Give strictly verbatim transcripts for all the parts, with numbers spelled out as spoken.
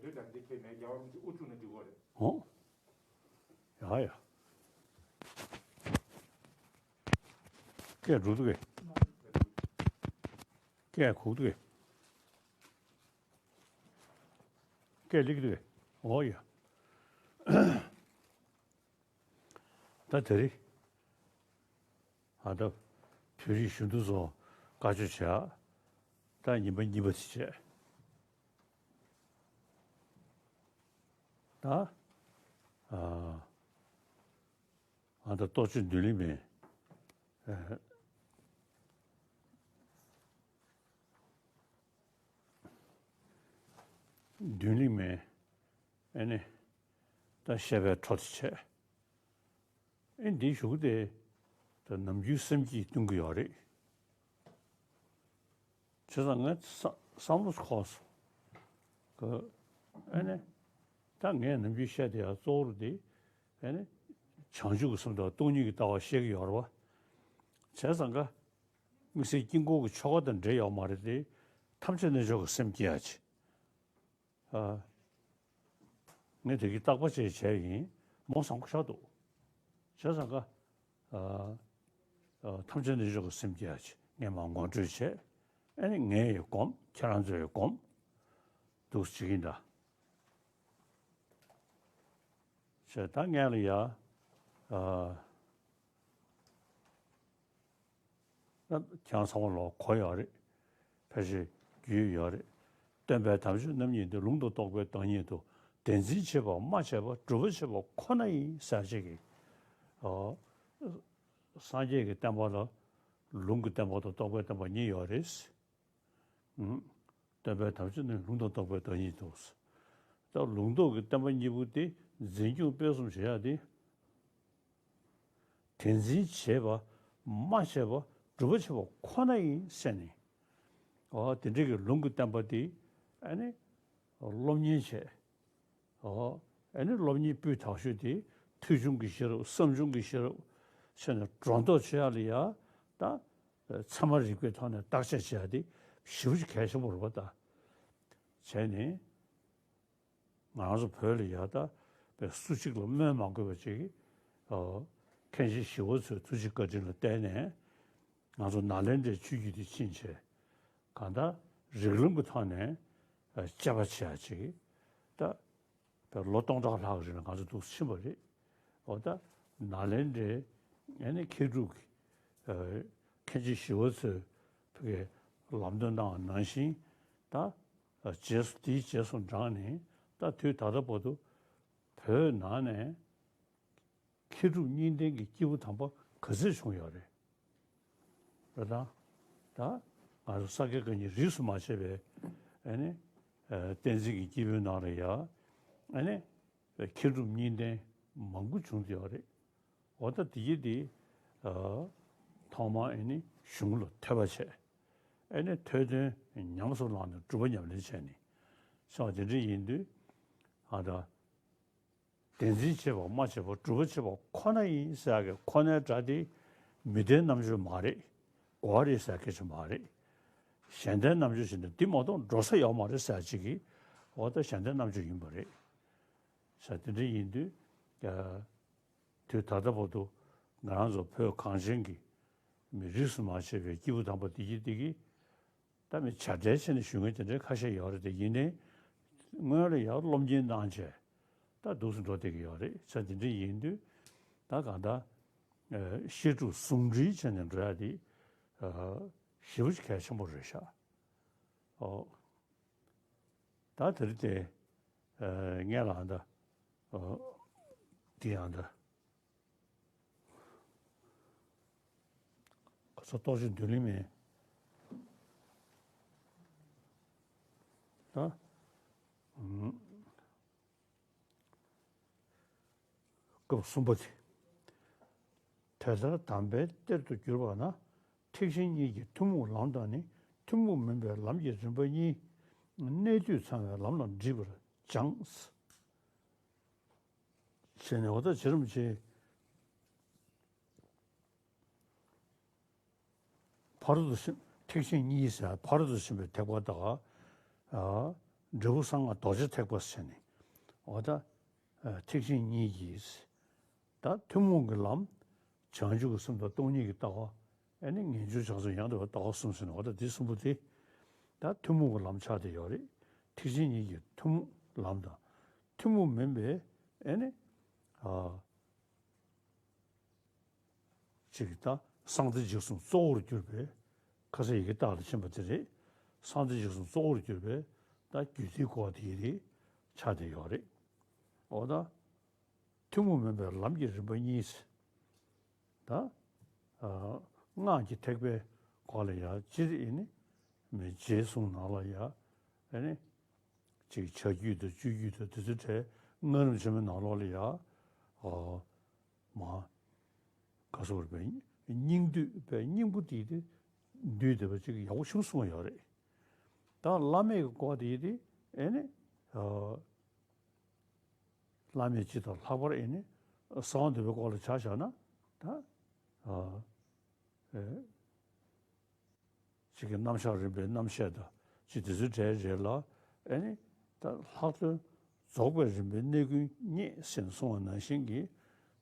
འདོད་དང་འདི་ཁྱེད་མེད་རྒྱལ་བ་རིན་པོ་ཆེ་དབུ་བཅུག་ན་འགྲིག་གོ་རེད། ཨོ། ཡ་ཡ། སྐད་འགྲོ་འདུག་གས། སྐད་གོ་འདུག་གས། སྐད་སླེབས་འདུག་གས། ཨོ་ཡ། ད་དེ་རིང་ཨ་ད་བོད་རིགས་གཞོན་ནུ་ཚོ་བཀའ་ཆོས་བྱས། ད་ཉིན་པ་གཉིས་པ་དེ་བྱས། ད་ཨ་ཨ་ད་གཏོ་བཅོས་མདུན་ལེགས་མའི་ཨ་མདུན་ལེགས་མའི་ཨ་ནི་ད་བཤད་པའི་འཕྲོ་དེ་བྱས། ཨེ་འདིའི་གཞུག་གུ་དེ་ད་ནམ་རྒྱུན་སེམས་སྐྱིད་གཏོང་གི་ཡོད་རེད། བྱས་ཙང་ངས་བསམ་བསམ་བློ་འཁོར་སོང་། ཨ་ནི་ད་ངས་ནམ་རྒྱུན་བཤད་དེ་ཡང་གཙོ་བོར་དེ་ཨ་ནི་བྱང་ཆུབ་ཀྱི་སེམས་དང་སྟོང་ཉིད་ཀྱི་ལྟ་བ་བཤད་ཀྱི་ཡོད་རེད་བ། བྱས་ཙང་ཀ་དམིགས་བསལ་དཀྱིལ་འཁོར་གྱི་ཆོ་ག་དང་འབྲེལ་ཡོད་མ་རེད་དེ། ཐམས་ཅད་རྣལ་འབྱོར་གྱི་སེམས་བསྐྱེད་ཡ་ཆེ། ཨ། ངས་དེ་གི་བརྟག་པ་བྱས་བྱས་ཡིན་མོ་བཟང་པོ་ཆགས་འདུག་བྱས་ཙང་ཀ་ཨ། ཨ། ཐམས་ཅད་རྣལ་འབྱོར་གྱི་སེམས་བསྐྱེད་ཡ་ཆེ། ངས་མར་ངོ་སྤྲོད་བྱས། ཨ་ནི་ངས་ཡི་སྒོམ། ཁྱེད་རང་ཚོ་ཡི་སྒོམ། འདུག་བྱེད་ཀྱིན་གདའ། བྱས་ད་ངས་ལ་ཡ། ཨ། ཁྱེད་རང་ཚང་མ་ལོག་གོ་ཡོད་རེད། ཕལ་ཆེར་རྒྱུས་ཡོད་རེད། སྟོན་པའི་དམ་ཆོས་རྣམ་གཉིས་འདི། ལུང་དང་རྟོགས་པའི་བདག་ཉིད་དོ། དེ་འཛིན་བྱེད་པ་མ་བྱས་པ། སྒྲུབ་པ་བྱེད་པ་ཁོ་ན་ཡིན་ཟེར་ཅིག་གིས། ཨོ། སངས་རྒྱས་ཀྱི་བསྟན་པ་ལ་ལུང་གི་བསྟན་པ་དང་རྟོགས་པའི་བསྟན་པ་གཉིས་ཡོད་རེད། ཨུམ། སྟོན་པའི་དམ་ཆོས་ནི་ལུང་དང་རྟོགས་པའི་བདག་ཉིད་དོ། ད་ལུང་རྟོགས་ཀྱི་བསྟན་པ་གཉིས་པོ་དེ་འཛིན་སྐྱོང་སྤེལ་གསུམ་བྱེད་ཡ་དེ། དེ་འཛིན་བྱེད་པ། མ་བྱས་པ། སྒྲུབ་པ་བྱེད་པ་ཁོ་ན་ཡིན་ཟེར་ནས། འོ་དེ་འདྲ་གི་ལུང་གི་བསྟན་པ་དེ་ཨ་ནི་སློབ་གཉེར་བྱས། འོ་ཨ་ནི་སློབ་གཉེར་སྤུས་དག་ཤོས་དེ་ཐོས་བྱུང་གི་ཤེས་རབ། བསམ་བྱུང་གི་ཤེས་རབ་བྱས་ནས་སྒྲོ་འདོགས་ཆོད་ཡ་ལ་ཡ་ད། ཚད་མ་རིག་པའི་ཐོག་ནས་བརྟག་དཔྱད་བྱེད་ཡ་དེ་ཞེ་པོ་ཅིག་གལ་ཆེན་པོ་རེད་པ་ད། བྱས་ནས་ང་རང་ཚོ་བོད་ལ་ཡ་ད་པའི་སུ་གཅིག་ལ་སྨོན་མ་དགོས་པ་ཅིག་གིས། ཨོ། མཁན་ཆེན་ཞི་བ་འཚོའི་ཐུགས་རྗེ་བཀའ་དྲིན་ལ་བརྟེན་ནས་ང་ཚོ་ནཱ་ལེནྡྲའི་ཆོས་བརྒྱུད་དེ་ཕྱིན་བྱས་གང་ལྟར་རིགས་ལམ་གྱི་ཐོག་ནས་དཔྱད་པ་བྱེད་ཡ་ཅིག་ད། ལོ་སྟོང་ཕྲག་ལྷག་རིང་ལ་ང་ཚོ་འདུག་ཕྱིན་པ་རེད། འོ་ད་ནཱ་ལེནྡྲའི་ཨ་ནི་མཁས་གྲུབ་ཀྱི་ཨ་མཁན་ཆེན་ཞི་བ་འཚོས་ཕ་གིའི་ལམ་སྟོན་གནང་བ་ནང་བཞིན་ད་རྗེས་སུ་དེའི་རྗེས་སུ་འབྲངས་ནས་ད་དུས་ད་ལྟ་བར་དུ་བོད་ནང་ནས་མཁས་གྲུབ་གཉིས་ལྡན་གྱི་སྐྱེས་བུ་དམ་པ་ག་ཚོད་བྱུང་ཡོད་རེད། རེད་དང་། ད་ང་ཚོ་ས་དགེ་བཀའ་རྙིང་རིས་སུ་མ་ཆད་པའི་ཨ་ནི་ཨ་བསྟན་འཛིན་གྱི་སྐྱེས་བུའི་ནང་ལ་ཡ་ཨ་ནི་མཁས་གྲུབ་གཉིས་ལྡན་མང་པོ་བྱུང་བསྡད་ཡོད་རེད། འོ་ད་དེ་གྱིས་དེ་ཨ་ཐོག་མར་ཨ་ནི་གཞུང་ལ་ཐོས་པ་བྱས། ཨ་ནི་ཐོས་དོན་ཉམས་སུ་བླངས་ནས་སྒྲུབ་པ་ཉམས་ལེན་བྱས་ནས་སོང་བ་དེ་འདྲ་ཡིན་དུས་ཨ་ད། དེ་འཛིན་བྱེད་པ་མ་བྱས་པ། སྒྲུབ་པ་བྱེད་པ་ཁོ་ན་ཡིན་ཟེར་ཡག་གི་ཁོ་ནའི་སྒྲ་དེ་མི་ལྡན་རྣམ་དཔྱོད་མ་རེད། གོ་བ་རེད་ཟེར་སྐད་ཆ་མ་རེད། གཞན་ལྡན་རྣམ་དཔྱོད་བྱས་ན་འདི་མ་གཏོགས་འགྲོ་ས་ཡོད་མ་རེད་ཟེར་ཅིག་གིས། འོ་ད་གཞན་ལྡན་རྣམ་དཔྱོད་ཡིན་པ་རེད་ཟེར། དེ་འདྲ་ཡིན་དུས་ཡ། དུས་ད་ལྟ་བར་དུ་ང་རང་ཚོ་བོད་གངས་ཅན་གྱི་མི་རིས་སུ་མ་ཆད་པའི་སྐྱེས་བུ་དམ་པ་དེ་གྱིས་དེ་གྱིས། ད་མི་བྱ་བྲལ་བྱས་ནས་ཞུ་མཁན་དེ་འདྲའི་ཁ་ཤས་ཡོད་རེད་དེ། ཡིན་ནའི་སྔོན་ལ་ཡང་སློབ་གཉེར་གནང་བྱས་ད་འདུག་སེ་འགྲོ་བསྡད་ཀྱི་ཡོད་རེད་ཟེར། དེ་འདྲ་ཡིན་དུས་ད་གང་ལྟར་ཨ་བཤད་སྒྲུབ་ཟུང་འབྲེལ་བྱས་ནས་འགྲོ་ཡ་དེ་ཨ་ཞེ་པོ་ཅིག་གལ་ཆེན་པོ་རེད་ཤག་ཨོ། ད་དེ་རིང་དེ་ཨ་ངས་ལ་ཨ་ད་ཨོ་དེ་ཡང་ད། ཁོ་ཚོ་རྟོགས་བརྗོད་མདུན་ལེགས་མའི་ད། ཨུམ། སྐབས་གསུམ་པ་དེ། དེ་ལྟར་དམ་པའི་གཏེར་དུ་གྱུར་པ་ན། ཐེག་ཆེན་གཉིས་ཀྱི་ཐུན་མོང་ལམ་དང་ནི། ཐུན་མོང་མིན་པའི་ལམ་གྱི་རིམ་པ་གཉིས། གནད་དུས་ཚང་བའི་ལམ་ལ་འདྲིས་པར་སྦྱངས། ཟེར་ནས་འོ་ད་བྱེ་རིམ་བྱེད། ཕ་རོལ་ཏུ་ཕྱིན། ཐེག་ཆེན་གཉིས་ཟེར་ཕ་རོལ་ཏུ་ཕྱིན་པའི་ཐེག་པ་དང་། ཨ། འབྲས་བུ་གསང་སྔགས་རྡོ་རྗེ་ཐེག་པ་ཟེར་ནས། འོ་ད་ཨ་ཐེག་ཆེན་གཉིས་ཀྱི་ད་ཐུན་མོང་གི་ལམ། བྱང་ཆུབ་ཀྱི་སེམས་དང་སྟོང་ཉིད་ཀྱི་ལྟ་བ། ཨེ་ནི་ངེས་འབྱུང་བྱང་སེམས་ཡང་དག་པའི་ལྟ་བ་གསུམ་ཟེར་ནས། འོ་ད་འདི་གསུམ་པོ་དེ་ད་ཐུན་མོང་གི་ལམ་ཆགས་བསྡད་ཡོད་རེད། ཐེག་ཆེན་གཉིས་ཀྱི་ཐུན་མོང་ལམ་དང་། ཐུན་མོང་མིན་པའི་ཨེ་ནི་ཨ་ཅིག་ད་གསང་བདེ་འཇིགས་གསུམ་གཙོ་བོར་གྱུར་པའི། ཁ་སང་ཡི་གེ་རྟགས་ལ་ཕྱིན་པ་དེ་རེད། གསང་བདེ་འཇིགས་གསུམ་གཙོ་བོར་གྱུར་པའི་ད་རྒྱུད་སྡེའི་སྐོར་དེ་ཡི་རེད། ཆགས་བསྡད་ཡོད་རེད། འོ་ད་ཐུན་མོང་མིན་པའི་ལམ་གྱི་རིམ་པ་གཉིས། ད་ཨ་སྔགས་ཀྱི་ཐེག་པའི་སྐོར་ལ་ཡང་སྤྱིར་ཨེ་ནི་མི་རྗེས་གསུངས་ནང་ལ་ཡང་ཨེ་ནི་ཅིག་བྱ་རྒྱུད་དང་སྤྱོད་རྒྱུད་དང་དེ་ཚོའི་གྲས། སྔགས་རིམ་ཆེན་མོའི་ནང་ལོགས་ལ་ཡང་ཨ་མ་ག་སོགས་པའི་སྙིང་བསྡུས་པའི་སྙིང་པོ་དེ་དེ་བསྡུས་བསྡད་པ་ཅིག་ཡག་པོ་ཞིག་གསུངས་ཡོད་རེད། ད་བླ་མེད་ཀྱི་སྐོར་དེ་དེ་ཨེ་ནི་ཨ་བླ་མེད་སྤྱི་དང་ལྷག་པར་ཨེ་ནི་གསང་བ་འདུས་པའི་སྐོར་ལ་ཆ་བཞག་ན། ད་ཨ་ཨེ་ཅིག་གི་རྣམ་གཞག་རིམ་པའི་རྣམ་བཤད་དང་ཅིག་དེ་ཚོའི་གྲས་རེད་ལ། ཨེ་ནི་ད་ལྷག་དོན་རྫོགས་པའི་རིམ་པའི་གནས་ཀུན་རྙེད་ཟེར་ནས་གསུངས་པ་ནང་བཞིན་གྱི་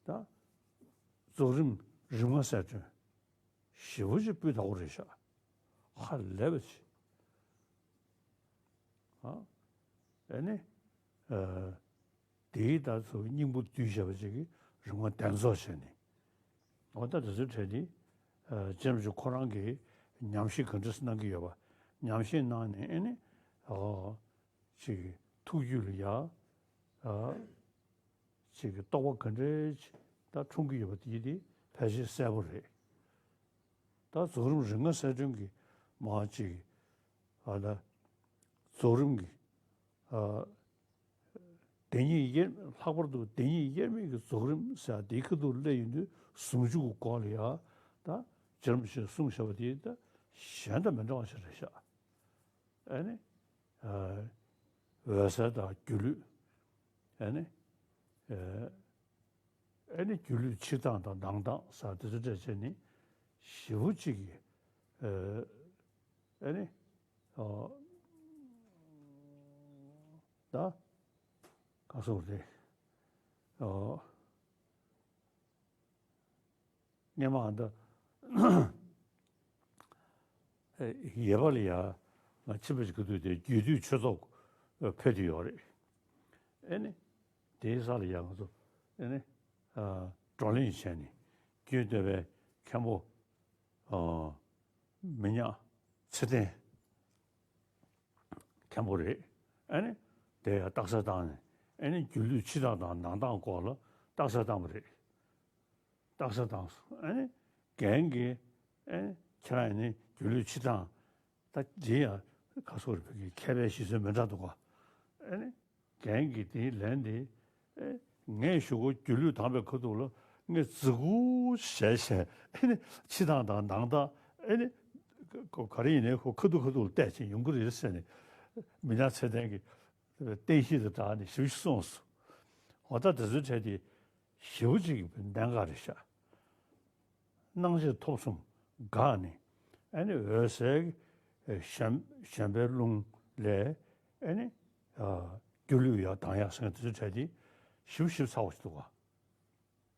ད་རྫོགས་རིམ་རིམ་ལྔ་གསལ་སྒྲོན་ཞེ་པོ་ཅིག་སྤུས་དག་པོ་རེད་ཤག་ཧ་ལས་པ་ཅིག་ཨ་ཨེ་ནི་ཨ་དེའི་ད་ཚོ་སྙིང་པོ་བསྡུས་བྱས་པ་ཅིག་གི་རིམ་ལྔ་གདན་རྫོགས་བྱས་ནས། འོ་ད་དེ་ཚོའི་གྲས་དེ་ཨ་རྗེ་རིན་པོ་ཆེ་ཁོ་རང་གིས་ཉམས་ཞིབ་ག་འདྲ་གནང་གི་ཡོད་པ། ཉམས་ཞིབ་གནང་ནས་ཨེ་ནི་ཨ་ཅིག་ཐུགས་རྒྱུད་ལ་ཡ་ཨ་ཅིག་གི་རྟོགས་པ་ག་འདྲ་ཅིག་ད་འཁྲུངས་ཀྱི་ཡོད་པ་དེ་དེ་ཕལ་ཆེར་གསལ་པོ་རེད། ད་རྫོགས་རིམ་རིམ་ལྔ་གསལ་སྒྲོན་གྱི་མ་ཅིག་ཨ་ད་རྫོགས་རིམ་གྱི་ཨ་བདེན་གཉིས་དབྱེར། ལྷག་པར་དུ་བདེན་གཉིས་དབྱེར་མེད་ཀྱི་རྫོགས་རིམ་ཟེར་དེའི་ཁ་ཐུག་སླེབས་ཡོང་དུས་ཟུང་འཇུག་གི་སྐོར་ལ་ཡ་ད་རྗེ་རིན་པོ་ཆེས་གསུངས་བཞག་པ་དེ་ད་གཞན་དང་མི་འདྲ་བ་ཞིག་རེད་ཤག་ཨ་ནི་ཨ་འོད་གསལ་དང་སྒྱུ་ལུས། ཨ་ནི་ཨ་ཨ་ནི་སྒྱུ་ལུས་ཕྱི་སྟངས་དང་ནང་སྟངས་ཟེར་དེ་ཚོ་འདྲ་བྱས་ནས་ཞེ་པོ་ཅིག་གི་ཨ་ཨ་ནི་ཨ་ད་ག་སོགས་རེད། ཨ་སྔས་མ་ཨ་ད་ཡོད་པ་ལ་ཡ་ང་ཕྱིན་པ་ཞིག་གི་དུས་དེ་རྒྱུད་སྟོད་ཆོས་ཚོགས་ཕེབས་དུས་ཡོད་རེད། ཨེ་ནི་དེའི་ས་ལ་ཡ་ང་ཚོ་ཨེ་ནི་ཨ་བགྲོ་གླེང་བྱས་ནས་རྒྱུད་སྟོད་པའི་མཁན་པོ་ཨ་མི་ཉག་ཚེ་བརྟན་མཁན་པོ་རེད། ཨ་ནི་དེ་ཡང་རྟགས་གསལ་བཏང་ནས། ཨ་ནི་སྒྱུ་ལུས་ཕྱི་དང་དང་ནང་དང་སྐོར་ལ་རྟགས་གསལ་བཏང་བ་རེད། རྟགས་གསལ་བཏང་སོང་། ཨ་ནི་རྒན་གྱིས་ཨ་ནི་ཁྱེད་རང་ཡིན་ནི་སྒྱུ་ལུས་ཕྱི་དང་ད་འདི་ཡང་ག་སོགས་རེད། བོད་ཀྱི་མཁས་པའི་གཞི་རྩ་མི་འདྲ་འདུག་ག་ཨ་ནི་རྒན་གྱིས་དེའི་ལན་དེ། ཨེ་ངས་ཞུ་གོ་སྒྱུ་ལུས་དྭངས་པའི་ཁ་ཐུག་ལ་ངས་རྫི་གུ་བྱས་བྱས། ཨེ་ནི་ཕྱི་དང་དང་ནང་དང་། ཨེ་ནི་ག་རེ་ཡིན་ནའི་ཁོ་ཁ་ཐུག་ཁ་ཐུག་ལ་བལྟས་བྱས་ཡོང་གི་རེད་ཟེར་ནས་མི་ཉག་ཚེ་བརྟན་གྱིས་བསྟན་བཤིག་དང་སྦྲགས་ནས་ཞིབ་ཞིབ་གསུངས་སོང་། འོ་ད་དེ་ཚོའི་གྲས་དེ་ཞེ་པོ་ཅིག་གི་གནད་འགག་རེད་ཤག་སྣང་མཆེད་ཐོབ་གསུམ་འགགས་ནས། ཨ་ནི་འོད་གསལ་གྱི་གཞན་གཞན་པའི་རླུང་ལས། ཨ་ནི་ཨ་སྒྱུ་ལུས་ཡང་ལྡང་ཡག་ཟེར་མཁན་དེ་ཚོའི་གྲས་དེ་ཞིབ་ཞིབ་ཚ་བོ་ཞིག་འདུག་ག་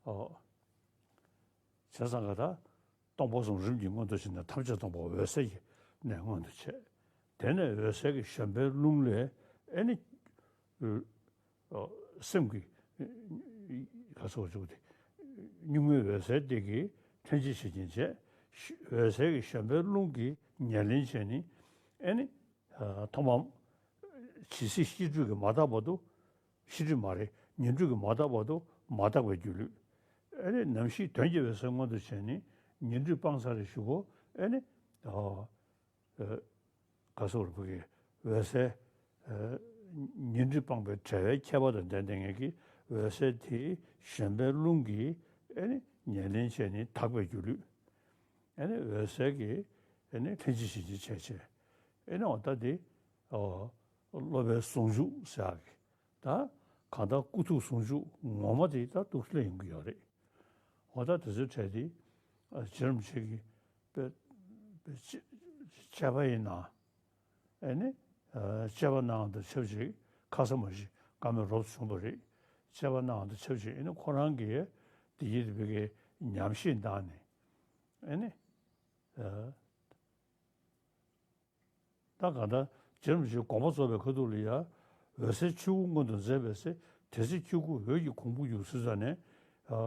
ཨོ། བྱས་ཙང་ག་ད་སྟོང་པ་གསུམ་རིམ་གྱིས་མངོན་དུ་བྱས་ནས། ཐམས་ཅད་སྟོང་པ་འོད་གསལ་གྱི་གནས་མངོན་དུ་བྱས། དེ་ནས་འོད་གསལ་གྱི་གཞན་པའི་རླུང་ལས། ཨ་ནི་ཨ་སེམས་ཀྱི་ག་སོགས་བྱུང་སྟེ། གཉུག་མའི་འོད་གསལ་དེ་གིས་ལྷན་ཅིག་བྱེད་ཀྱིན་བྱས། འོད་གསལ་གྱི་གཞན་པའི་རླུང་གིས་ཉེར་ལེན་བྱས་ནས། ཨ་ནི་ཨ་ཐོག་མར་ཇི་སྲིད་ཤེས་སྒྲིབ་ཀྱིས་མ་དག་བར་དུ། ཤེས་སྒྲིབ་མ་རེད། ཉོན་སྒྲིབ་ཀྱིས་མ་དག་བར་དུ་མ་དག་པའི་སྒྱུ་ལུས། ཨ་ནི་ནམ་ཞིག་དོན་གྱི་འོད་གསལ་མངོན་དུ་བྱས་ནས་ཉོན་སྒྲིབ་སྤངས་ཚར་རེ་གཞུག་གུ། ཨ་ནི་ཨ་ཨ་ག་སོགས་རེད། བོད་ཀྱི་འོད་གསལ། ཨ་ཉོན་སྒྲིབ་སྤངས་པའི་བྲལ་བའི་ཁྱད་པར་དང་ལྡན་ལྡན་ངེས་ཀྱི་འོད་གསལ་དེ་གཞན་པའི་རླུང་གིས་ཨ་ནི་ཉེར་ལེན་བྱས་ནས་དག་པའི་སྒྱུ་ལུས། ཨ་ནི་འོད་གསལ་གྱིས་ཨ་ནི་ལྷན་ཅིག་བྱེད་ཀྱི་བྱས་བྱས། ཨ་ནི་འོ་ད་དེ་ཨ་སློབ་པའི་ཟུང་འཇུག་ཟེར་ཡག་གི། ད་གང་ལྟར་ཀུན་རྫོབ་ཟུང་འཇུག་ངོ་མ་དེ་ད་འདུག་སེ་ཡོང་གི་ཡོད་རེད། འོ་ད་དེ་ཚོའི་གྲས་དེ་ཨ་རྗེ་རིན་པོ་ཆེ་གི་དཔེ་དཔེ་དཔྱད་པ་ཡིན་ན། ཨ་ནི་ ཨ་དཔྱད་པ་གནང་དང་ཆབས་ཅིག་ཁ་ས་མ་གཞི་བཀའ་མོལ་རོབ་ཙམ་བྱུང་བ་རེད། དཔྱད་པ་གནང་དང་ཆབས་ཅིག་ཨ་ནི་ཁོ་རང་གིས་དེ་ཡིན་དུས་ཀྱི་ཉམས་ཞིབ་བཏང་ནས་ཨ་ནི་ཨ་ད་གང་ལྟར་རྗེ་རིན་པོ་ཆེའི་དགོངས་པ་རྫོགས་པའི་ཁ་ཐུག་ལ་ཡ། འོད་གསལ་ཆོས་སྐུ་མངོན་དུ་མཛད་པའི་ཚེ། དེ་ཚེ་ཆོས་སྐུ་འོད་ཀྱི་གོང་བུ་ཡོད་ཟེར་ཙང་ནས། ཨ་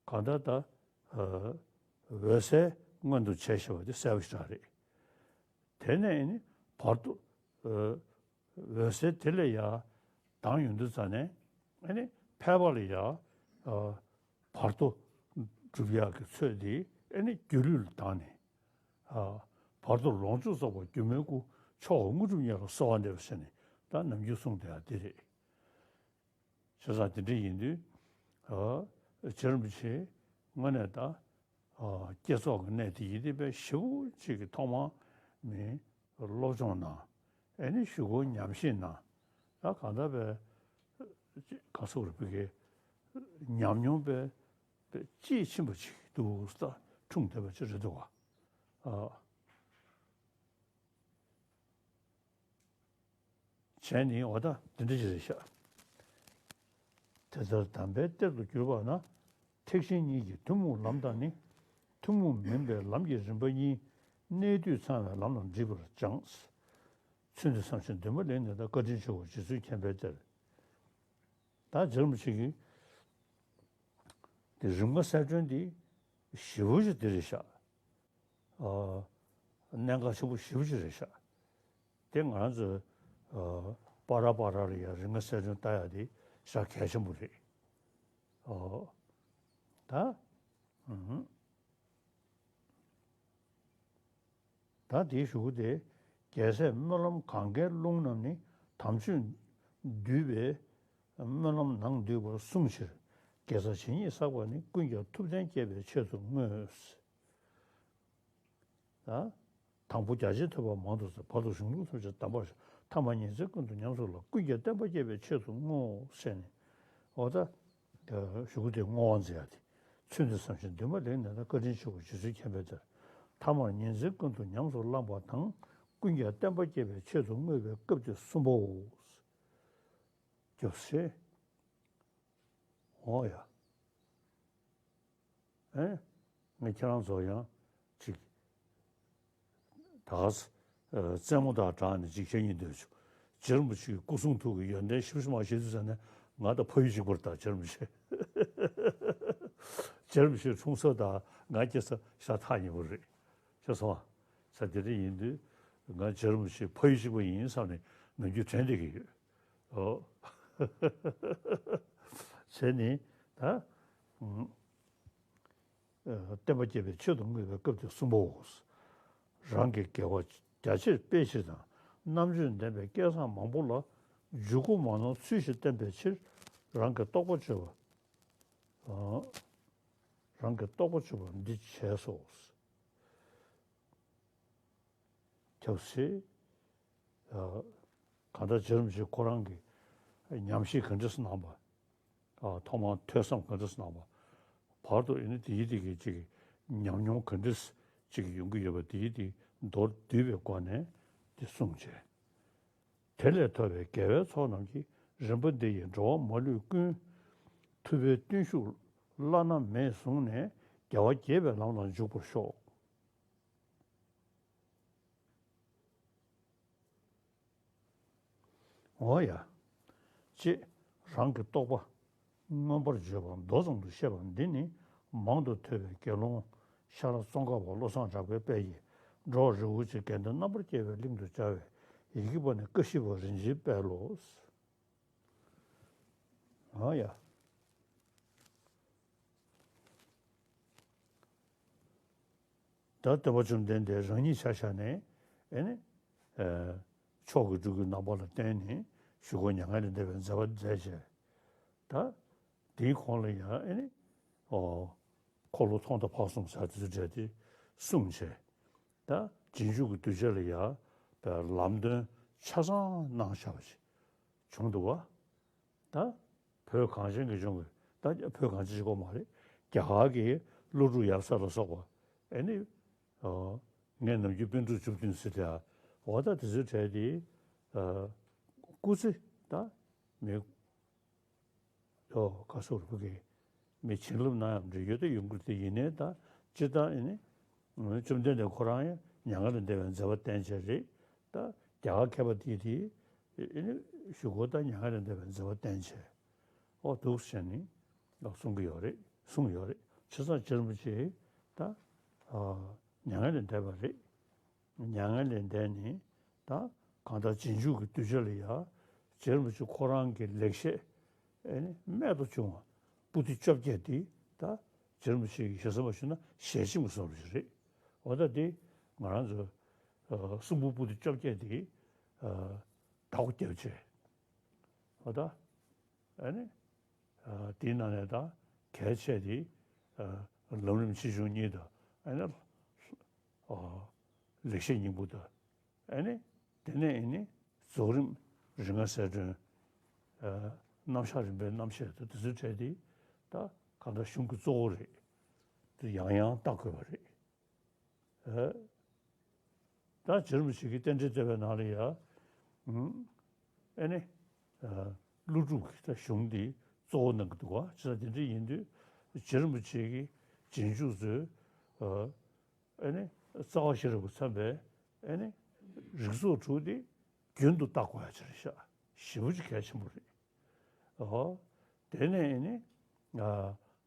གང་ལྟར་ད་ཨ་འོད་གསལ་མངོན་དུ་བྱས་ཞེས་པ་དེ་གསལ་པོ་ཞེ་དྲག་རེད། དེ་ནས་ནི་བར་དུ་ཨ་འོད་གསལ་དེ་ལས་ཡར་ལྡང་ཡོང་དུས་ཙ་ནས་ཨ་ནི་ཕལ་པ་ལ་ཡར་ཨ་བར་དོ་སྒྲུབ་ཡག་གི་ཚོད་དེ་ཨ་ནི་སྒྱུ་ལུས་ལ་ལྡང་ནས། ཨ་བར་དོ་ལོངས་སྤྱོད་རྫོགས་པ་སྒྱུ་མའི་སྐུ། མཆོག་དངོས་གྲུབ་བརྙེས་ལ་གསོལ་བ་འདེབས་ཟེར་ནས་ད་ནམ་རྒྱུན་གསུངས་བསྡད་ཡག་དེ་རེད། བྱས་ཙང་དེ་འདྲ་ཡིན་དུས་ཨ་རྗེ་རིན་པོ་ཆེ་དངོས་གནས་ད་ཨ་བསྐྱེད་རྫོགས་ཀྱི་གནད་དེ་ཡིན་དེ་དཔེ་ཞེ་པོ་ཅིག་གི་ཐོག་མར་ནི་སློབ་སྦྱོང་གནང་། ཨ་ནི་ཞུ་སྒོ་ཉམས་ཞིབ་གནང་། ད་གང་ལྟར་དཔེ་ག་ཟེར་དགོས་རེད། དཔེ་གི་ཉམས་མྱོང་དཔེ་དཔེ་དཔྱིས་ཕྱིན་པ་ཅིག་འདུག་ད་འཁྲུངས་བསྡད་པ་ཅིག་རེད་འདུག་བ། ཨ། བྱས་ནས་འོ་ད་འདི་འདྲ་ཞིག་རེད་ཤག་དེ་ལྟར་དམ་པའི་གཏེར་དུ་གྱུར་པ་ན། ཐེག་ཆེན་གཉིས་ཀྱི་ཐུན་མོང་ལམ་དང་ནི། ཐུན་མོང་མིན་པའི་ལམ་གྱི་རིམ་པ་གཉིས། གནས་དུས་ཚང་བའི་ལམ་ལ་འགྲིག་པར་སྦྱངས། ཚུལ་འདི་བསམ་ཞིང་འདུན་པ་ལེགས་ནས་ད། བཀའ་དྲིན་ཆེའོ་རྗེ་བཙུན་མཁྱེན་པའི་གཏེར། ད་རྗེ་རིན་པོ་ཆེ་གིས་དེ་རིམ་ལྔ་གསལ་སྒྲོན་འདི་ཞེ་པོ་ཅིག་འདི་རེད་ཤག་ཨ་གནད་འགག་ཆེན་པོ་ཞེ་པོ་ཅིག་རེད་ཤག་དེ་ང་རང་ཚོས་ཨ་པ་ར་པ་ར་ལ་ཡང་རིམ་ལྔ་གསལ་སྒྲོན་ལྟ་ཡག་དེ་ཞེ་དྲག་གལ་ཆེན་པོ་རེད། ཨོ། ད། ཨུམ། ད་དེའི་གཞུག་གུ་དེ། རྒྱལ་སྲས་སྨོན་ལམ་གངྒཱའི་ཀླུང་རྣམས་ནི། དམ་ཆོས་འདུས་པའི་སྨོན་ལམ་ནང་འདུས་པར་གསུངས་ཕྱིར། དགེ་རྩ་ཇི་སྙེད་བསགས་པ་ནི། ཀུན་ཀྱང་ཐུབ་བསྟན་བསྐྱེད་པའི་ཆེད་དུ་བསྔོས། ད། དང་པོ་རྒྱ་ཆེར་ཐོས་པ་མང་དུ་བྱ། བར་དུ་གཞུང་ལུགས་ཐམས་ཅད་གདམས་པར་ཤར། ཐ་མར་ཉིན་མཚན་ཀུན་ཏུ་ཉམས་སུ་བླང་། ཀུན་ཀྱང་བསྟན་པ་བསྐྱེད་པའི་ཆེད་དུ་བསྔོ། ཟེར་ནས། འོ་ད། གཞུག་གུ་དེ་བསྔོ་བ་མཛད་ཡག་དེ། ཚུལ་འདི་བསམ་ཞིང་འདུན་པ་ལེགས་ནས་ད། བཀའ་དྲིན་ཆེའོ་རྗེ་བཙུན་མཁྱེན་པའི་གཏེར། ཐ་མར་ཉིན་མཚན་ཀུན་ཏུ་ཉམས་སུ་བླང་བ་དང་། ཀུན་ཀྱང་བསྟན་པ་བསྐྱེད་པའི་ཆེད་དུ་བསྔོས་པའི་སྐབས་ཏེ་གསུམ་པའོ། སྐྱོབ་སེ། འོ་ཡ། ཨེ། ངས་ཁྱེད་རང་ཚོ་ཡང་ཅིག་ད་ག་ས་རྩེད་མོ་དང་སྦྲགས་ནས་ཅིག་བཤད་སྙིང་འདོད་བྱུང་། རྗེ་རིན་པོ་ཆེའི་སྐུ་གསུང་ཐུགས་ཀྱི་ཡོན་ཏན་ཞིབ་ཞིབ་མ་ཤེས་དུས་ཙ་ནས་ང་དང་ཕ་ཡུལ་གཅིག་པ་རེད། ད་རྗེ་རིན་པོ་ཆེ། རྗེ་རིན་པོ་ཆེའི་འཁྲུངས་ས་དང་ང་སྐྱེས་ས་ཤ་ཐག་ཉེ་པོ་རེད། ཤེས་སོང་ཨ། ས་དེ་འདྲ་ཡིན་དུས་ང་རྗེ་རིན་པོ་ཆེའི་ཕ་ཡུལ་གཅིག་པ་ཡིན་བསམ་ནས་ནམ་རྒྱུན་དྲན་བསྡད་ཀྱི་ཡོད། ཨོ། བྱས་ནས་ད། ཨུམ། ཨ་བསྟན་པ་བསྐྱེད་པའི་ཆེད་དུ་བསྔོས་པའི་སྐབས་ཏེ་གསུམ་པའོ། རང་གི་དགེ་བ་རྒྱ་ཆེར་སྤེལ་ཕྱིར་དང་། རྣམ་དཔྱོད་ལྡན་པའི་སྐལ་བཟང་མང་པོ་ལ། འཇུག་སྒོ་མ་ནོར་ཚུལ་བཞིན་བསྟན་པའི་ཕྱིར། རང་གི་རྟོགས་པ་བརྗོད་པ། ཨ་རང་གི་རྟོགས་པ་བརྗོད་པ་འདི་བྱས་སོ། ཁྱབ་སེ། ཨ་གང་ལྟར་རྗེ་རིན་པོ་ཆེ་ཁོ་རང་གིས་ཉམས་ཞིབ་ག་འདྲས་གནང་བ། ཨ་ཐོག་མར་ཐོས་བསམ་ག་འདྲས་གནང་བ། བར་དུ་ཨེ་ནི་དེ་ཡི་དེ་གི་ཅིག་ཉམས་མྱོང་ག་འདྲས་ཅིག་ཡོང་གི་ཡོད་པ་དེ་ཡི་དེ་མདོར་བསྡུས་པའི་སྒོ་ནས་དེ་གསུངས་བྱས། དེ་ལས་ཐོབ་པའི་དགེ་བའི་ཚོགས་རྣམས་ཀྱིས། རིམ་པ་འདི་ཡིས་འགྲོ་བ་མ་ལུས་ཀུན། ཐུབ་པའི་བརྟུལ་ཞུགས་བླ་ན་མེད་བཟུང་ནས། རྒྱལ་བ་དགྱེས་པའི་ལམ་ལ་འཇུག་པར་ཤོག། འོ་ཡ། ཅེས་རང་གི་རྟོགས་པ་མངོན་པར་བརྗོད་པ་མདོ་ཙམ་དུ་བཤད་པ་འདི་ནི་མང་དུ་ཐོས་པའི་དགེ་སློང་ཤ་ར་ཙོང་ཁ་པ་བློ་བཟང་གྲགས་པའི་དཔལ་གྱིས་འགྲོ་བ་རི་བོ་ཆེ་དགེ་འདུན་རྣམ་པར་རྒྱལ་བའི་གླིང་དུ་སྦྱར་བའི་ཡི་གེ་པ་ནི་ཀ་ཤི་པ་རིན་ཆེན་དཔལ་ལོ། ཨ་ཡ། ད་སྟོན་པ་བཅོམ་ལྡན་འདས་རང་ཉིད་ཆ་བཞག་ནས་ཨེ་ནི། ཨ་མཆོག་གི་སྤྲུལ་སྐུའི་རྣམ་པ་ལ་བརྟེན་ནས་ཞུ་སྒོ་མྱ་ངན་ལས་འདས་པའི་མཛད་པ་མཛད་བྱས། ད་དེའི་གོང་ལ་ཡང་ཨེ་ནི། ཨོ། འཁོར་ལོ་ཐོག་མཐའ་བར་གསུམ་ཟེར་དེ་ཚོ་གྲས་དེ་གསུངས་བྱས། ད་རྗེས་འཇུག་གི་གདུལ་བྱ་ལ་ཡང་ལམ་སྟོན་ཆ་ཚང་གནང་བཞག་པ་ཞིག་བྱུང་འདུག་བ། ད་བོད་གངས་ཅན་གྱི་ལྗོངས་ཀྱི་ད་བོད་གངས་ཅན་གྱི་སྐོར་མ་རེད། རྒྱ་གར་གྱི་ཀླུ་སྒྲུབ་ཡབ་སྲས་ལ་སོགས་པ་ཨེ་ནི། ཨོ། ངས་ནམ་རྒྱུན་པཎ་གྲུབ་བཅུ་བདུན་ཟེར་དེ། འོ་ད་དེ་ཚོའི་གྲས་དེ་ ཨ། སྐུ་ཚེ་ད་མི་ཨོ་ག་སོགས་རུ་གི་མི་བྱིན་རླབས་གནང་ཡག་འདྲ་ཡོད་དེ་ཡོང་གི་རེད་དེ། ཡིན་ནའི་ད་སྤྱིར་བཏང་ཨེ་ནི་བཅོམ་ལྡན་འདས་ཁོ་རང་ཡང་མྱ་ངན་ལས་འདས་པའི་མཛད་པ་བསྟན་བྱས་རེད། ད་རྒྱ་གར་མཁས་པ་དེ་དེ་ཨེ་ནི་གཞུག་གུ་ད་མྱ་ངན་ལས་འདས་པའི་མཛད་པ་བསྟན་བྱས། ཨོ་འདུག་ཟེར་ནས་གསུང་གི་ཡོད་རེད། གསུངས་ཡོད་རེད། བྱས་ཙང་རྗེ་རིན་པོ་ཆེ་ད་ཨ་མྱ་ངན་ལས་འདས་པ་རེད། མྱ་ངན་ལས་འདས་ནས་ད་གང་ལྟར་རྗེས་འཇུག་གི་གདུལ་བྱ་ལ་ཡང་རྗེ་རིན་པོ་ཆེ་ཁོ་རང་གི་ལེགས་བཤད་ཨེ་ནི་རྨད་དུ་བྱུང་བ་པོ་ཏི་བཅོ་བརྒྱད་འདི་ད་རྗེ་རིན་པོ་ཆེ་གི་ཞེ་ས་མ་ཞུ་ན་ཞལ་ཆེམས་ཀྱི་བཟོ་འདྲ་ཞིག་རེད། འོ་ད་འདི་ང་རང་ཚོ་ཨ་གསུང་འབུམ་པོ་ཏི་བཅོ་བརྒྱད་འདི་ཨ་བདག་པོ་རྒྱབ་བྱས། འོ་ད་ཨེ་ནི་ཨ་དེའི་ནང་ནས་ད་གལ་ཆེ་དེ་ཨ་ལམ་རིམ་ཆེ་ཆུང་གཉིས་དང་ཨ་ནི་ཨ་ལེགས་བཤད་སྙིང་པོ་དང་ཨ་ནི་དེ་ནས་ཨ་ནི་རྫོགས་རིམ་རིམ་ལྔ་གསལ་སྒྲོན། ཨ་རྣམ་གཞག་རིམ་པའི་རྣམ་བཤད་དང་དེ་ཚོའི་གྲས་དེ་ད་གང་ལྟར་གཞུང་གི་གཙོ་བོ་རེད། དེ་ཡང་ཡང་བལྟ་དགོས་པ་རེད། ཨ། ད་རྗེ་རིན་པོ་ཆེ་གི་རྟེན་འབྲེལ་བསྟོད་པའི་ནང་ལ་ཡ། ཨ་ནི། ཨ་ཀླུ་སྒྲུབ་ཀྱི་ད་གཞུང་འདི་གཙོ་བོ་གནང་གི་འདུག་བ། བྱས་ཙང་དེ་འདྲ་ཡིན་དུས་རྗེ་རིན་པོ་ཆེ་གི་རྗེས་འཇུག་ཚོས། ཨ་ནི་རྩ་བ་ཤེས་རབ་ཀྱིས་མཚོན་པའི་ཨ་ནི་རིགས་ཚོགས་དྲུག་འདི་རྒྱུན་དུ་བལྟ་དགོས་ཡ་ཅིག་རེད་ཤག་ཞེ་པོ་ཅིག་གལ་ཆེན་པོ་རེད། ཨོ། དེ་ནས་ནི། ཨ་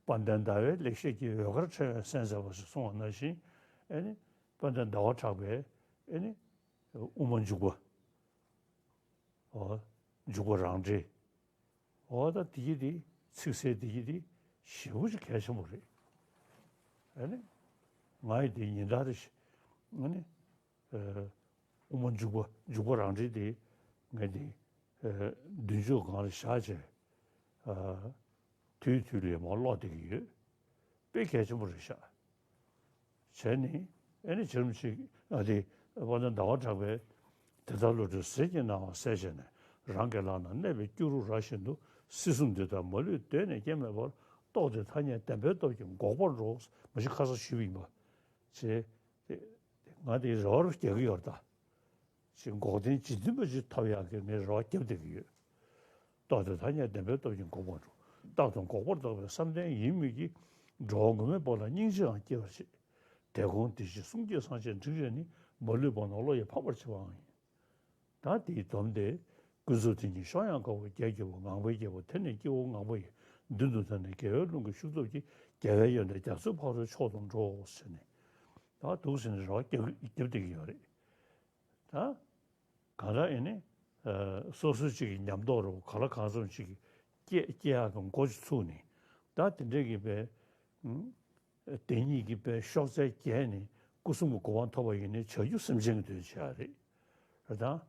དཔལ་ལྡན་ཟླ་བའི་ལེགས་བཤད་ཀྱི་འོད་དཀར་ཕྲེང་བའི་གསན་མཛད་པ་ཞེས་གསུངས་པ་ནང་བཞིན། ཨེ་ནི། དཔལ་ལྡན་ཟླ་བ་གྲགས་པའི་ཨེ་ནི། དབུ་མ་འཇུག་པ། ཨོ། འཇུག་པ་རང་འགྲེལ། ཨོ་ད་དེ་གི་དེ་ཚིག་གསལ་དེ་གི་དེ་ཞེ་པོ་ཅིག་གལ་ཆེན་པོ་རེད། ཨེ་ནི། ང་ཡི་དེ་ཉིན་ལྟར་རེ་ཞིག་ཨེ་ནི། ཨ་དབུ་མ་འཇུག་པ་འཇུག་པ་རང་འགྲེལ་དེ་ངས་དེ་ཨ་མདུན་ཅོག་སྒང་ལ་བཞག་བྱས། ཨ་དུས་དུས་ལ་མར་ཀློག་བསྡད་ཀྱི་ཡོད། དཔེ་གལ་ཆེན་པོ་རེད་ཤག་བྱས་ནས་ཨེ་ནི་རྗེ་རིན་པོ་ཆེ་ཨ་དེ་དཔལ་ལྡན་ཟླ་བ་གྲགས་པས་དེ་ལྟར་བློ་གྲོས་ཟིལ་གྱིས་གནང་བ་གསལ་བྱས་ནས། རང་གི་ལག་ན་གནས་པའི་སྐྱུ་རུ་ར་བཞིན་དུ། སྲིད་གསུམ་འདི་དག་མ་ལུས་གདོད་ནས་སྐྱེ་མེད་པར། རྟོགས་ཏེ་ཐ་སྙད་བདེན་པའི་སྟོབས་ཀྱིས་འགོག་པར་འགྲོ། མ་གཞི་ཁ་སང་ཞུས་པ་ཡིན་པ། ཅེས། དེ་དེ་ང་དེའི་རེ་བ་རྒྱག་གི་ཡོད་རེད་ད། ཅེས་འགོག་བདེན་ཇི་བདུན་པ་ཅིག་ཐོབ་ཡག་གི་ངས་རེ་བ་བརྒྱབ་བསྡད་ཀྱི་ཡོད། རྟོགས་ཏེ་ཐ་སྙད་བདེན་པའི་སྟོབས་ཀྱིས་འགོག་པར་འགྲོ། རྟག་ཏུ་འགོག་པར་བདག་པའི་བསམ་གཏན་ཡིན་མོད་ཀྱི། འགྲོ་བ་མགོན་མེད་པོ་ལ་སྙིང་རྗེའང་སྐྱེ་བར་བྱེད། དེ་དགོངས་དེ་ཕྱིར་གསུང་སྐྱེས་སངས་རྒྱས་འབྲིང་རིགས་ནི། མ་ལུས་བར་སྣང་བློ་ཡིས་འཕགས་པར་བྱེད་པའང་ཡིན། ད་དེའི་སྡོམ་དེ། ཀུན་རྫོབ་དེ་ཉིད་ཤོག་ཡང་དཀར་པོ་བརྒྱད་ཀྱི་བུ། ངང་པའི་རྒྱལ་པོ་དེ་ནི་སྐྱེ་བོ་ངང་པ་ཡི། མདུན་དུ་བདར་ནས་རྒྱལ་བའི་ཀླུང་གི་ཤུགས་སྟོབས་ཀྱིས། རྒྱལ་བའི་ཡོན་ཏན་རྒྱ་མཚོའི་ཕ་རོལ་མཆོག་ཏུ་འགྲོ། ཟེར་ནས། ད་འདུག་ཟེར་ནས་རེ་བ་རྒྱབ་རྒྱབ་བསྡད་ཀྱི་ཡོད་རེད། ད་གང་ལྟར་ཨེ་ནི། ཨ་སོ་སོ་གཅིག་གི་ཉམས་རྟོགས་རུ་ག་ལ་གང་འཚམ་ཅིག་སྐྱེ་སྐྱེ་ཡག་གི་འགོ་ཅིག་ཚུགས་ནས། ད་དེ་འདྲས་ཀྱི་པའི། ཨུམ། དེ་ཉིད་ཀྱི་པའི་གཤོག་རྩལ་རྒྱས་ནས་སྐུ་གསུམ་གྱི་གོ་འཕང་ཐོབ་པ་ཡིན་ནའི་བྱ་རྒྱུ་སེམས་ཅན་གྱི་དོན་བྱེད་ཡག་རེད། རེད་དང་།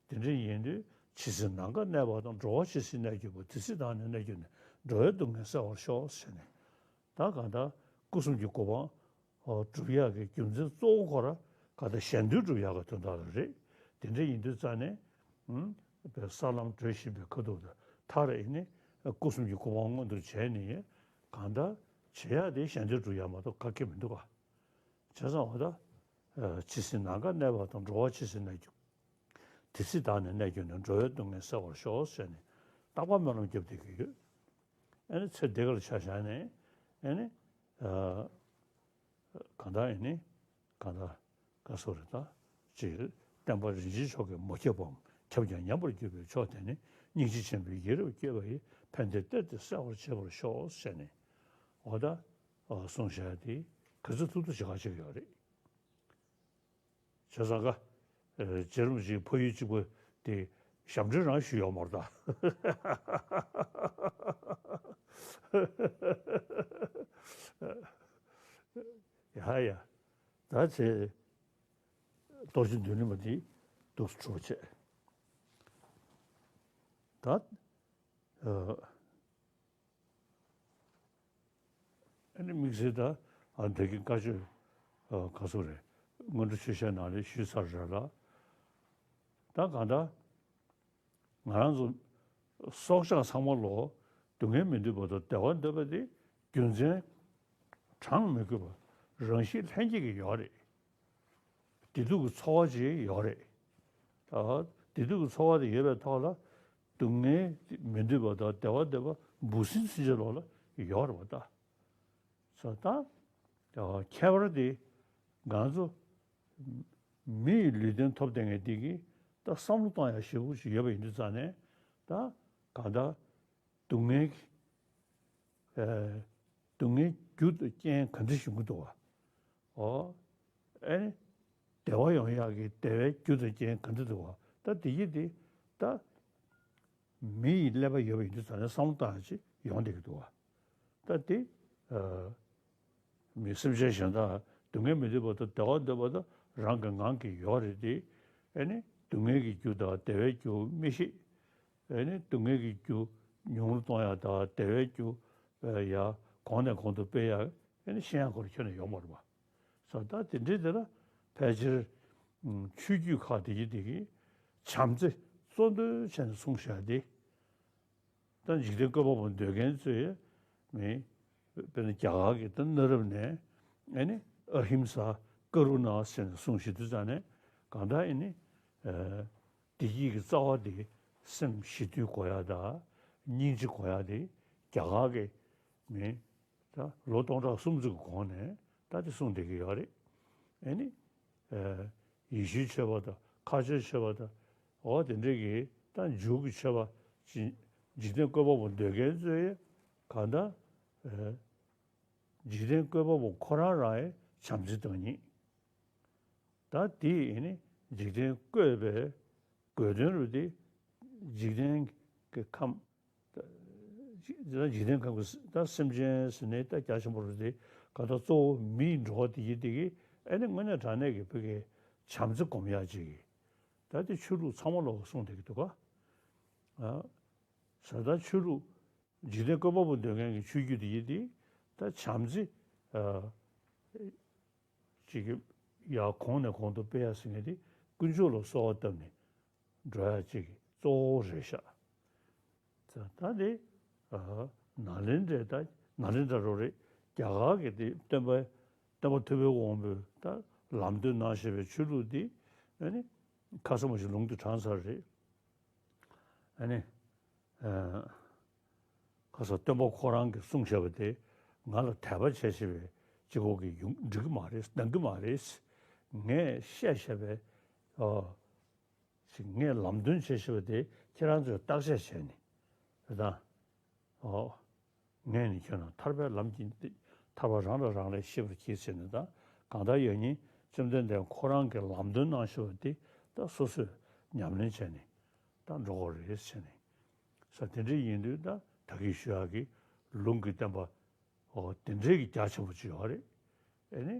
དེ་འདྲ་ཡིན་དུས་ཇི་སྲིད་ནམ་མཁའ་གནས་པ་དང་། འགྲོ་བ་ཇི་སྲིད་གནས་གྱུར་པ། དེ་སྲིད་བདག་ནི་གནས་གྱུར་ནས། འགྲོ་བའི་སྡུག་བསྔལ་སེལ་བར་ཤོག་ཟེར་ནས། ད་གང་ལྟར་སྐུ་གསུམ་གྱི་གོ་འཕང་སྒྲུབ་ཡག་གི་རྒྱུ་མཚན་གཙོ་བོ་ཁོ་ར་གང་ལྟར་གཞན་དོན་སྒྲུབ་ཡག་གི་དོན་དག་ལ་རེད། དེ་འདྲ་ཡིན་དུས་རྩ་ནས་ཨུམ་པའི་ས་ལམ་བགྲོད་བཞིན་པའི་ཁ་ཐུག་ཏུ་མཐར་ཨེ་ནི་སྐུ་གསུམ་གྱི་གོ་འཕང་མངོན་དུ་བྱས་ནས་གང་ལྟར་བྱེད་ཡག་དེ་གཞན་དོན་སྒྲུབ་ཡག་མ་གཏོགས་ག་གེ་མི་འདུག་ག་བྱས་ཙང་འོ་ད། ཨ་ཇི་སྲིད་ནམ་མཁའ་གནས་པ་དང་། འགྲོ་བ་ཇི་སྲིད་གནས་གྱུར། དེ་སྲིད་བདག་ནི་གནས་གྱུར་ནས། འགྲོ་བའི་སྡུག་བསྔལ་སེལ་བར་ཤོག་ཟེར་ནས་རྟག་པར་སྨོན་ལམ་བརྒྱབ་བསྡད་ཀྱི་ཡོད། ཨ་ནི་ཚེ་འདི་ག་ལ་ཆ་བཞག་ནས་ཨ་ནི་ཨ་གང་ལྟར་ཨ་ནི་གང་ལྟར་ག་སོ་རེ་ད་ཅིག་བསྟན་པ་རིན་ཆེན་མཆོག་གིས་མ་ཁྱབ་པའམ། ཁྱབ་ཀྱང་ཉམས་པར་གྱུར་པའི་མཆོག་དེ་ནི། སྙིང་རྗེ་ཆེན་པོས་ཡིད་རབ་བསྐྱོད་པ་ཡིས། ཕན་བདེའི་གཏེར་དེ་གསལ་བར་བྱེད་པར་ཤོག་ཟེར་ནས་འོ་ད་གསུངས་བཞག་དེ་ག་ཚོད་ཐུབ་ཐུབ་བྱེད་ག་བྱེད་ཀྱི་ཡོད་རེད། བྱས་ཙང་ཀ། ཨ་རྗེ་རིན་པོ་ཆེའི་ཕ་ཡུལ་གཅིག་པ་དེ་ཞབས་འདྲེན་རང་ཞུས་ཡོད་མ་རེད་ད། ཡ་ཡ། ད་ཚེ་རྡོ་རྗེ་མདུན་ནི་མ་དེ་འདུག་སེ་གྲུབ་བྱས། ད་ཨ། ཨ་ནི་དམིགས་བསལ་ད་ཨ་འདི་གི་བཀའ་ཆོས་ཨ་ག་ཚོད་རེད། སྔོན་འགྲོ་ཆོས་བཤད་ནང་ལ་ཞུས་ཚར་རེད་ལ། ད་གང་ལྟར་ང་རང་ཚོ་སྲོག་ཆགས་ཚང་མ་ལོ་སྡུག་བསྔལ་མི་འདོད་པ་དང་བདེ་བ་འདོད་པ་དེ་རྒྱུ་མཚན་དྲང་མི་དགོས་པ་རང་བཞིན་ལྷན་སྐྱེས་ཀྱི་ཡོད་རེད། བདེ་སྡུག་གི་ཚོར་བ་ཅིག་ཡོད་རེད། ད་ བདེ་སྡུག་གི་ཚོར་བ་དེ་ཡོད་པའི་ཐོག་ལ། སྡུག་བསྔལ་མི་འདོད་པ་དང་བདེ་བ་འདོད་པ་འབུ་སྲིན་ཚུན་ཆད་ལོགས་ལ་ཡོད་རེད་པ་ད། སོ་ད། ཁྱད་པར་དེ་ང་ཚོ་མི་ཡི་ལུས་རྟེན་ཐོབ་བསྡད་མཁན་དེ་གིས་ད་བསམ་བློ་གཏོང་ཡ་ཞེ་པོ་ཞིག་ཡོད་པ་ཡིན་དུས་ཙང་ནས། ད་གང་ལྟར་སྡུག་བསྔལ་གྱི། ཨ། སྡུག་བསྔལ་རྒྱུ་དང་རྐྱེན་ག་འདྲ་ཞིག་ཡོང་གི་འདུག་བ། ཨོ། ཨེ་ནི། བདེ་བ་ཡོང་ཡག་གི་བདེ་བའི་རྒྱུ་དང་རྐྱེན་ག་འདྲ་འདུག་བ། ད་དེ་ཡིན་དེ། ད་མི་ཡི་ཀླད་པ་ཡོད་པ་ཡིན་དུས་ཙང་ནས་བསམ་བློ་བཏང་ཡག་ཅིག་ཡོང་བསྡད་ཀྱི་འདུག་བ། ད་དེ། ཨ། མི་སེམས་ཅན་གཞན་དག་སྡུག་བསྔལ་མི་འདོད་པ་དང་བདེ་བ་འདོད་པ་དང་རང་གི་ངང་གིས་ཡོད་རེད་དེ། ཨེ་ནི་སྡུག་བསྔལ་གྱི་རྒྱུ་དང་བདེ་བའི་རྒྱུ་མི་ཤེས། ཨེ་ནི་སྡུག་བསྔལ་གྱི་རྒྱུ་ཉུང་རུ་གཏོང་ཡག་དང་བདེ་བའི་རྒྱུ་ཡ་གོང་ནས་གོང་དུ་སྤེལ་ཡག་ཨེ་ནི་ཤེས་ཡག་སྐོར་ཁྱོན་ནས་ཡོད་མ་རེད་པ། སོ་ད་དེ་འདྲའི་དེ་ལ་ཕལ་ཆེར་ཆོས་བརྒྱུད་ཁག་དེ་གྱིས་དེ་གིས་བྱམས་བརྩེ་གཙོ་འདོན་བྱས་ནས་གསུངས་བཞག་དེ། ད་འཇིག་རྟེན་བཀོད་པ་པོ་འདོད་མཁན་ཚོས་མི། དཔེར་ན་རྒྱ་གར་གྱི་ད་གནའ་རབས་ནས་ཨེ་ནི་ཨ་ཧིམ་ས་ཀ་རུ་ཎ་ཟེར་ནས་གསུངས་བཞག་དུས་ཙང་ནས། གང་ལྟར་ཨེ་ནི་བདེ་སྐྱིད་ཀྱི་རྩ་བ་དེ་སེམས་ཞི་དུལ་དགོས་ཡ་དང་སྙིང་རྗེ་དགོས་ཡ་དེ་རྒྱ་གར་གྱི་མི། ད་ལོ་སྟོང་ཕྲག་གསུམ་ཙམ་གྱི་གོང་ནས་ད་དེ་གསུངས་བསྡད་ཀྱི་ཡོད་རེད། ཨེ་ནི། ཨ། ཡེ་ཤུའི་ཆོས་པ་དང་མཁའ་སྤྱོད་ཆོས་པ་དང་། འོ་དེ་འདྲས་ཀྱི་ད་འཇུག་གི་ཆོས་པ་ཅིག་འཇིག་རྟེན་བཀོད་པ་པོ་འདོད་མཁན་ཚོས་གང་ལྟར། ཨ། འཇིག་རྟེན་བཀོད་པ་པོ་ཁོ་རང་རང་ཡང་བྱམས་བརྩེ་གཏོང་མཁན། ད་དེ་ཡིན་ནི་འཇིག་རྟེན་བཀོད་པའི་དགོས་དོན་རུ་དེ་འཇིག་རྟེན་གྱི་ཁམས། ད་འཇིག་རྟེན་ཁམས་ཀྱི་ད་སེམས་ཅན་ཟེར་ནས་ད་རྒྱ་ཆེན་པོ་རུ་དེ་ག་ད་གཙོ་བོ་མིའི་འགྲོ་བ་དེ་ཡིན་དེ་གི་ཨེ་ནི་དངོས་གནས་དྲང་གནས་ཀྱི་བོད་ཀྱི་བྱམས་བརྩེ་སྒོམ་ཡག་ཅིག་གི་ད་དེ་ཆོས་ལུགས་ཚང་མ་ལོག་གསུངས་བསྡད་ཀྱི་འདུག་ག། ཨ། ས་ད་ཆོས་ལུགས་འཇིག་རྟེན་བཀོད་པ་པོ་འདོད་མཁན་གྱི་ཆོས་བརྒྱུད་དེ་ཡིན་དེ་ད་བྱམས་བརྩེ། ཨ། ཅིག་གི་ཡར་གོང་ནས་གོང་དུ་སྤེལ་ཡ་ཟེར་མཁན་དེ་དཀོན་མཆོག་ལ་གསོལ་བ་བཏབ་ནས་འགྲོ་ཡ་ཅིག་གི་གཙོ་བོ་རེད་ཤག། ད་ད་དེ་ཨ་ནཱ་ལེནྡྲའི་ད་ནཱ་ལེནྡྲ་རོ་རེད། རྒྱ་གར་གྱི་དེ་སྟོན་པ་སྟོན་པ་ཐུབ་པའི་དབང་པོས་ད་ལམ་སྟོན་གནང་བཞིན་པའི་ཆོས་ལུགས་འདི་ཨ་ནི་ཁ་ས་མ་ཞིག་ལུང་དུ་དྲངས་ཚར་རེད། ཨ་ནི། ཨ། ཁ་སང་སྟོན་པ་ཁོ་རང་གིས་གསུངས་བཞག་པ་དེ་ང་ལ་དད་པ་བྱས་བྱས་པའི་གཅིག་པོ་གིས་ཡོང་འགྲིག་གི་མ་རེད། འདང་གི་མ་རེད། ངས་བཤད་བཞག་པའི། ཨོ། ཅིག་ངས་ལམ་སྟོན་བྱས་བཞག་པ་དེ་ཁྱེད་རང་ཚོས་བརྟག་དཔྱད་བྱས་ནས་རེད་ད། ཨོ། ངས་ནི་ཁྱོད་རང་ཐར་པའི་ལམ་གྱི་ཐར་པ་རང་ལ་རང་ལས་ཤེས་པར་གྱིས་ཟེར་ནས་ད། གང་ལྟར་ཡང་ཉིན་བཅོམ་ལྡན་འདས་ཁོ་རང་གིས་ལམ་སྟོན་གནང་བཞག་པ་དེ་ད་སོ་སོས་ཉམས་ལེན་བྱས་ནས་ད་འགྲོ་དགོས་རེད་ཟེར་ནས། ས་དེ་འདྲ་ཡིན་དུས་ད་ད་གིན་ཞུ་ཡག་གི་ལུང་གི་བསྟན་པ། ཨོ་དེ་འདྲའི་གི་རྒྱ་ཆེན་པོ་ཅིག་ཡོད་རེད། ཨེ་ནི།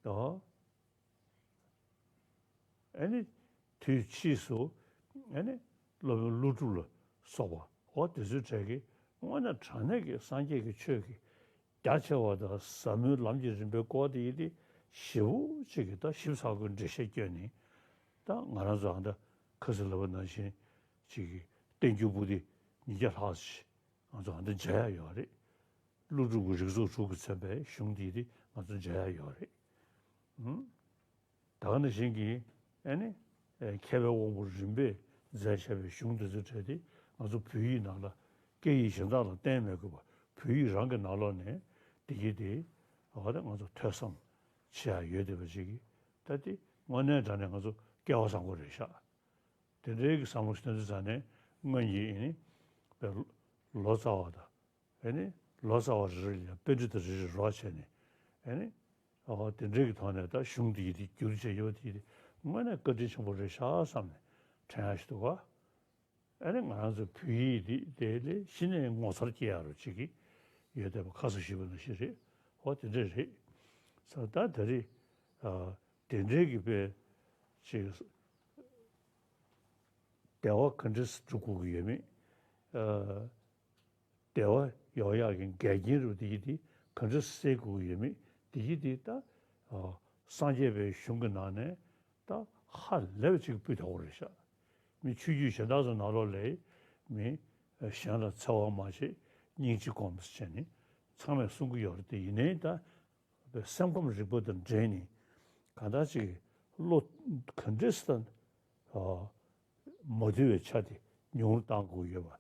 ཨོ། ཨེ་ནི། དུས་ཕྱིས་སུ། ཨེ་ནི། སློབ་དཔོན་ཀླུ་སྒྲུབ་ལ་སོགས་པ་ཨོ་དེ་ཚོའི་གྲས་ཀྱི་དངོས་གནས་དྲང་གནས་ཀྱི་སངས་རྒྱས་ཀྱི་ཆོས་ཀྱི་རྒྱ་ཆེ་བ་དང་ཟབ་མོའི་ལམ་གྱི་རིམ་པའི་སྐོར་དེ་ཡིན་ཏེ་ཞེ་པོ་ཅིག་གི་ད་ཞིབ་ཚགས་པོའི་འགྲེལ་བཤད་བསྐྱོན་ནས། ད་ང་རང་ཚོ་ཨ་ད་ཁ་སང་ལབ་པ་ནང་བཞིན་ཅིག་གི་བསྟན་འགྱུར་པོ་ཏི་ཉིས་བརྒྱ་ལྷག་ཅིག་ང་ཚོ་ཨ་ད་མཇལ་ཡ་ཡོད་རེད། ཀླུ་སྒྲུབ་ཀྱི་རིགས་ཚོགས་དྲུག་གིས་མཚོན་པའི་གཞུང་འདི་དེ་ང་ཚོ་མཇལ་ཡ་ཡོད་རེད། ཨུམ། ད་ག་ནང་བཞིན་གྱི་ཨེ་ནི། ཨེ་མཁས་པའི་དབང་པོ་རིམ་པས་མཛད་བཞག་པའི་གཞུང་འདི་ཚོའི་གྲས་དེ་ང་ཚོ་བོད་ཡིག་ནང་ལ་སྐད་ཡིག་གཞན་དག་ལ་བསྟན་མེད་དགོས་པ་བོད་ཡིག་རང་གི་ནང་ལོགས་ནས་འདི་གི་དེ་ཨ་ད་ང་ཚོ་ཐོས་བསམ་བྱེད་ཡ་ཡོད་བསྡད་པ་ཅིག་གི་ད་དེ་དངོས་གནས་དྲང་གནས་ང་ཚོ་སྐལ་བ་བཟང་པོ་རེད་ཤག། དེ་འདྲའི་གི་བསམ་བློ་ཞིག་བཏོན་དུས་ཙང་ནས་སྔོན་གྱི་ཨེ་ནི། པའི་ལོ་ཙཱ་བ་དང་། ཨེ་ནི། ལོ་ཙཱ་བ་རེ་རེ་ལ་ཡང་པཎྜི་ཏ་རེ་རེ་རོགས་བྱས་ནས། ཨེ་ནི། ཨོ་དེ་འདྲའི་གི་ཐོག་ནས་ད་གཞུང་འདི་ཡི་དེ་བསྒྱུར་བྱས་ཡོད་དེ་དེ་དངོས་གནས་བཀའ་དྲིན་ཆེན་པོ་རེད་ཤག་བསམ་ནས་དྲན་ཡ་ཞིག་འདུག་ག། ཨེ་ནི་ང་རང་ཚོ་བོད་ཡིག་འདི་དེ་ལས་གཞི་ནས་ངོ་མཚར་སྐྱེ་ཡ་རུ་ཅིག་གི་ཡོད་བསྡད་པ་ཁ་སང་ཞུས་པ་ནང་བཞིན་རེད། ཨོ་དེ་འདྲ་རེད། ས་ད་དེ་རེད། ཨ་དེ་འདྲའི་གི་དཔེ་ཅིག་བདེ་བ་ག་འདྲས་སྒྲུབ་དགོས་ཀྱི་ཡོད་མེད། ཨ་བདེ་བ་ཡོང་ཡག་གི་འགལ་རྐྱེན་རུ་དེ་ཡི་དེ་ག་འདྲས་སེལ་དགོས་ཀྱི་ཡོད་མེད་དེ་ཡི་དེ་ད། ཨ་སངས་རྒྱས་པའི་གཞུང་གི་ནང་ནས་ད་ཧ་ལས་པ་ཅིག་སྤུས་དག་པོ་རེད་ཤག། མི་ཆོས་བརྒྱུད་གཞན་དག་ཚོ་ནང་ལོགས་ལས་མི་གཞན་ལ་འཚེ་བ་མ་བྱེད། སྙིང་རྗེ་སྒོམས་བྱས་ནས་ཚང་མས་གསུང་གི་ཡོད་རེད་དེ་ཡིན་ནའི་ད། སེམས་ཁམས་རིག་པ་དང་འབྲེལ་ནས་གང་ལྟར་ཅིག་བློ་ག་འདྲས་ད། ཨ། མ་དུལ་བའི་ཆ་དེ་ཉུང་རུ་གཏང་དགོས་ཡོད་པ།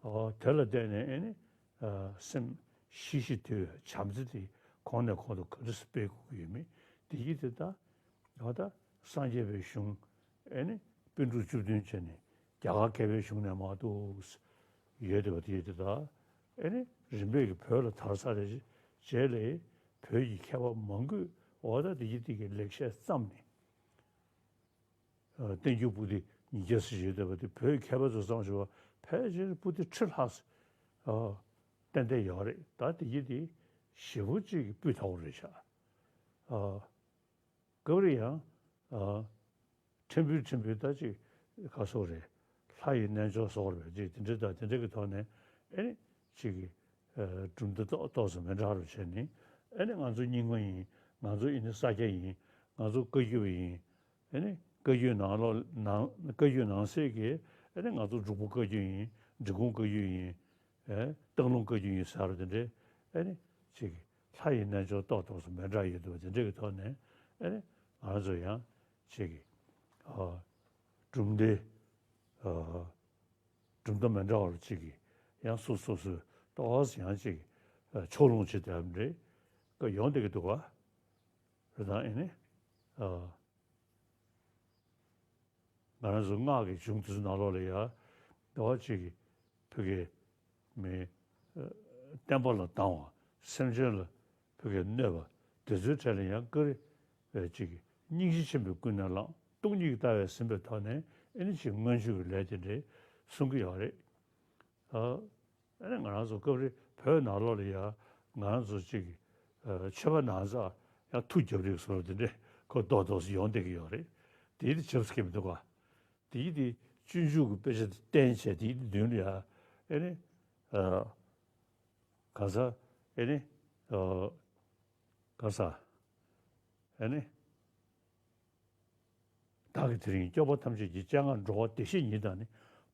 ཨོ་དེ་ལ་བརྟེན་ནས་ཨེ་ནི་སེམས་ཤི་ཤི་དུལ་བའི་བྱམས་བརྩེ་དེ་གོང་ནས་གོང་དུ་ག་འདྲ་སེ་སྤེལ་དགོས་ཀྱི་ཡོད་མེད་དེ་གྱིས་དེ་ལྟ། ད་ལྟ་སངས་རྒྱས་པའི་གཞུང་ཨེ་ནི་པཎ་གྲུབ་བཅུ་བདུན་བྱས་ནས་རྒྱ་གར་མཁས་པའི་གཞུང་ནས་མར་འདུག་ཡོད་བསྡད་པ་དེ་དེ་དག་ཨེ་ནི་རིམ་པས་ཀྱི་བོད་ལ་དར་ཚར་བའི་རྗེས་ལ་བོད་ཀྱི་མཁས་པ་མང་པོས་འོ་ད་དེ་གྱིས་དེ་གི་ལེགས་བཤད་བརྩམས་ནས། བསྟན་འགྱུར་པོ་ཏི་ཉིས་བརྒྱ་ཙམ་ཡོད་བསྡད་པ་དེ་བོད་ཀྱི་མཁས་པ་ཚོ་བརྩམས་བཞག་པ་ཕལ་ཆེར་པོ་ཏི་ཁྲི་ལྷག་ཙམ་ཏན་ཏན་ཡོད་རེད། ད་དེ་གྱིས་དེ་ཞེ་པོ་ཅིག་སྤུས་དག་པོ་རེད་ཤག་སྐབས་རེ་ཡང་ཕྲན་བུ་ཕྲན་བུ་ད་ཅིག་ག་སོགས་རེད། ལྷ་ཡི་རྣལ་འབྱོར་སོགས་རེད་ཅིག་དེ་འདྲ་དང་དེ་འདྲ་གི་ཐོག་ནས་ཨེ་ནི་ཅིག་གི་གྲུབ་མཐའ་ཏོག་ཏོག་ཙམ་མི་འདྲ་བ་བྱས་ནས་ཨེ་ནི་ང་ཚོ་རྙིང་མ་ཡིན། ང་ཚོ་ཨེ་ནི་ས་སྐྱ་ཡིན། ང་ཚོ་བཀའ་བརྒྱུད་པ་ཡིན། ཨེ་ནི་བཀའ་བརྒྱུད་ནང་ལོགས་ནང་བཀའ་བརྒྱུད་ནང་གསེས་ཀྱི་ཨེ་ནི་ང་ཚོ་འབྲུག་པ་བཀའ་བརྒྱུད་ཡིན། འབྲི་གུང་བཀའ་བརྒྱུད་ཡིན། ཨེ་སྟག་ལུང་བཀའ་བརྒྱུད་ཡིན་ཟེར་བ་དེ་འདྲའི་ཨེ་ནི་ཅིག་ལྷ་ཡི་རྣལ་འབྱོར་ཏོག་ཏོག་ཙམ་མི་འདྲ་ཡོད་འདུག་པ་དེ་འདྲའི་གི་ཐོག་ནས་ཨེ་ནི་ང་ཚོ་ཡང་ཅིག་གི་ཨ་གྲུབ་མཐའི་ཨ་གྲུབ་མཐའ་མི་འདྲ་བ་ཅིག་གི་ཡང་སོ་སོ་སོའི་ཏོག་ཙམ་ཡང་ཅིག་ཨ་ཕྱོགས་ལྷུང་བྱེད་བསྡད་པ་འདྲའི་ཀ་ཡོང་བསྡད་ཀྱི་འདུག་ག་རེད་དང་ཨེ་ནི་ཨ། ང་རང་ཚོ་སྔགས་ཀྱི་གཞུང་དེ་ཚོ་ནང་ལོགས་ལ་ཡང་ཟླ་བ་གཅིག་གི་ཕ་གི་མི་བསྟན་པ་ལ་སྡང་བ། སེམས་ཅན་ལ་ཕ་གི་གནོད་པ་དེ་ཚོའི་གྲས་ལ་ཡང་བཀའ་རེ་བས་གཅིག་གི་སྙིང་རྗེ་ཆེན་པོའི་ཀུན་ནས་བསླངས། སྟོང་ཉིད་ཀྱི་ལྟ་བས་ཟིན་པའི་ཐོག་ནས་ཨེ་ནི་ཅིག་མངོན་སྤྱོད་ཀྱི་ལས་དེ་འདྲའི་གསུང་གི་ཡོད་རེད། ཨ་ནི་ང་རང་ཚོ་སྐབས་རེ་བོད་ནང་ལོགས་ལ་ཡང་ང་རང་ཚོ་གཅིག་གི་ཨ་ཆོས་པ་ནང་ཚ་ཡང་ཐུགས་རྒྱབ་རིགས་སོགས་དེ་འདྲས་ཁོ་རྡོག་རྡོག་སུ་ཡོང་བསྡད་ཀྱི་ཡོད་རེད། དེའི་དེ་ཆབ་སྲིད་ཀྱི་མི་འདུག་ག་དེའི་དེ་སྤྱོད་འཇུག་གི་དཔེ་ཆ་དེ་བསྟན་བྱས་དེའི་དེ་མདུན་ལ་ཡང་ཨེ་ནི་ཨ་ག་ས་ཨེ་ནི་ཨ་ག་ས་ཨེ་ནི། བདག་གིས་དེ་རིང་སྐྱོབ་པ་ཐམས་ཅད་ཀྱི། སྤྱན་སྔར་འགྲོ་བ་བདེ་གཤེགས་ཉིད་དང་ནི།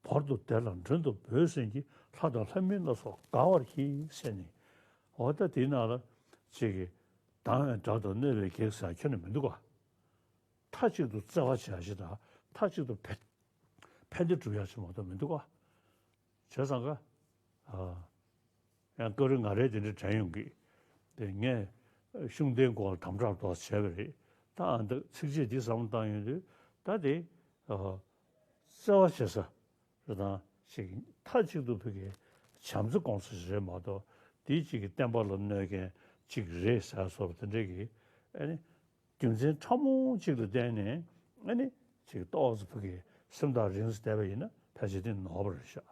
བར་དུ་བདེ་ལ་མགྲོན་དུ་བོས་ཟིན་གྱི། ལྷ་དང་ལྷ་མིན་ལ་སོགས་དགའ་བར་གྱིས་ཟེར་ནས། འོ་ད་དེའི་ནང་ལ་ཅིག་གིས་སྡང་བའི་དགྲ་དང་གནོད་པའི་བགེགས་ཟེར་ཁྱོན་ནས་མི་འདུག་ག་མཐའ་གཅིག་ཏུ་བརྩེ་བ་བྱ་ཞིང་དང་མཐའ་གཅིག་ཏུ་ཕན་ཕན་བདེ་སྒྲུབ་ཡག་ཅིག་མ་གཏོགས་མི་འདུག་ག་བྱས་ཙང་ཀ་ཨ། ཡང་སྐབས་རེ་ང་རའི་དེ་འདྲ་དྲན་ཡོང་གི། དེ་ངས་ཤུགས་ལྡན་སྐོར་དམ་དྲག་ཏོག་བྱས་པ་རེད། ད་ཨ་འདི་ཚིགས་བཅད་འདི་བསམ་བློ་བཏང་ཡོང་དུས་ད་དེ་ཨ་བརྩེ་བ་བྱེད་ས་རེད་དང་ཞིག་མཐའ་གཅིག་ཏུ་ཕ་གི་བྱམས་བརྩེ་སྐོང་ས་ཞིག་རེད་མ་གཏོགས་དེའི་གཅིག་གི་བསྟན་པ་ལ་གནོད་མཁན་གཅིག་རེད་ཟེར་སོགས་དེ་འདྲ་གི་ཨ་ནི་རྒྱུ་མཚན་ཕྲ་མོ་གཅིག་ལ་བརྟེན་ནས་ཨ་ནི་ཅིག་ཏོག་ཙམ་ཕ་གི་སེམས་ཐག་རིང་ཙམ་བསྡད་པ་ཡིན་ན་ཕལ་ཆེར་དེ་ནོར་བ་རེད་ཤག་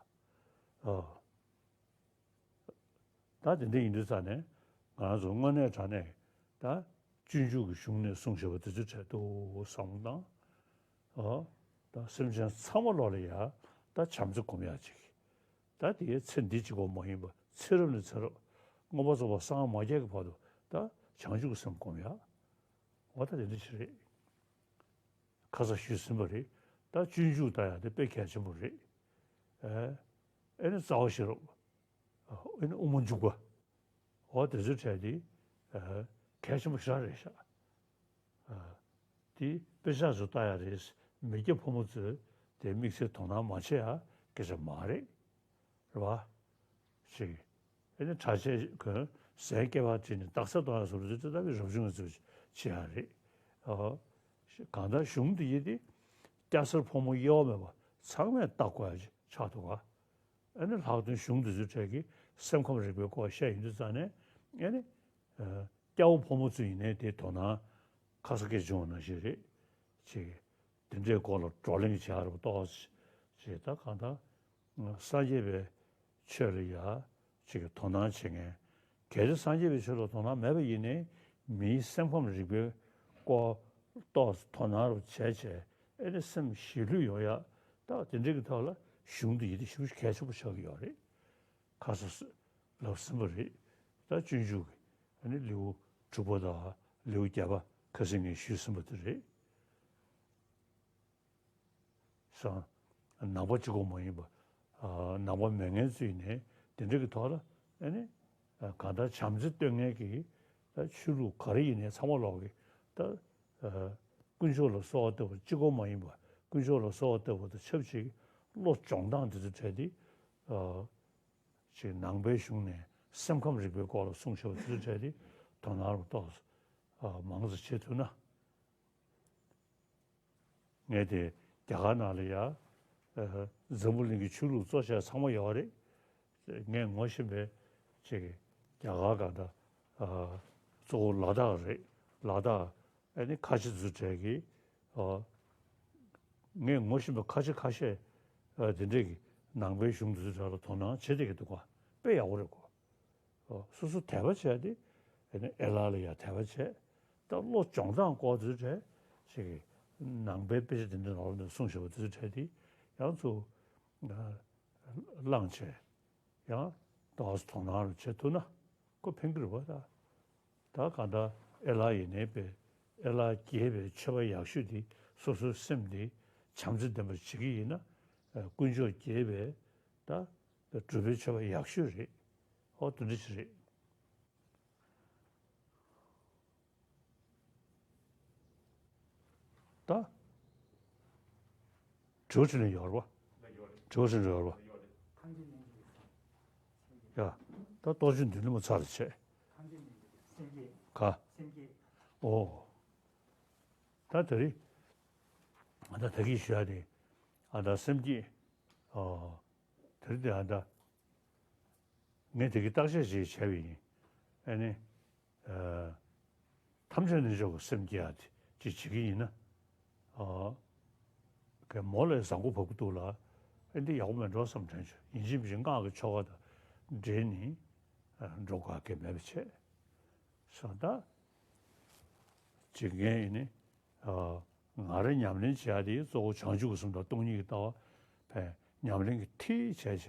ཨ། ད་དེ་འདྲ་ཡིན་དུས་ཙང་ནས་ང་རང་ཚོ་དངོས་གནས་དྲང་གནས་ད་སྤྱོད་འཇུག་གི་གཞུང་ནས་གསུངས་བཞག་པ་དེ་ཚོའི་གྲས་དུ་བསམ་བློ་བཏང་། ཨོ། ད་སེམས་ཅན་ཚང་མ་ལོག་ལ་ཡ་ད་བྱམས་བརྩེ་སྒོམ་ཡག་ཅིག་ད་དེའི་ཚེ་འདི་གཅིག་པོ་མ་ཡིན་པ་ཚེ་རབས་ནས་ཚེ་རབས་མངོན་པར་རྫོགས་པར་སངས་མ་རྒྱས་ཀྱི་བར་དུ་ད་བྱང་ཆུབ་ཀྱི་སེམས་སྒོམ་ཡག་འོ་ད་དེ་འདྲ་ཅིག་རེད། ཁ་ས་ཞུས་ཟིན་པ་རེད། ད་སྤྱོད་འཇུག་ལྟ་ཡག་དེ་དཔེ་གལ་ཆེན་པོ་རེད། ཨེ་ཨེ་ནི་རྩ་བ་ཤེས་རབ། ཨེ་ནི་དབུ་མ་འཇུག་པ། འོ་དེ་ཚོའི་གྲས་དེ་ཨེ་གལ་ཆེན་པོ་ཞེ་དྲག་རེད་ཤག་ཨ་དེ་དཔེ་ཆ་ཚོ་ལྟ་ཡག་རེད། མི་སྐྱ་ཕོ་མོ་ཚོས་དེ་དམིགས་བསལ་དོ་སྣང་མ་བྱེད་ཡག་སྐད་ཆ་མ་རེད། རེད་བ། ཞིག་ཨེ་ནི་གྲྭ་ཆས་གོན་གཟན་སྐེད་པ་བྲིས་ནས་རྟགས་གསལ་གཏོང་ཡག་བཟོ་འདྲ་དེ་ལྟ་བུའི་རབ་བྱུང་ངེས་ཚོས་བྱེད་ཡག་རེད། ཨོ། གང་ལྟར་གཞུང་འདི་ཡི་དེ་སྐྱ་སེར་ཕོ་མོ་དབྱེ་བ་མེད་པ་ཚང་མས་བལྟ་དགོས་ཡག་ཅིག་ཆགས་འདུག་ག་ཨེ་ནི་ལྷག་དོན་གཞུང་འདི་ཚོའི་གྲས་ཀྱི་སེམས་ཁམས་རིག་པའི་སྐོར་བཤད་ཡོང་དུས་ཙང་ནས་ཨེ་ནི་ཨ་སྐྱ་བོ་ཕོ་མོ་ཚོ་ཡིན་ནའི་དེ་དོ་སྣང་ཁ་ས་སྐད་བྱུང་བ་ནང་བཞིན་རེད། ཅིག་དེ་འདྲའི་སྐོར་ལ་བགྲོ་གླེང་བྱེད་ཡག་རེད་པ་ཏོག་ཙམ་ཅིག་ད་གང་ལྟར་སངས་རྒྱས་པའི་ཆོས་ལ་ཡ་ཅིག་གི་དོ་སྣང་བྱེད་མཁན། གལ་ཏེ་སངས་རྒྱས་པའི་ཆོས་ལ་དོ་སྣང་མེད་པ་ཡིན་ནའི་མིའི་སེམས་ཁམས་རིག་པའི་སྐོར་ཏོག་ཙམ་དོ་སྣང་རུ་བྱས་བྱས་ཨེ་ནི་སེམས་ཞི་ལྷོད་ཡོང་ཡག་ད་དེ་འདྲའི་གི་ཐོག་ལ་གཞུང་འདི་ཡི་དེ་ཞེ་པོ་གལ་ཆེན་པོ་ཆགས་ཀྱི་ཡོད་རེད། ཁ་ས་ལབ་ཟིན་པ་རེད། ད་སྤྱོད་འཇུག་གི་ཨ་ནི་ལེའུ་དྲུག་པ་དང་ལེའུ་བརྒྱད་པ་ཁ་སང་ངས་ཞུས་ཟིན་པ་དེ་རེད། སང་ནང་པ་གཅིག་པོ་མ་ཡིན་པ་ཨ་ནང་པ་མེད་མཁན་ཚོས་ནས་དེ་འདྲ་གི་ཐོག་ལ་ཨ་ནི་གང་ལྟར་བྱམས་བརྩེ་སྟོན་མཁན་གྱི་ད་ཆོས་ལུགས་ག་རེ་ཡིན་ནའི་ཚང་མ་ལོག་གི་ད་ཨ་དཀོན་མཆོག་ལ་གསོལ་བ་བཏབ་པ་གཅིག་པོ་མ་ཡིན་པ་དཀོན་མཆོག་ལ་གསོལ་བ་བཏབ་པ་དང་ཆབས་ཅིག་ བློ་སྦྱོང་སྟངས་དེ་ཚོ་བྲལ་ཏེ། ཨ། ཅིག་ནང་པའི་གཞུང་ནས་སེམས་ཁམས་རིག་པའི་སྐོར་ལ་གསུངས་བཞག་པ་དེ་ཚོ་བྲལ་ཏེ། དོ་སྣང་རུ་ཏོག་ཙམ་མང་ཙམ་བྱེད་ཐུབ་ན། ངས་དེ་རྒྱ་གར་ནང་ལ་ཡ། ཨ། འཛམ་བུ་གླིང་གི་ཆོས་ལུགས་གཙོ་ཆེ་ཚང་མ་ཡོད་རེད། ངས་ངོ་ཤེས་པའི་ཅིག་རྒྱ་གར་ག་ད། ཨ། གཙོ་བོ་ལ་དྭགས་རེད། ལ་དྭགས། ཨ་ནི་ཁ་ཆེ་ཚོ་གྲས་ཀྱིས། ཨ། ངས་ངོ་ཤེས་པའི་ཁ་ཆེ་ཁ་ཤས། ཨ། དེ་འདྲས་ཀྱི་ནང་པའི་གཞུང་དེ་ཚོ་གྲས་ལ་དོ་སྣང་བྱེད་བསྡད་ཀྱི་འདུག་ག་དཔེ་ཡག་པོ་རེད་གོ། ཨ། སོ་སོ་དད་པ་བྱས་ཏེ། ཨ་ནི་ཨེ་ལ་ལ་ཡ་དད་པ་བྱས། ད་བློ་སྦྱོང་སྟངས་སྐོར་དེ་ཚོ་གྲས་ཅིག་གི་ནང་པའི་དཔེ་ཆ་དེ་འདྲ་ནང་ལ་གསུངས་བཞག་པ་དེ་ཚོ་གྲས་དེ་ཡང་ཚུར། ཨ། བླངས་བྱས། ཡང་ཏོག་ཙམ་དོ་སྣང་རུ་བྱེད་ཐུབ་ན་ཁོ་ཕན་གྱི་རེད་པ། ད་ད་གང་ལྟར་ཨེ་ལ་ཡིན་ནའི་པས་ཨེ་ལ་རྒྱས་པའི་མཆོད་པ་ཡག་ཤོས་དེ་སོ་སོའི་སེམས་དེ་བྱམས་བརྩེ་ལྡན་པ་བྱེད་ཀྱི་ཡིན་ན། ཨ། དཀོན་མཆོག་རྒྱས་པའི་ད་སྒྲུབ་པའི་མཆོད་པ་ཡག་ཤོས་རེད། ཨོ་དེ་འདྲ་ཞིག་རེད། ད། དྲི་བ་དྲིས་ལན་ཡོད་རེད་པ། དྲི་བ་དྲིས་ལན་ཡོད་རེད་པ། ཡ། ད་གཏོ་བཅུད་འདི་ནི་མ་ཚར་ཆེ། ག་ཨོ། ད་དེ་རིང་། ཨ། ད་ད་གིན་ཞུ་ཡ་དེ། ཨ། ད་སེམས་བསྐྱེད། ཨོ། དེ་རིང་དེ། ཨ། ད་ངས་དེ་གི་བརྟག་དཔྱད་ཅིག་བྱས་པ་ཡིན། ཨ་ནི། ཨ། ཐམས་ཅད་རྣལ་འབྱོར་གྱི་སེམས་བསྐྱེད་ཡ་དེ་ཅིག་བྱེད་ཀྱི་ཡིན་ན། ཨ། གས་མོ་ལ་བཟང་པོ་བབས་ཀྱི་འདུག་ལ། ཨ། འདི་ཡག་པོ་མེད་འགྲོ་བསམ་དྲན་བྱུང་། ཡིན་གཅིག་མིན་གཅིག་སྔགས་ཀྱི་ཆོ་ག་དང་འབྲེལ་ནས། ཨ། འགྲོ་དགོས་གལ་མེད་པ་བྱས། སོང་ད། ཅིག་ངས་ཡིན་ནི། ཨ། ང་རང་ཉམས་ལེན་བྱེད་ཡ་དེ་གཙོ་བོ་བྱང་ཆུབ་ཀྱི་སེམས་དང་སྟོང་ཉིད་ཀྱི་ལྟ་བ་བས་ཉམས་ལེན་གྱི་ཁྲིད་བྱས་བྱས་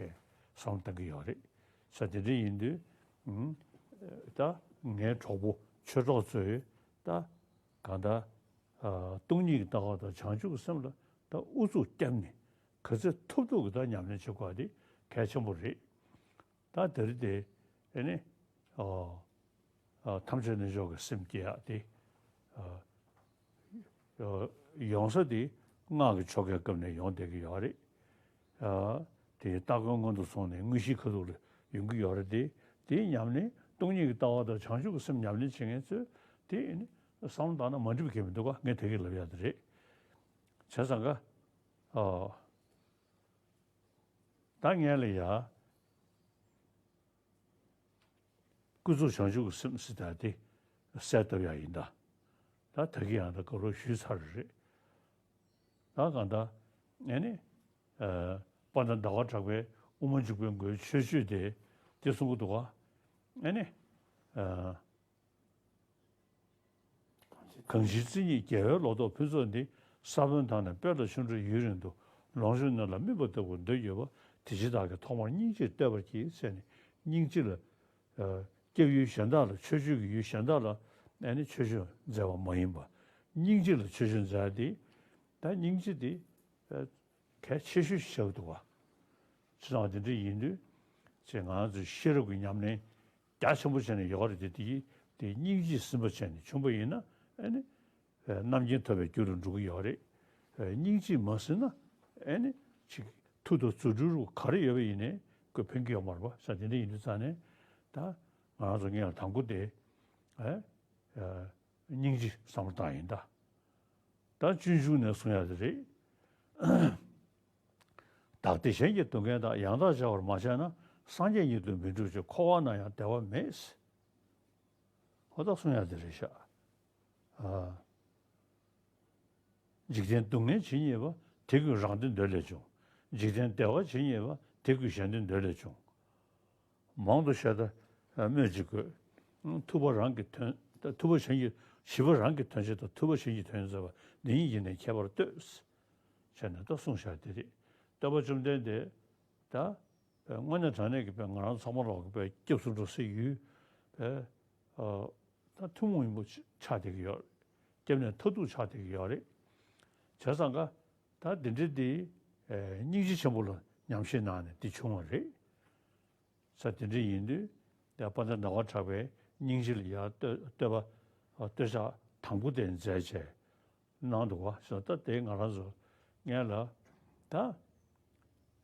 བསམ་བློ་གཏོང་གི་ཡོད་རེད། ས་དེ་འདྲ་ཡིན་དུས། ཨུམ། ད་ངའི་གྲོགས་པོ་ཆོས་གྲོགས་ཚོས་ད་གང་ལྟར། ཨ། སྟོང་ཉིད་ཀྱི་ལྟ་བ་དང་བྱང་ཆུབ་ཀྱི་སེམས་ལ་ད་ཨུ་ཚུགས་བརྒྱབ་ནས་ག་ཚོད་ཐུབ་ཐུབ་ཀྱི་ད་ཉམས་ལེན་བྱེད་དགོས་པ་དེ་གལ་ཆེན་པོ་རེད། ད་དེ་རིང་དེ། ཨ་ནི། ཨོ། ཨ། ཐམས་ཅད་རྣལ་འབྱོར་གྱི་སེམས་བསྐྱེད་ཡག་དེ། ཨ། ཨ། ཡོང་ས་དེ་སྔགས་ཀྱི་ཆོ་གའི་སྐབས་ནས་ཡོང་བསྡད་ཀྱི་ཡོད་རེད། ཨ། དེ་སྟ་གོན་སྔོན་དུ་སོང་ནས་དངོས་གཞིའི་ཁ་ཐུག་ལ་ཡོང་གི་ཡོད་རེད་དེ། དེའི་ཉམས་ལེན་སྟོང་ཉིད་ཀྱི་ལྟ་བ་དང་བྱང་ཆུབ་ཀྱི་སེམས་ཉམས་ལེན་བྱེད་མཁན་ཚོས་དེ་ནི་བསམ་བློ་བཏང་ན་མ་འགྲིག་པ་གང་ཡང་མི་འདུག་ག་ངས་དེ་གི་ལབ་ཡག་དེ་རེད། བྱས་ཙང་ཀ། ཨ། ད་ངས་ལ་ཡ། ཀུན་རྫོབ་བྱང་ཆུབ་ཀྱི་སེམས་ཟེར་ཡ་དེ་གསལ་བཏབ་ཡག་ཡིན་ད། ད་ད་གིན་ཡང་ད་ག་རོ་ཞུས་ཚར་རེད། ད་གང་ལྟར་ཨ་ནི། ཨ། དཔལ་ལྡན་ཟླ་བ་གྲགས་པས་དབུ་མ་འཇུག་པའི་མགོའི་མཆོད་བརྗོད་དེ་དེ་གསུང་གི་འདུག་ག་ཨ་ནི། ཨ། གང་ཞིག་རྩེ་གཉིས་རྒྱལ་བའི་ལོ་ཏོག་ཕུན་ཚོགས་འདི། ས་བོན་དང་ནི་སྤོས་ལ་ཆུ་འདྲ་ཡུན་རིང་དུ། ལོངས་སྤྱོད་རྣམས་ལ་སྨིན་པ་ལྟ་བུར་འདོད་ཡོད་པ། དེ་ཕྱིར་བདག་གིས་ཐོག་མར་སྙིང་རྗེས་བསྟོད་པར་བགྱི། ཟེར་ནས་སྙིང་རྗེ་ལ། ཨ། སྐྱབས་ཡུལ་གཞན་དག་ལ་མཆོད་བརྗོད་ཀྱི་ཡུལ་གཞན་དག་ལ་ཨ་ནི་མཆོད་བརྗོད་མཛད་པ་མ་ཡིན་པ། སྙིང་རྗེ་ལ་མཆོད་བརྗོད་མཛད་དེ། ད་སྙིང་རྗེ་དེ། ཨ། གལ་ཆེ་ཤོས་ཤིག་ཆགས་འདུག་བ། བྱས་ཙང་དེ་འདྲ་ཡིན་དུས་ཅེས་ང་ཚོས་ཤེས་རབ་ཀྱི་ཉམས་ལེན་རྒྱ་ཆེན་པོ་བྱས་ནས་ཡོད་རེད་དེ། དེ་དེ་སྙིང་རྗེས་ཟིན་པ་བྱས་ནས་བྱུང་པ་ཡིན་ན་ཨ་ནི། ཨ། རྣམ་མཁྱེན་ཐོབ་པའི་རྒྱུ་རུ་འགྲོ་གི་ཡོད་རེད། ཨ། སྙིང་རྗེས་མ་ཟིན་ན་ཨ་ནི་ཅིག་མཐུ་དང་རྫུ་འཕྲུལ་རུ་ག་རེ་ཡོད་པ་ཡིན་ནའི་ཁོས་ཕན་གྱི་ཡོད་མ་རེད་པ། ས་དེ་འདྲ་ཡིན་དུས་ཙང་ནས་ད་ང་རང་ཚོ་སྔོན་ལ་དང་པོ་དེ། ཨ། ཨ། སྙིང་རྗེ་བསམ་བློ་བཏང་ཡིན་ད། ད་སྤྱོད་འཇུག་ནས་གསུང་ཡག་དེ་རེད། བདག་བདེ་གཞན་གྱི་སྡུག་བསྔལ་དག། ཡང་དག་བྱ་བར་མ་བྱས་ན། སངས་རྒྱས་ཉིད་དུ་མི་འགྲུབ་ཅིང་། འཁོར་བ་ན་ཡང་བདེ་བ་མེད། ཧོ་ད་གསུང་ཡག་དེ་རེད་ཤག་ཨ། འཇིག་རྟེན་སྡུག་བསྔལ་ཇི་སྙེད་པ། དེ་ཀུན་རང་བདེ་འདོད་ལས་བྱུང་། འཇིག་རྟེན་བདེ་བ་ཇི་སྙེད་པ། དེ་ཀུན་གཞན་བདེ་འདོད་ལས་བྱུང་། མང་དུ་བཤད་ན་སྨོས་ཅི་དགོས། ཐུབ་པ་རང་གི་དོན། ཐུབ་པ་གཞན་གྱི། ཞི་བ་རང་གི་དོན་བྱེད་དང་། ཐུབ་པ་གཞན་གྱི་དོན་མཛད་པ། འདི་གཉིས་ཀྱི་ནི་ཁྱད་པར་ལྟོས། བྱས་ནས་ད་གསུངས་བཞག་དེ་རེད། སྟོན་པ་བཅོམ་ལྡན་འདས་ད་དངོས་གནས་དྲང་གནས་ཀྱི་དཔེ་ང་རང་ཚང་མ་ལོག་གི་དཔེ་སྐྱབས་སུ་འགྲོ་སའི་ཡུལ་དཔེ། ཨ། ད་ཐུན་མོང་མ་ཡིན་པ་ཆགས་བསྡད་ཀྱི་ཡོད་རེད། སྐྱབས་གནས་མཐར་ཐུག་ཆགས་བསྡད་ཀྱི་ཡོད་རེད། བྱས་ཙང་ཀ་ད་འདི་འདྲ་འདི། ཨ། སྙིང་རྗེ་ཆེན་པོ་ལ་ཉམས་བཞེས་གནང་ནས་འདི་བྱུང་བ་རེད། ས་དེ་འདྲ་ཡིན་དུས་ཡང་དཔལ་ལྡན་ཟླ་བ་གྲགས་པས་སྙིང་རྗེ་ལ་ཡང་བསྟོད། བསྟོད་པ། བསྟོད་ཕྱག་དང་པོ་དེ་མཛད་བྱས་གནང་འདུག་བ། ས་ད་དེ་ང་རང་ཚོ་སྔོན་ལ་ད་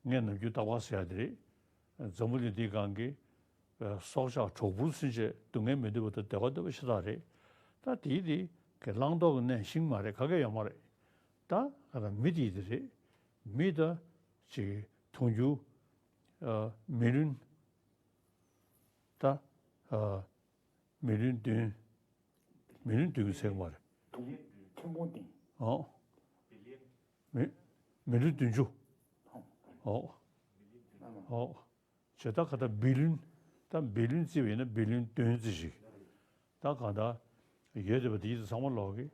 ངས་ནམ་རྒྱུན་རྟག་པར་ཟེར་ཡ་དེ་རེད། འཛམ་བུ་གླིང་འདིའི་སྒང་གི་སྲོག་ཆགས་གྲོག་སྦུར་ཚུན་ཆད་སྡུག་བསྔལ་མི་འདོད་པ་དང་བདེ་བ་འདོད་པ་ཤ་སྟག་རེད། ད་དེའི་དེ་གི་བླང་དོར་གྱི་གནས་ཤིང་མ་རེད། ག་གེ་ཡོད་མ་རེད། ད་ག་ད་མི་དེའི་དེ་རེད། མི་ད་ཅིག་དུང་ཕྱུར་ཨ་མི་ལིའོན་ད་ཨ་མི་ལིའོན་བདུན། མི་ལིའོན་བདུན་གྱི་ཚད་མ་རེད། དུང་ཕྲེང་བུ་བདུན། ཨོ། མི་མི་ལིའོན་བདུན་ཅུ། ཨོ། ཨོ། བྱས་ད་ག་ད་བི་ལིའོན། ད་བི་ལིའོན་བརྩིས་པ་ཡིན་ན་བི་ལིའོན་བདུན་བརྩི་ཞིག་ད་ག་ད་ཡོད་བསྡད་པ་དེ་ཡིད་དུ་ཚང་མ་ལོག་གི་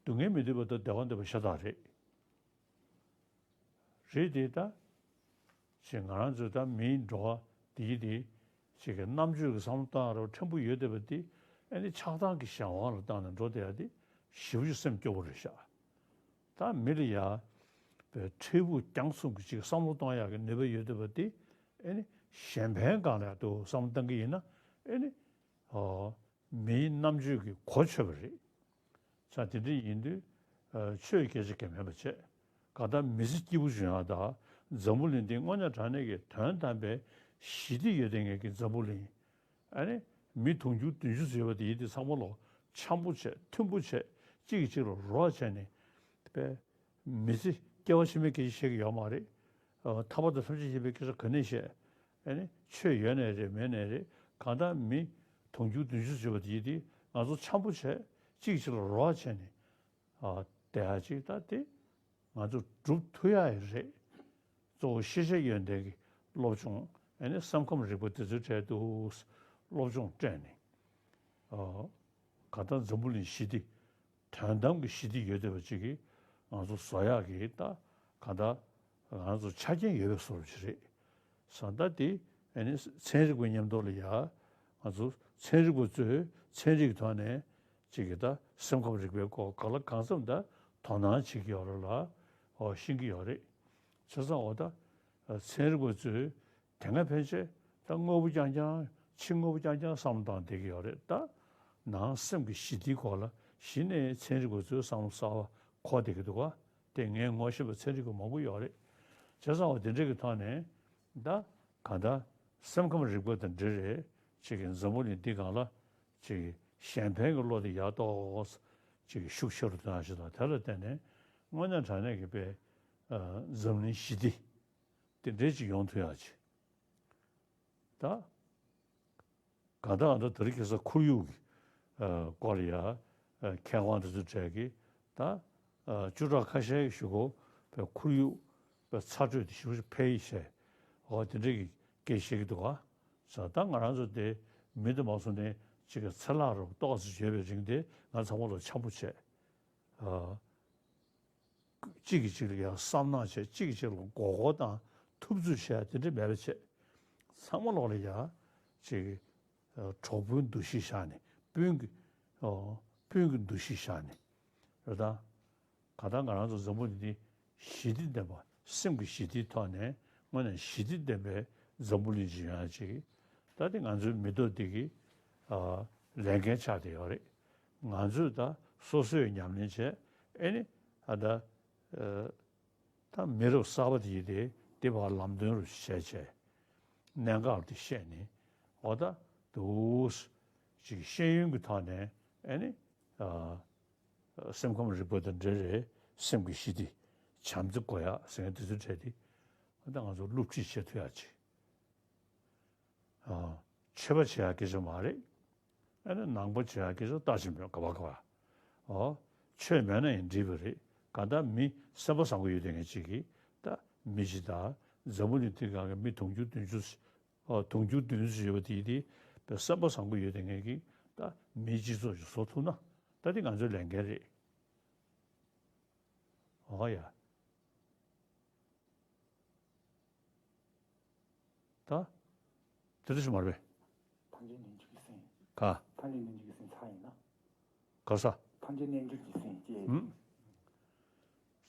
སྡུག་བསྔལ་མི་འདོད་པ་དང་བདེ་བ་འདོད་པ་ཤ་སྟག་རེད། རེད་དེ་ད། ཅེས་ང་རང་ཚོས་ད་མིའི་འགྲོ་བ་འདིའི་དེ་ཅིག་གི་རྣམ་དཔྱོད་ཀྱི་བསམ་བློ་བཏང་ཡ་ར་ཕྲན་བུ་ཡོད་བསྡད་པ་འདི་ཨ་ནི་ཆགས་སྡང་གི་གཞན་དབང་ལ་བཏང་ནས་འགྲོ་བསྡད་ཡ་དེ་ཞེ་པོ་ཅིག་སེམས་སྐྱོ་བོ་རེད་ཤག་ད་མི་ལ་ཡ་པའི་འཕྲལ་ཕུགས་རྒྱང་གསུམ་གྱི་ཅིག་བསམ་བློ་གཏོང་ཡག་གི་ནུས་པ་ཡོད་བསྡད་པ་འདི་ཨ་ནི་གཞན་ཕན་སྒང་ལ་ཡག་འདུག་བསམ་བློ་བཏང་གི་ཡིན་ན་ཨ་ནི་ཨོ། མིའི་རྣམ་དཔྱོད་ཀྱིས་གོ་ཆོད་པ་རེད། ས་དེ་འདྲ་ཡིན་དུས་ཆོས་སྐད་ཆ་གང་མེད་པ་བྱས། གང་ལྟར་མི་ཚེ་སྐྱིད་པོ་བྱུང་ཡག་དང་འཛམ་བུ་གླིང་འདི་དངོས་གནས་དྲང་གནས་ཀྱི་དོན་དམ་པའི་ཞི་བདེ་ཡོད་བསྡད་མཁན་གྱི་འཛམ་བུ་གླིང་། ཨ་ནི་མི་དུང་ཕྱུར་བདུན་ཅུ་ཙམ་ཡོད་པ་དེ་ཡིན་དུས་ཚང་མ་ལོག་འཆམ་པོ་བྱས་མཐུན་པོ་བྱས་གཅིག་གིས་གཅིག་ལ་རོགས་བྱས་ནས་པའི། མི་ཚེ་སྐྱེ་བ་ཕྱི་མའི་སྐད་ཆ་བཤད་ཀྱི་ཡོད་མ་རེད། ཨ་ཐར་པ་དང་ཐམས་ཅད་མཁྱེན་པའི་སྐད་ཆ་ག་ནས་བཤད། ཨ་ནི་ཆོས་ཡོད་ནའི་རེད་མེད་ནའི་རེད། གང་ལྟར་མི་དུང་ཕྱུར་བདུན་ཅུ་ཙམ་ཡོད་པ་དེ་ཡིན་དུས་ང་ཚོ་འཆམ་པོ་བྱས་གཅིག་གཅིག་ལ་རོགས་བྱས་ནས་ཨ་བསྡད་ཡ་ཅིག་ད་དེ་ང་ཚོ་སྒྲུབ་ཐུབ་ཡ་ཡི་རེད། གཙོ་བོ་ཤེས་བྱ་ཡོན་ཏན་གྱི་སློབ་སྦྱོང་ཨ་ནི་སེམས་ཁམས་རིག་པ་དེ་ཚོའི་གྲས་དུ་སློབ་སྦྱོང་སྤྲད་ནས་ཨ་གང་ལྟར་འཛམ་བུ་གླིང་ཞི་བདེ། དོན་དམ་གྱི་ཞི་བདེ་ཡོད་བསྡད་པ་ཅིག་གིས་ང་ཚོ་བཟོ་ཡག་གི་ད་གང་ལྟར་ང་ཚོ་ཆ་རྐྱེན་ཡོད་པའི་བཟོ་འདྲ་ཅིག་རེད། བཟོ་ལྟ་དེ་ཨ་ནི་ཚན་རིག་པའི་མཉམ་དུ་ལ་ཡ་ང་ཚོ་ཚན་རིག་པ་ཚོས་ཚན་རིག་གི་ཐོག་ནས་ཅིག་གི་ད་སེམས་ཁམས་རིག་པའི་སྐོར་གང་ལ་གང་འཚམ་ད་དོ་སྣང་བྱེད་ཀྱི་ཡོད་རེད་ལ་ཨོ་ཤེས་ཀྱི་ཡོད་རེད། བྱས་ཙང་འོ་ད་ཚན་རིག་པ་ཚོས། དེ་སྔ་ཕན་ཆད་ད་དངོས་པོ་རྐྱང་རྐྱང་ཕྱི་དངོས་པོ་རྐྱང་རྐྱང་བསམ་བློ་བཏང་བསྡད་ཀྱི་ཡོད་རེད་ད། ནང་སེམས་ཀྱི་ཞི་བདེའི་སྐོར་ལ་གཞི་ནས་ཚན་རིག་པ་ཚོས་བསམ་བློ་གསར་པ་འཁོར་བསྡད་ཀྱི་འདུག་ག་དེ་ངས་ངོ་ཤེས་པ་ཚན་རིག་པ་མང་པོ་ཡོད་རེད། བྱས་ཙང་འོ་དེ་འདྲ་གི་ཐོག་ནས་ད་གང་ལྟར་སེམས་ཁམས་རིག་པ་དང་འབྲེལ་རེད་ཅིག་གི་འཛམ་བུ་གླིང་འདི་སྒང་ལ་ཅིག་གཞན་ཕན་གྱི་བློ་དེ་ཡག་ཏོག་ཙམ་ཅིག་ཤུགས་ཆེ་རུ་གཏོང་ཡག་ཅིག་དང་དེ་ལ་བརྟེན་ནས་དངོས་གནས་དྲང་གནས་ཀྱི་དཔེ་འཛམ་གླིང་ཞི་བདེ། དེ་འདྲའི་ཅིག་ཡོང་ཐུབ་ཡག་ཅིག་ད། གང་ལྟར་ང་ཚོ་དེ་རིང་ཁ་སང་ཁོར་ཡུག་གི་སྐོར་ལ་ཡ་མཁས་དབང་དེ་ཚོ་གྲས་ཀྱིས་ད་བཅུ་ཕྲག་ཁ་ཤས་ཀྱི་གཞུག་གུ་ཁོར་ཡུག་པའི་ཚ་དྲོད་དེ་ཞེ་པོ་ཅིག་འཕེལ་ཡི་ཟེར་འོ་དེ་འདྲའི་གི་སྐད་བཤད་ཀྱི་འདུག་ག་ས་ད་ང་རང་ཚོ་དེ་མི་དེ་མ་སོང་ནས་ཅིག་གི་ཚེ་ལྷག་རུ་ཏོག་ཙམ་བརྗོད་པའི་རིང་དེ་ང་ཚང་མ་ལ་འཆམ་པོ་བྱས། གཅིག་གིས་གཅིག་ལ་ཡང་བསམ་གནག་བྱས་གཅིག་གིས་གཅིག་ལ་མགོ་སྐོར་དང་ཐུབ་ཚོད་བྱས་དེ་འདྲ་མེད་པ་བྱས། ཚང་མ་ལོག་ལ་ཡང་ཅིག་གྲོགས་པོའི་འདུ་ཤེས་བཞག་ནས་སྤུན་གྱི་སྤུན་གྱི་འདུ་ཤེས་བཞག་ནས་རེད་ད། ག་ད་ང་རང་ཚོ་འཛམ་བུ་གླིང་འདི་ཞི་བདེ་ལྡན་པ་སེམས་ཀྱི་ཞི་བདེའི་ཐོག་ནས་དངོས་གནས་ཞི་བདེ་ལྡན་པའི་འཛམ་བུ་གླིང་ཅིག་ཡོང་ཡ་ཅིག་ད་དེ་ང་ཚོའི་མི་ཐོག་འདི་གི་ལས་འགན་ཆགས་བསྡད་ཡོད་རེད། ང་ཚོས་ད་སོ་སོས་ཉམས་ལེན་བྱས་ཨེ་ནི་ཨ་ད་ད་མི་རབས་གསར་པ་དེ་ཡིན་ཏེ་དེ་བར་ལམ་སྟོན་རུ་བྱས་བྱས་གནད་འགག་དེ་བཤད་ནས་འོ་ད་དུས་ཅིག་ཤེས་ཡོན་གྱི་ཐོག་ནས་ཨེ་ནི་ཨ། སེམས་ཁམས་རིག་པ་དང་འབྲེལ་བའི་སེམས་ཀྱི་ཞི་བདེ་བྱམས་བརྩེ་དགོས་ཡག་ཟེར་མཁན་དེ་ཚོའི་གྲས་དེ་ད་ང་ཚོ་སློབ་ཁྲིད་བྱེད་ཐུབ་ཡག་ཅིག་ཨ། ཆོས་པ་བྱེད་ཡག་སྐད་ཆ་མ་རེད། ཨ་ནི་ནང་པ་བྱེད་ཡག་སྐད་ཆ་ལྟ་ཅི་མོད་ག་བ་ག་བ། ཨོ། ཆོས་མེད་ན་ཡང་འགྲིག་པ་རེད། གང་ལྟར་མི་སེམས་པ་བཟང་པོ་ཡོད་མཁན་ཅིག་གིས་ད་མི་ཅིག་དང་འཛམ་བུ་གླིང་འདིའི་སྒང་གི་མི་དུང་ཕྱུར་བདུན་ཅུ། ཨོ། དུང་ཕྱུར་བདུན་ཅུ་ཡོད་པ་དེ་དེ་དཔེ་སེམས་པ་བཟང་པོ་ཡོད་མཁན་གྱིས་ད་མིའི་སྤྱི་ཚོགས་ཅིག་བཟོ་ཐུབ་ན། ད་དེ་ང་ཚོའི་ལས་འགན་རེད། ཨོ་ཡ། ད། དེ་འདྲ་ཞིག་མ་རེད་པས། ཐམས་ཅད་རྣལ་འབྱོར་གྱི་སེམས། ག་ཐམས་ཅད་རྣལ་འབྱོར་གྱི་སེམས་ཚར་ཡིན་ན། ག་ས། ཐམས་ཅད་རྣལ་འབྱོར་གྱི་སེམས་ཅེས། ཨུམ།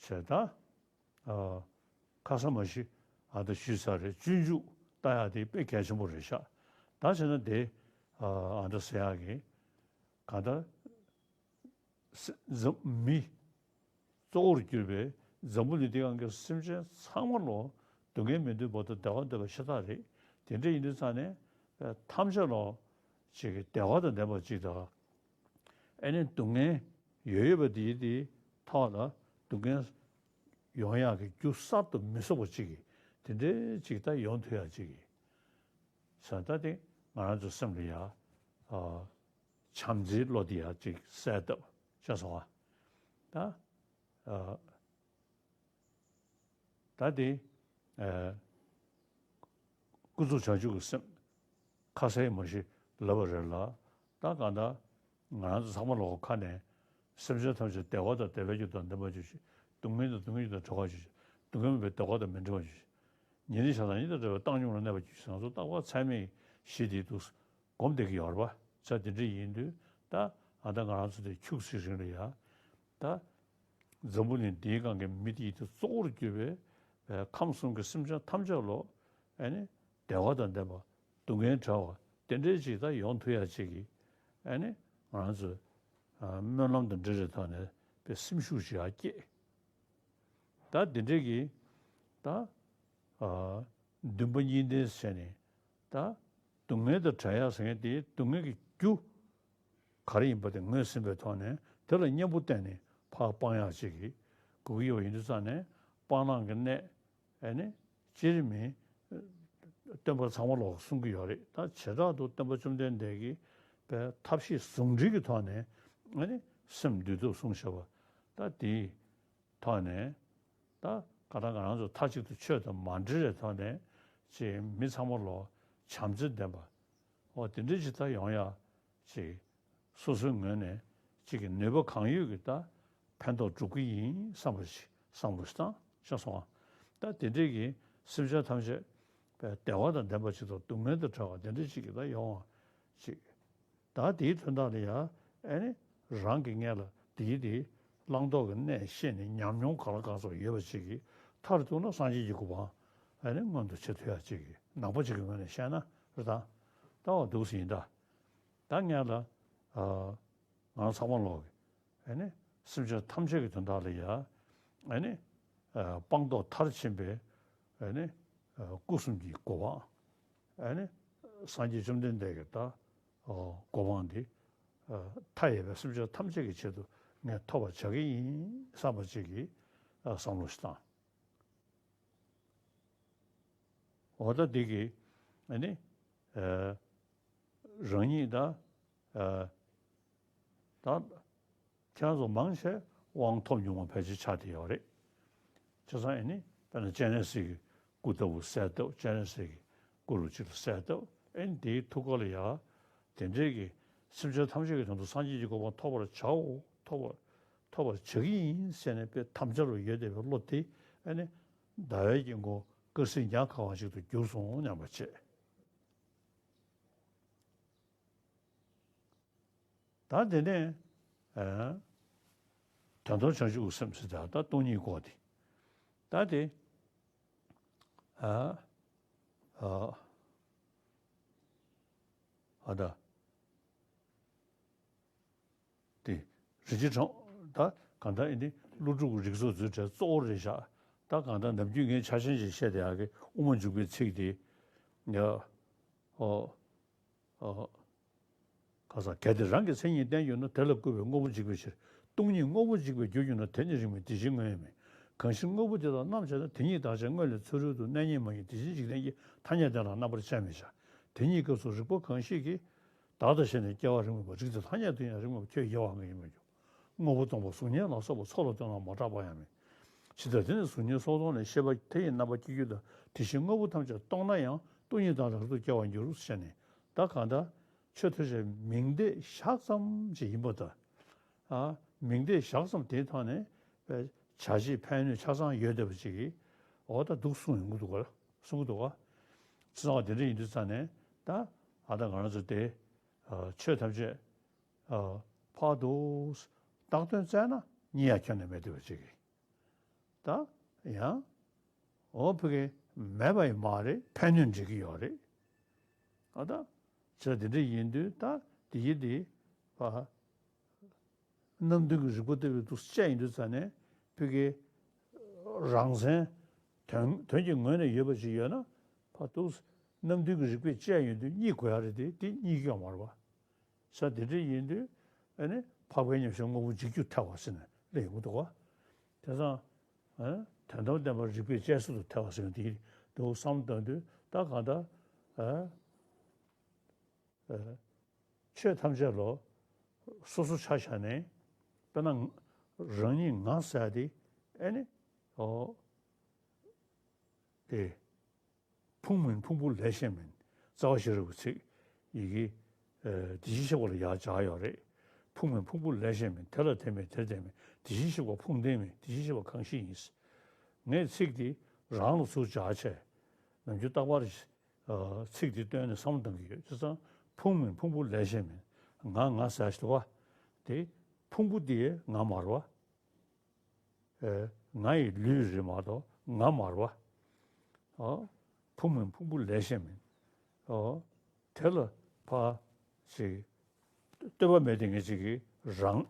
བྱས་ད། ཨ། ཁ་ས་མ་ཤི། ཨ་ད་ཞུས་ཚར་རེད། སྤྱོད་འཇུག་ལྟ་ཡག་དེ་དཔེ་གལ་ཆེན་པོ་རེད་ཤག་ད་བྱས་ན་དེ། ཨ་ད་ཟེར་ཡག་གི། གང་ལྟར། སེ་འཛམ་མི་གཙོ་བོར་གྱུར་པའི་འཛམ་བུ་གླིང་འདི་སྒང་གི་སེམས་ཅན་ཚང་མ་ལོ་ སྡུག་བསྔལ་མི་འདོད་པ་དང་བདེ་བ་འདོད་པ་ཤ་སྟག་རེད། དེ་འདྲ་ཡིན་དུས་ཙང་ནས་ཐམས་ཅད་ལ་ཅིག་གི་བདེ་བ་དང་ལྡན་པ་ཅིག་དང་། ཨ་ནི་སྡུག་བསྔལ་ཡོད་ཡོད་པ་དེའི་དེའི་ཐོག་ལ་སྡུག་བསྔལ་ཡོང་ཡག་གི་རྒྱུ་གསར་དུ་མི་བཟོ་བ་ཅིག་གི་དེ་འདྲའི་ཅིག་ད་ཡོང་ཐུབ་ཡག་ཅིག་གི་ས་ད་དེ་ང་རང་ཚོའི་སེམས་ལ་ཡ་བྱམས་བརྩེའི་བློ་དེ་ཡ་ཅིག་གསལ་བཏབ་ཤེས་སོང་ཨ། ད་ད་དེ་ཨ། ཀུན་རྫོབ་བྱང་ཆུབ་ཀྱི་སེམས་ཁ་གསལ་མ་ཞིག་ལབ་པ་རེད་ལ། ད་གང་ལྟར་ང་རང་ཚོ་ཚང་མ་ལོག་ཁ་ནས་སེམས་ཅན་ཐམས་ཅད་བདེ་བ་དང་བདེ་བའི་རྒྱུ་དང་ལྡན་པར་གྱུར་ཅིག་སྡུག་བསྔལ་དང་སྡུག་བསྔལ་རྒྱུ་དང་བྲལ་བར་གྱུར་ཅིག་སྡུག་བསྔལ་མེད་པའི་བདེ་བ་དང་མི་འབྲལ་བར་གྱུར་ཅིག་ཉེ་རིང་བྱ་དང་ཉེ་དང་བྲལ་བའི་བཏང་སྙོམས་ལ་གནས་པར་གྱུར་ཅིག་ང་ཚོ་རྟག་པར་ཚད་མེད་བཞི་དེའི་དུས་སུ་སྒོམ་བསྡད་ཀྱི་ཡོད་རེད་པ། ས་དེ་འདྲ་ཡིན་དུས་ད་ཨ་ད་ང་རང་ཚོ་དེ་ཁྱུག་ཙམ་རིང་ལ་ཡ་ད། འཛམ་བུ་གླིང་འདིའི་སྒང་གི་མི་དེ་ཡིད་དུ་གཙོ་བོར་གྱུར་པའི་ཁམས་གསུམ་གྱི་སེམས་ཅན་ཐམས་ཅད་ལོ་ཨ་ནི་བདེ་བ་དང་ལྡན་པ་སྡུག་བསྔལ་བྲལ་བ་དེ་འདྲའི་ཅིག་ད་ཡོང་ཐུབ་ཡ་ཅིག་གི་ཨ་ནི་ང་རང་ཚོས་སྨོན་ལམ་དང་འབྲེལ་བའི་ཐོག་ནས་པའི་སེམས་ཤུགས་ཅིག་ཡར་སྐྱེད། ད་དེ་འདྲའི་གི་ད་འདུན་པ་གཉིས་ལྡན་བྱས་ནས་ད་སྡུག་བསྔལ་དང་བྲལ་ཡ་ཟེར་མཁན་དེ་སྡུག་བསྔལ་གྱི་རྒྱུ། ག་རེ་ཡིན་པ་དེ་ངོས་ཟིན་པའི་ཐོག་ནས་དེ་ལ་གཉེན་པོ་བསྟེན་ནས་ཕར་སྤང་ཡག་ཅིག་གི་དགོས་ཀྱི་ཡོད་པ་ཡིན་དུས་ཙང་ནས་སྤང་བླང་གི་གནད་ཨེ་ནི་སྤྱིར་མི་སྟོན་པ་ཚང་མ་ལོག་གསུང་གི་ཡོད་རེད། ད་བྱེ་བྲག་ཏུ་སྟོན་པ་བཅོམ་ལྡན་འདས་ཀྱིས་པའི་ཐབས་ཤེས་ཟུང་འབྲེལ་གྱི་ཐོག་ནས་ཨེ་ནི་སེམས་འདུལ་ཐབས་གསུངས་བཞག་པ་ད་དེའི་ཐོག་ནས་ད་ག་ད་ང་རང་ཚོ་མཐའ་གཅིག་ཏུ་ཆོས་དང་མ་འབྲེལ་བའི་ཐོག་ནས་ཅིག་མི་ཚང་མ་ལོ་བྱམས་བརྩེ་ལྡན་པ་འོ་དེ་འདྲ་ཅིག་ད་ཡོང་ཡ་ཅིག་སོ་སོའི་ངོས་ནས་ཅིག་གི་ནུས་པ་གང་ཡོད་ཀྱིས་ད་ཕན་ཐོགས་སྒྲུབ་ཀྱི་ཡིན་བསམ་པ་ཞིག་བསམ་བློ་ཞིག་བཏང་ཤག་སོང་ང་། ད་དེ་འདྲའི་གི་སེམས་ཅན་ཐམས་ཅད་བདེ་བ་དང་ལྡན་པ་ཅིག་དང་སྡུག་བསྔལ་དང་བྲལ་བ་དེ་འདྲ་ཅིག་གི་ད་ཡོང་བ་ཅིག་ད་དེའི་དོན་དག་ལ་ཡང་ཨེ་ནི་རང་གི་སྔོན་ལ་དེའི་དེའི་བླང་དོར་གྱི་གནད་ཤེས་ནས་ཉམས་མྱོང་གང་ལ་གང་འཚམ་ཡོད་པ་ཅིག་གིས་མཐར་གཏུགས་ན་སངས་རྒྱས་ཀྱི་གོ་འཕང་ཨེ་ནི་མངོན་དུ་བྱེད་ཐུབ་ཡག་ཅིག་གི་ནང་པ་ཅིག་གི་ངོས་ནས་བཤད་ན་རེད་ད། ལྟ་བ་འདུག་སེ་ཡིན་ད། ད་སྔོན་ལ་ཨ་ང་ཚང་མ་ལོག་གི་ཨེ་ནི་སེམས་ཅན་ཐམས་ཅད་ཀྱི་དོན་དག་ལ་ཡ་ཨེ་ནི་ཨ་སྤངས་རྟོགས་མཐར་ཕྱིན་པའི་ཨེ་ནི་ཨ་སྐུ་གསུམ་གྱི་གོ་འཕང་ཨེ་ནི་སངས་རྒྱས་བཅོམ་ལྡན་འདས་ཀྱི་ད་ཨ་གོ་འཕང་འདི་ཨ་མཐའ་ཡས་པའི་སེམས་ཅན་ཐམས་ཅད་ཀྱི་ཆེད་དུ་ངས་ཐོབ་པར་བྱ་གི་ཡིན་བསམ་པ་ཅིག་གིས་ཨ་བསམ་བློ་ཞིག་བཏང་། འོ་ད་འདི་གི་ཨ་ནི་ཨ་རང་ཉིད་ད་ཨ་ད་ཁྱེད་རང་ཚོ་མང་ཆེ་དབང་ཐོབ་མྱོང་བ་ཕལ་ཆེར་ཆགས་བསྡད་ཡོད་རེད། བྱས་ཙང་ཨ་ནི་དཔེར་ན་སྤྱན་རས་གཟིགས་ཀྱི་སྐུ་ལྟ་བུ་གསལ་བཏབ། སྤྱན་རས་གཟིགས་ཀྱི་སྐུ་རུ་ཅིག་ལ་གསལ་བཏབ། ཨ་ནི་དེའི་ཐུགས་ཀ་ལ་ཡ་དེ་འདྲའི་གི་སེམས་ཅན་ཐམས་ཅད་ཀྱི་དོན་དུ་སངས་རྒྱས་ཀྱི་གོ་འཕང་ཐོབ་པར་བྱའོ། ཐོབ་པར་ཐོབ་པར་བྱ་གི་ཡིན་ཟེར་ནས་དཔེ་དམ་བཅའ་རུ་ཡོད་བསྡད་པའི་བློ་དེ་ཨ་ནི་ཟླ་བའི་དཀྱིལ་འཁོར་དཀར་གསིལ་ཉག་ཁ་བ་ཞིག་ཏུ་གྱུར་སོང་སྙམ་པ་བྱས། ད་དེ་ནས་ཨ་དོན་དམ་བྱང་ཆུབ་ཀྱི་སེམས་ཟེར་ད་ད་སྟོང་ཉིད་སྐོར་དེ་ད་དེ་ཨ་ཨ་ཨ་ད་དེ་རིན་ཆེན་གྲོང་ད་གང་ལྟར་ཨེ་ནི་ཀླུ་སྒྲུབ་ཀྱི་རིགས་ཚོགས་མཛོད་གྲྭའི་གཙོ་བོ་རེད་བཞག་ད་གང་ལྟར་ནམ་རྒྱུན་ངས་ཆ་ཤས་ཤིག་བཤད་བསྡད་ཡག་གི་དབུ་མ་འཇུག་པའི་ཚིག་དེ་ཡ་ཨོ། ཨོ། ཁ་སང་གལ་ཏེ་རང་གི་མཚན་ཉིད་བསྟན་གྱུར་ན། དེ་ལ་བསྐུལ་བས་དངོས་པོ་འཇིག་པའི་ཕྱིར། སྟོང་ཉིད་དངོས་པོ་འཇིག་པའི་རྒྱུར་གྱུར་ན། དེ་ནི་རིང་མིན་དེ་བཞིན་དངོས་ཡང་མིན། གང་ཕྱིར་དངོས་པོ་དེ་དག་རྣམ་བཅད་ན། དེ་ཉིད་བདག་ཅག་དངོས་ལས་ཚུ་རོལ་དུ། གནས་རྙེད་མ་རྙེད་དེ་བཞིན་འཇིག་རྟེན་གྱི། ཐ་སྙད་དེ་ལ་རྣམ་པར་དཔྱད་མི་བྱ། དེ་ཉིད་སྐབས་སུ་རིག་པ་གང་ཞིག་གིས། བདག་ལྟ་ཞེ་ནས་སྐྱེ་བ་རིང་མོ་བ། རིགས་དེ་ཐ་སྙད་དུ་ཡང་རིང་མོ་བ། ཁྱོད་དགེ་བའང་ངས་མི་འགྱུར། དངོས་པོ་སྟོང་པ་གཟུགས་བརྙན་ལ་སོགས་པ། ཚོགས་ལ་ལྟོས་ན་མ་གྲགས་པ་ཡང་མིན། ཇི་ལྟར་དེ་ནི་གཟུགས་བརྙན་སོགས་མཐོང་ནས། ཤེས་པ་མཐའ་ཡས་རྣམ་པར་སྐྱེ་འགྱུར་ལྟར། དེ་བཞིན་དངོས་པོ་ཐམས་ཅད་སྟོང་ན་ཡང་། སྟོང་ཉིད་བདག་ལ་རབ་ཏུ་སྐྱེ་བར་འགྱུར། ཞེས་ནས། ད་གང་ལྟར་ཆོས་ཐམས་ཅད་མིང་བརྡས་བཞག་ཙམ་ཅིག་ཡིན་པ་དང་། ཨ་མིང་བརྡས་བཞག་ཙམ་དེའི་ཐོག་ནས་བྱ་བྱེད་ཕན་གནོད་ཆ་ཚང་ཡོད་བསྡད་པ་ཅིག་གིས་འོ་ད་འདུག་གསུངས་ཡོང་གི་འདུག་ག་གསུང་གི་འདུག་ག་བྱས་ཙང་དེ་འདྲ་ཡིན་དུས་ཙང་ནས་ད་ཨ་ད་ང་རང་ཚོ་དེ་ཨ་ཆོས་ཐམས་ཅད་ཨ་ཕར་དུ་བཏགས་དོན་བཙལ་ན་རྙེད་ཡ་ཁྱོན་ནས་མེད་བསྡད་པ་ཅིག་གིས། ད་ཡང་འོ་ཕ་གི་མེད་པ་ཡི་མ་རེད། ཕན་གནོད་འབྲེལ་གྱི་ཡོད་རེད། ཨ་ད་བྱས་དེ་འདྲ་ཡིན་དུས་ད་དེ་ཡི་དེ་ཨ་རྣམ་བདུན་གྱི་རིག་པ་ལྟ་བུའི་དུ་བཤད་ཡིན་དུས་ཙ་ནས་ཕ་གི་རང་མཚན་ དོན་དོན་གྱི་ངོས་ནས་ཡོད་པ་ཅིག་ཡོད་ན། ཕར་འདུག་རྣམ་བདུན་གྱི་རིགས་པས་དཔྱད་ཡོང་དུས་གཉིས་དགོས་ཡ་རེད་དེ། དེ་གཉིས་ཀྱང་མ་རེད་པ། ས་དེ་འདྲ་ཡིན་དུས་ཨ་ནི་འཕགས་པའི་ཉམས་བཞེས་དངོས་པོ་འཇིག་རྒྱུར་ཐལ་བ་ཟེར་ནས་སླེབས་ཡོང་གི་འདུག་ག་དེ་ཙང་ཨ་དོན་དམ་བདེན་པར་རིགས་པས་དཔྱད་བཟོད་དུ་ཐལ་བ་ཟེར་ཡོང་དེ་འདུག་བསམ་བཏང་དུས། ད་གང་ལྟར་ཨ་ཨ་ཆོས་ཐམས་ཅད་ལོ་སོ་སོ་ཆ་བཞག་ནས། དཔེར་ན་རང་ཉིད་ང་ཟེར་ཡ་དེ་ཨ་ནི་ཨོ་དེ། ཕུང་མིན་ཕུང་པོ་ལས་གཞན་མིན། རྩ་བ་ཤེས་རབ་ཀྱི་ཚིག་ཡི་གེ་ཨ་དེ་བཞིན་གཤེགས་པ་ལ་ཡར་སྦྱར་ཡོད་རེད། ཕུང་མིན་ཕུང་པོ་ལས་གཞན་མིན། དེ་ལ་དེ་མེད་དེར་དེ་མེད། དེ་བཞིན་གཤེགས་པ་ཕུང་ལྡན་མིན། དེ་བཞིན་གཤེགས་པ་གང་ཞིག་ཡིན། ངས་ཚིག་འདི་རང་ལ་ཚུར་སྦྱར་བྱས། ནམ་རྒྱུན་རྟག་པར་ཨ་ཚིག་འདི་བཏོན་ནས་བསམ་བློ་གཏང་གི་ཡོད། བྱས་ཙང་ཕུང་མིན་ཕུང་པོ་ལས་གཞན་མིན། ང་ང་ཟེར་ཞིག་འདུག་ག་དེ་ཕུང་པོ་དེ་ང་མ་རེད་པ། ཨེ། ང་ཡི་ལུས་རེད་མ་གཏོགས་ང་མ་རེད་པ། ཨོ། ཕུང་མིན་ཕུང་པོ་ལས་གཞན་མིན། ཨོ། དེ་ལ་ཕར་ཅིག་ལྟོས་པ་མེད་དེ་ངེད་ཅིག་གིས་རང་།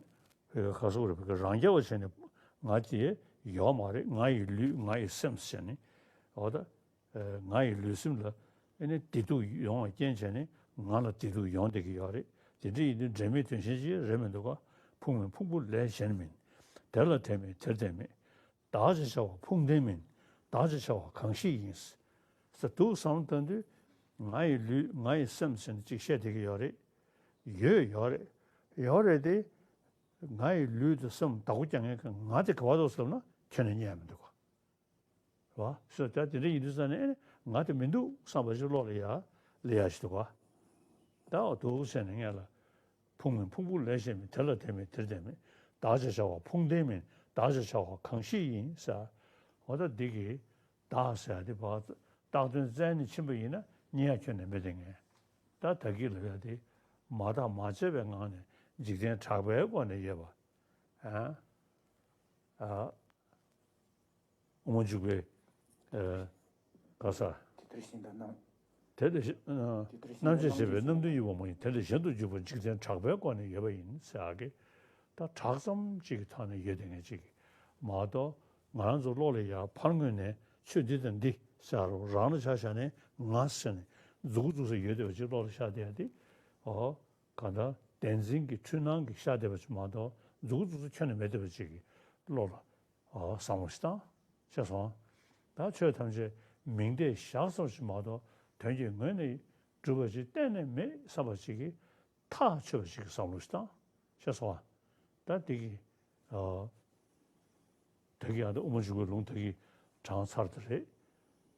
ཨེ། ག་སོགས་རེད་པ། རང་རྐྱ་བ་བྱས་ནས་ང་དེ་ཡོད་མ་རེད། ང་ཡི་ལུས་ང་ཡི་སེམས་བྱས་ནས། འོ་ད། ཨེ། ང་ཡི་ལུས་སེམས་ལ་ཨེ་ནི་བདེ་སྡུག་ཡོང་བ་རྐྱེན་བྱས་ནས་ང་ལ་བདེ་སྡུག་ཡོང་བསྡད་ཀྱི་ཡོད་རེད། དེ་འདྲ་ཡིན་དུས་འབྲེལ་མེད་དོན་གཞན་ཅིག་རེད་མི་འདུག་ག་ཕུང་མིན་ཕུང་པོ་ལས་གཞན་མིན། དེ་ལ་དེ་མེད་དེར་དེ་མེད། བདག་ཅེས་བྱ་བ་ཕུང་ལྡན་མིན། བདག་ཅེས་བྱ་བ་གང་ཞིག་ཡིན། ཟེར་འདུག་བསམ་བཏང་དུས་ང་ཡི་ལུས་ང་ཡི་སེམས་ཟེར་ནས་ཅིག་བཤད་བསྡད་ཀྱི་ཡོད་རེད། ཡོད་ཡོད་རེད། ཡོད་རེད་དེ། ང་ཡི་ལུས་དང་སེམས་བདག་པོ་རྒྱག་མཁན་གྱི་ང་དེ་ག་པར་འདུག་བསམ་ན་ཁྱོན་ནས་རྙེད་མི་འདུག་ག་རེད་བ། སོ་ད་དེ་འདྲ་ཡིན་དུས་ཙང་ནས་ཨེ་ནི་ང་དེ་མི་འདུག་བསམ་པ་ཞིག་བློ་ལ་ཡ་སླེབས་ཡ་ཞིག་འདུག་ག་ད་འོ་འདུག་ཟེར་ནས་ངས་ལ། ཕུང་མིན་ཕུང་པོ་ལས་གཞན་མིན། དེ་ལ་དེ་མེད་དེར་དེ་མེད། བདག་ཅེས་བྱ་བ་ཕུང་ལྡན་མིན། བདག་ཅེས་བྱ་བ་གང་ཞིག་ཡིན་ཟེར། འོ་ད་འདི་གི་བདག་ཟེར་ཡ་དེ་བར་བཏགས་དོན་བཙལ་ནས་ཕྱིན་པ་ཡིན་ན་རྙེད་ཡ་ཁྱོན་ནས་མེད་དེ། ངས་ད་བདག་གི་ལབ་ཡ་དེ་མ་བརྟགས་མ་དཔྱད་པའི་ངང་ནས་འཇིག་རྟེན་གྲགས་པའི་སྒོ་ནས་ཡོད་པ། ཨ། ཨ། དབུ་མ་འཇུག་པའི་ཨ་ག་ས། དེ་ལྟར་གཞན་དང་རྣམ། དེ་ལྟར་གཞན། ཨ། དེ་ལྟར་གཞན་རྣམ་དཔྱོད་བྱེད་པའི་རྣམ་བདུན་གཡོ་བ་མ་ཡིན། དེ་ལས་གཞན་དུ་གྱུར་པ་འཇིག་རྟེན་གྲགས་པའི་སྒོ་ནས་ཡོད་པ་ཡིན་ཟེར་ཡག་གི། ད་གྲགས་ཙམ་གཅིག་གི་ཐོག་ནས་ཡོད་དེ་ངེས་གཅིག་གི་མ་གཏོགས་ང་རང་ཚོ་བློ་ལ་ཡ་ཕར་ངོས་ནས་ཆོས་འདི་དང་འདི་ཟེར་རོ་རང་ལ་ཆ་བཞག་ནས་ང་ཟེར་ནས་མཛུག་གུ་བཙུགས་ས་ཡོད་བསྡད་པ་ཅིག་བློ་ལ་ཤར་བསྡད་ཡ་དེ། ཨོ། གང་ལྟར་བདེན་འཛིན་གྱི་འཁྲུལ་སྣང་གིས་ཤར་བསྡད་པ་ཅིག་མ་གཏོགས་མཛུག་གུ་བཙུགས་ས་ཁྱོན་ནས་མེད་བསྡད་པ་ཅིག་གི་བློ་ལ། ཨོ། བསམ་བློ་ཞིག་བཏང་། ཤེས་སོང་། ད་ཆོས་ཐམས་ཅད་མིང་བརྡས་བཞག་ཙམ་ཞིག་མ་གཏོགས་དོན་གྱི་ངོས་ནས་གྲུབ་པ་ཅིག་གཏན་ནས་མེད་བསམ་པ་ཅིག་གིས་ཐག་ཆོད་པ་ཅིག་གི་བསམ་བློ་ཞིག་བཏང་། ཤེས་སོང་ཨ། ད་འདི་གི། ཨོ། ད་གི་ཡང་ད་དབུ་མ་འཇུག་པའི་ལུང་ད་གི་དྲངས་ཚར་དེ་རེད།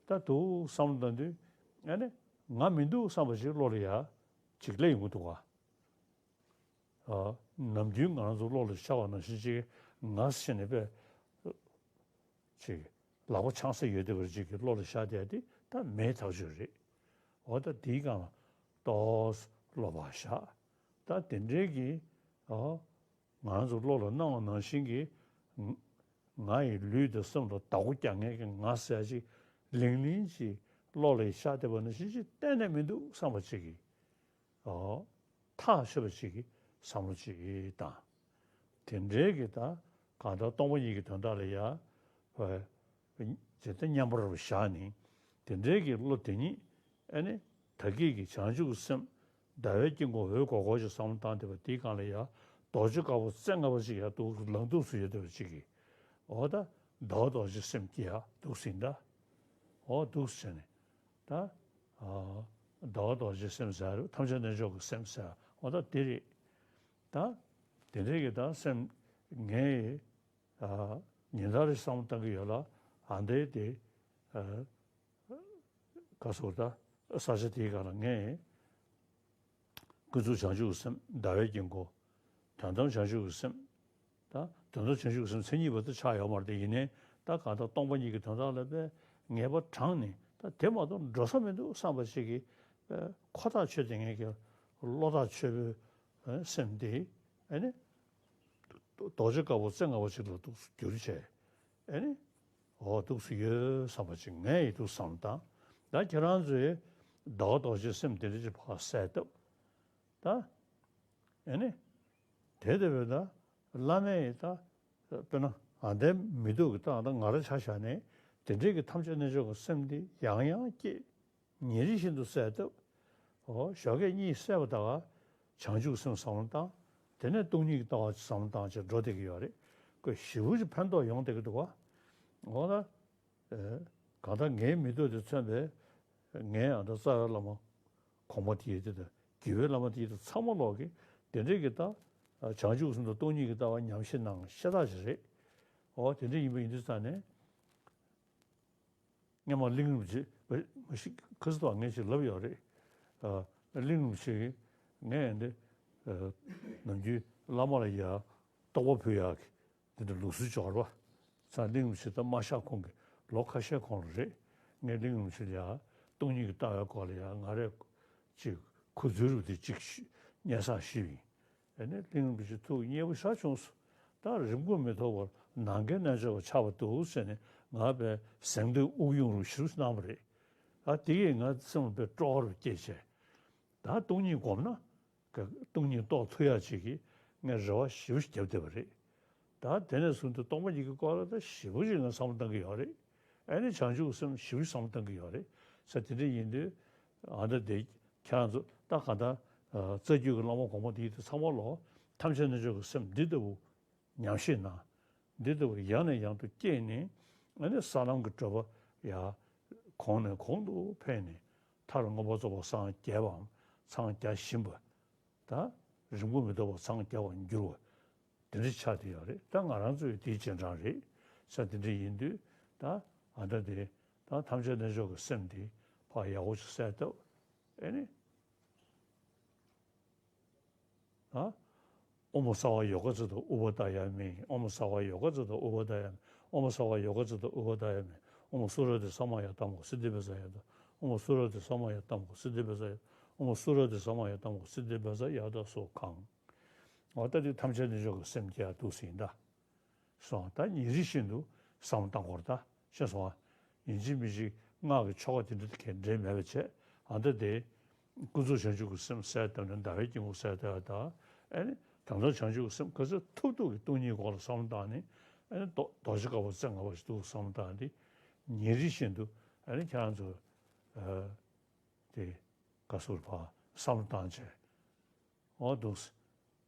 ད་འདུག་བསམ་བློ་བཏང་དུས་ཨ་ནི་ང་མི་འདུག་བསམ་པ་ཞིག་བློ་ལ་ཡ་ཅིག་སླེབས་ཡོང་གི་འདུག་ག་ཨ། ནམ་རྒྱུན་ང་རང་ཚོ་བློ་ལ་ཤར་བ་ནང་བཞིན་ཅིག་ང་ཟེར་ནས་པས་ཅིག་ལག་པ་འཆང་ས་ཡོད་བསྡད་པ་ཅིག་གི་བློ་ལ་ཤར་བསྡད་དེ་ད་མེད་ཐག་ཆོད་རེད། འོ་ད་དེའི་སྒང་ལ་ཏོག་ཙམ་བློ་བག་བཞག་ད་དེ་འདྲའི་གི། ཨོ། ང་རང་ཚོ་བློ་ལ་སྣང་བ་ནང་བཞིན་གྱི་ང་ང་ཡི་ལུས་དང་སེམས་ལ་བདག་པོ་རྒྱག་མཁན་གྱི་ང་ཟེར་ཡ་ཅིག་ལིང་ལིང་ཅིག་བློ་ལ་ཤར་བསྡད་པ་ནང་བཞིན་ཅིག་གཏན་ནས་མི་འདུག་བསམ་པ་ཅིག་གིས། ཨོ། ཐག་ཆོད་པ་ཅིག་གིས་བསམ་བློ་ཅིག་བཏང་། དེ་འདྲའི་གི་ད་གང་ལྟར་སྟོང་པ་ཉིད་ཀྱི་དོན་དག་ལ་ཡ། ཇི་ལྟར་མཉམ་པར་བཞག་ནས་དེ་འདྲའི་གི་བློ་དེ་ཉིད་ཨ་ནི་ད་གིན་གྱི་བྱང་ཆུབ་ཀྱི་སེམས་ཟླ་བའི་དཀྱིལ་འཁོར་འོད་ཀོར་ཀོར་ཞིག་བསམ་བློ་བཏང་བསྡད་པ་དེའི་སྒང་ལ་ཡ་རྡོ་རྗེ་དཀར་པོ་རྩེ་ལྔ་པ་ཅིག་ཡ་འདུག་ལང་འདུག་སུ་ཡོད་བསྡད་པ་ཅིག་གིས། འོ་ད་ཟླ་བ་རྡོ་རྗེ་སེམས་ཀྱི་ཡ་འདུག་ཟིན་ད། འོ་འདུག་ཟེར་ནས་ད། ཟླ་བ་རྡོ་རྗེ་སེམས་ཟེར་ཐམས་ཅད་རྣལ་འབྱོར་གྱི་སེམས་ཟེར་འོ་ད་དེ་རེད། ད། དེ་འདྲའི་གི་ད་སེམས་ངས། ཨ། ཉིན་ལྟར་བསམ་བློ་བཏང་གི་ཡོད་ལ། ཨ་འདྲའི་དེ། ཨ། ག་སོགས་ད་ས་ཆ་དེའི་སྒང་ལ་ངས་ཀུན་རྫོབ་བྱང་ཆུབ་ཀྱི་སེམས་ཟླ་བའི་དཀྱིལ་འཁོར། དོན་དམ་བྱང་ཆུབ་ཀྱི་སེམས། ད་དོན་དམ་བྱང་ཆུབ་ཀྱི་སེམས་མཚན་ཉིད་པ་དེ་ཆགས་ཡོད་མ་རེད་དེ་ཡིན་ནའི་ད་གང་ལྟར་སྟོང་པ་ཉིད་ཀྱི་དོན་དག་ལ་དཔེ་ངེས་པ་དྲངས་ནས་ད་དེ་མ་གཏོགས་འགྲོ་ས་མི་འདུག་བསམ་པ་ཞིག་གིས་ཁོ་ཐག་ཆོད་དེ་ངེས་ཀྱི་བློ་ཐག་ཆོད་པོའི་སེམས་དེ་ཨ་ནི། རྡོ་རྗེ་དཀར་པོ་རྩེ་ལྔ་པ་ཅིག་ལ་འདུག་སེ་བསྒྱུར་བྱས། ཨེ་ནི། འོ་འདུག་སེ་ཡོད་བསམ་པ་ཅིག་ངས་ཡི་འདུག་བསམ་དང་། ད་ཁྱེད་རང་ཚོས་ཟླ་བ་རྡོ་རྗེ་སེམས་དེ་འདྲ་ཅིག་ཕར་གསལ་བཏབ། ད། ཨེ་ནི། དེ་ལྟ་བུའི་ད་བླ་མས་ཡི་ད། དཔེར་ན་ཨ་འདའི་མི་འདུག་གི་ད་ད་ང་རང་ཆ་བཞག་ནས་ དེ་འདྲའི་གི་ཐམས་ཅད་རྣལ་འབྱོར་གྱི་སེམས་འདི་ཡང་ཡང་བསྐྱེད། ཉིན་རེ་བཞིན་དུ་གསལ་བཏབ། འོ་ཞོགས་ཀས་གཉིད་སད་པ་དང་བྱང་ཆུབ་སེམས་བསམ་བློ་བཏང་། དེ་ནས་སྟོང་ཉིད་ཀྱི་ལྟ་བ་བསམ་བློ་བཏང་བྱས་འགྲོ་བསྡད་ཀྱི་ཡོད་རེད། ཁོས་ཞེ་པོ་ཅིག་ཕན་ཐོགས་ཡོང་བསྡད་ཀྱི་འདུག་བ། འོ་ན། ཨེ། གང་ལྟར་ངའི་མིག་ཏོ་དེ་མཚོན་པའི་ངའི་ཨ་ད་རྩ་བའི་བླ་མ་གོང་མ་དེ་ཡི་དེ་དང་དགེ་བའི་བླ་མ་དེ་ཡི་དེ་ཚང་མ་ལོག་གི་དེ་འདྲའི་གི་ད་བྱང་ཆུབ་སེམས་དང་སྟོང་ཉིད་ཀྱི་ལྟ་བ་ཉམས་བཞེས་གནང་ཤ་སྟག་ཅིག་རེད། འོ་དེ་འདྲ་ཡིན་པ་ཡིན་དུས་ཙང་ནས། སྔོན་མ་གླིང་རིན་པོ་ཆེ། མ་གཞི་ཁ་སང་ངས་ཅིག་ལབ་ཡོད་རེད། ཨ། གླིང་རིན་པོ་ཆེ་གིས་ངས་འདི། ཨ། ནམ་རྒྱུན་བླ་མ་ལ་ཡ་རྟོགས་པ་ཕུལ་ཡག་གི་འདི་འདྲ་ལུགས་སྲོལ་ཅིག་ཡོད་རེད་པ། ཙང་གླིང་རིན་པོ་ཆེ་ད་མ་གཤགས་གོང་གི་ལོ་ཁ་ཤས་གོང་ལ་རེད། ངས་གླིང་རིན་པོ་ཆེ་ལ་ཡ་སྟོང་ཉིད་ཀྱི་ལྟ་བའི་སྐོར་ལ་ཡ་ང་རས་ཅིག་ཁུ་ཚུར་རུ་དེ་ཅིག་སྙན་སེང་ཞུས་པ་ཡིན། ཨ་ནི་གླིང་རིན་པོ་ཆེ་ཐུགས་མཉེས་པོ་ཞེ་དྲག་བྱུང་སོང་། ད་རིམ་གྲོ་མི་ཐོགས་པར་ནམ་མཁའི་རྣལ་འབྱོར་པ་ཆགས་པ་འདུག་ཟེར་ནས་ང་དཔེ་གཟེངས་བསྟོད་དབུགས་དབྱུང་རུ་ཞུ་གནང་བ་རེད། ད་དེ་གིས་ང་སེམས་ལ་དཔེ་སྤྲོ་བ་རུ་སྐྱེས་བྱས། ད་སྟོང་ཉིད་སྒོམ་ན། སྟོང་ཉིད་རྟོགས་ཐུབ་ཡག་ཅིག་གི་ངས་རེ་བ་ཞེ་པོ་ཞིག་བརྒྱབ་བསྡད་པ་རེད། ད་དེ་ནས་བཟུང་སྟེ་སྟོང་པ་ཉིད་ཀྱི་སྐོར་ལ་ད་ཞེ་པོ་ཅིག་ང་བསམ་བློ་བཏང་གི་ཡོད་རེད། ཨ་ནི་བྱང་ཆུབ་སེམས་ཞེ་པོ་བསམ་བློ་བཏང་གི་ཡོད་རེད། ས་དེ་འདྲ་ཡིན་དུས་ཨ་ད་དེ་ཁྱེད་རང་ཚོ་ད་གང་ལྟར་རྩ་རྒྱུད་ཀྱི་བླ་མ་གོང་མ་དེ་ཡིན་དུས་ཚང་མ་ལོ་ཐམས་ཅད་རྣལ་འབྱོར་གྱི་སེམས་འདི་ལྟ་བུ་ཉམས་བཞེས་གནང་། འདི་ལྟ་བུ་ཡང་ནས་ཡང་དུ་བསྐྱེད་ནས་ཨ་ནི་ས་ལམ་གྱི་བགྲོད་པ་ཡར་གོང་ནས་གོང་དུ་འཕེལ་ནས་མཐར་མངོན་པར་རྫོགས་པར་སངས་རྒྱས་པའམ་སངས་རྒྱ་བཞིན་པ། ད་རིམ་གྲོ་མི་ཐོགས་པར་སངས་རྒྱ་བར་འགྱུར་བ། དེ་འདྲ་ཆགས་བསྡད་ཡོད་རེད། ད་ང་རང་ཚོ་ཡི་དེའི་རྗེས་འབྲང་རེད། ས་དེ་འདྲ་ཡིན་དུས་ད་ཨ་ད་དེ་ད་ཐམས་ཅད་རྣལ་འབྱོར་གྱི་སེམས་དེ་ཕར་ཡག་པོ་ཞིག་གསལ་བཏབ། ཨེ་ནི། ཨ། ཨོཾ་སརྦ་ཡོ་ག་ཙི་ཏོ་ཨུ་པ་དཱ་ཡ་མི། ཨོཾ་སརྦ་ཡོ་ག་ཙི་ཏོ་ཨུ་པ་དཱ་ཡ་མི། ཨོཾ་སརྦ་ཡོ་ག་ཙི་ཏོ་ཨུ་པ་དཱ་ཡ་མི། ཨོཾ་སུ་ར་དྷི་ས་མ་ཡ་ཏམ་ཧོ་སིདྡྷི་པི་ཙ་ཡ་ཏ། ཨོཾ་སུ་ར་དྷི་ས་མ་ཡ་ཏམ་ཧོ་སིདྡྷི་པི་ཙ་ཡ། ཨོཾ་སུ་ར་དྷི་ས་མ་ཡ་ཏམ་ཧོ་སིདྡྷི་པི་ཙ་ཡ་ཏ་སོ་གང་། འོ་ད་དེ་ཐམས་ཅད་རྣལ་འབྱོར་གྱི་སེམས་སྐྱེ་ཡག་འདུག་ཟེར་ཡིན་ད། སོང་ད་ཉིན་རེ་བཞིན་དུ་བསམ་བློ་བཏང་དགོས་རེད་ད། ཤེས་སོང་ཨ། ཡིན་གཅིག་མིན་གཅིག་སྔགས་ཀྱི་ཆོ་ག་དེ་འདྲ་གས་འབྲེལ་མེད་པ་བྱས་ཨ་ད་དེ། ཀུན་རྫོབ་བྱང་ཆུབ་ཀྱི་སེམས་གསལ་བཏབ་ནས་ཟླ་བའི་དཀྱིལ་འཁོར་གསལ་བཏབ་ཡག་ད། ཨ་ནི་དོན་དམ་བྱང་ཆུབ་ཀྱི་སེམས་ག་ཚོད་ཐུབ་ཐུབ་ཀྱིས་སྟོང་ཉིད་སྐོར་ལ་བསམ་བློ་བཏང་ནས་ཨ་ནི་རྡོ་རྡོ་རྗེ་དཀར་པོ་རྩེ་ལྔ་པ་ཞིག་འདུག་བསམ་བློ་བཏང་སྟེ། ཉིན་རེ་བཞིན་དུ་ཨ་ནི་ཁྱེད་རང་ཚོ་ཨ་དེ་ག་ཟེར་བ་བསམ་བློ་བཏང་བྱས། འོ་འདུག་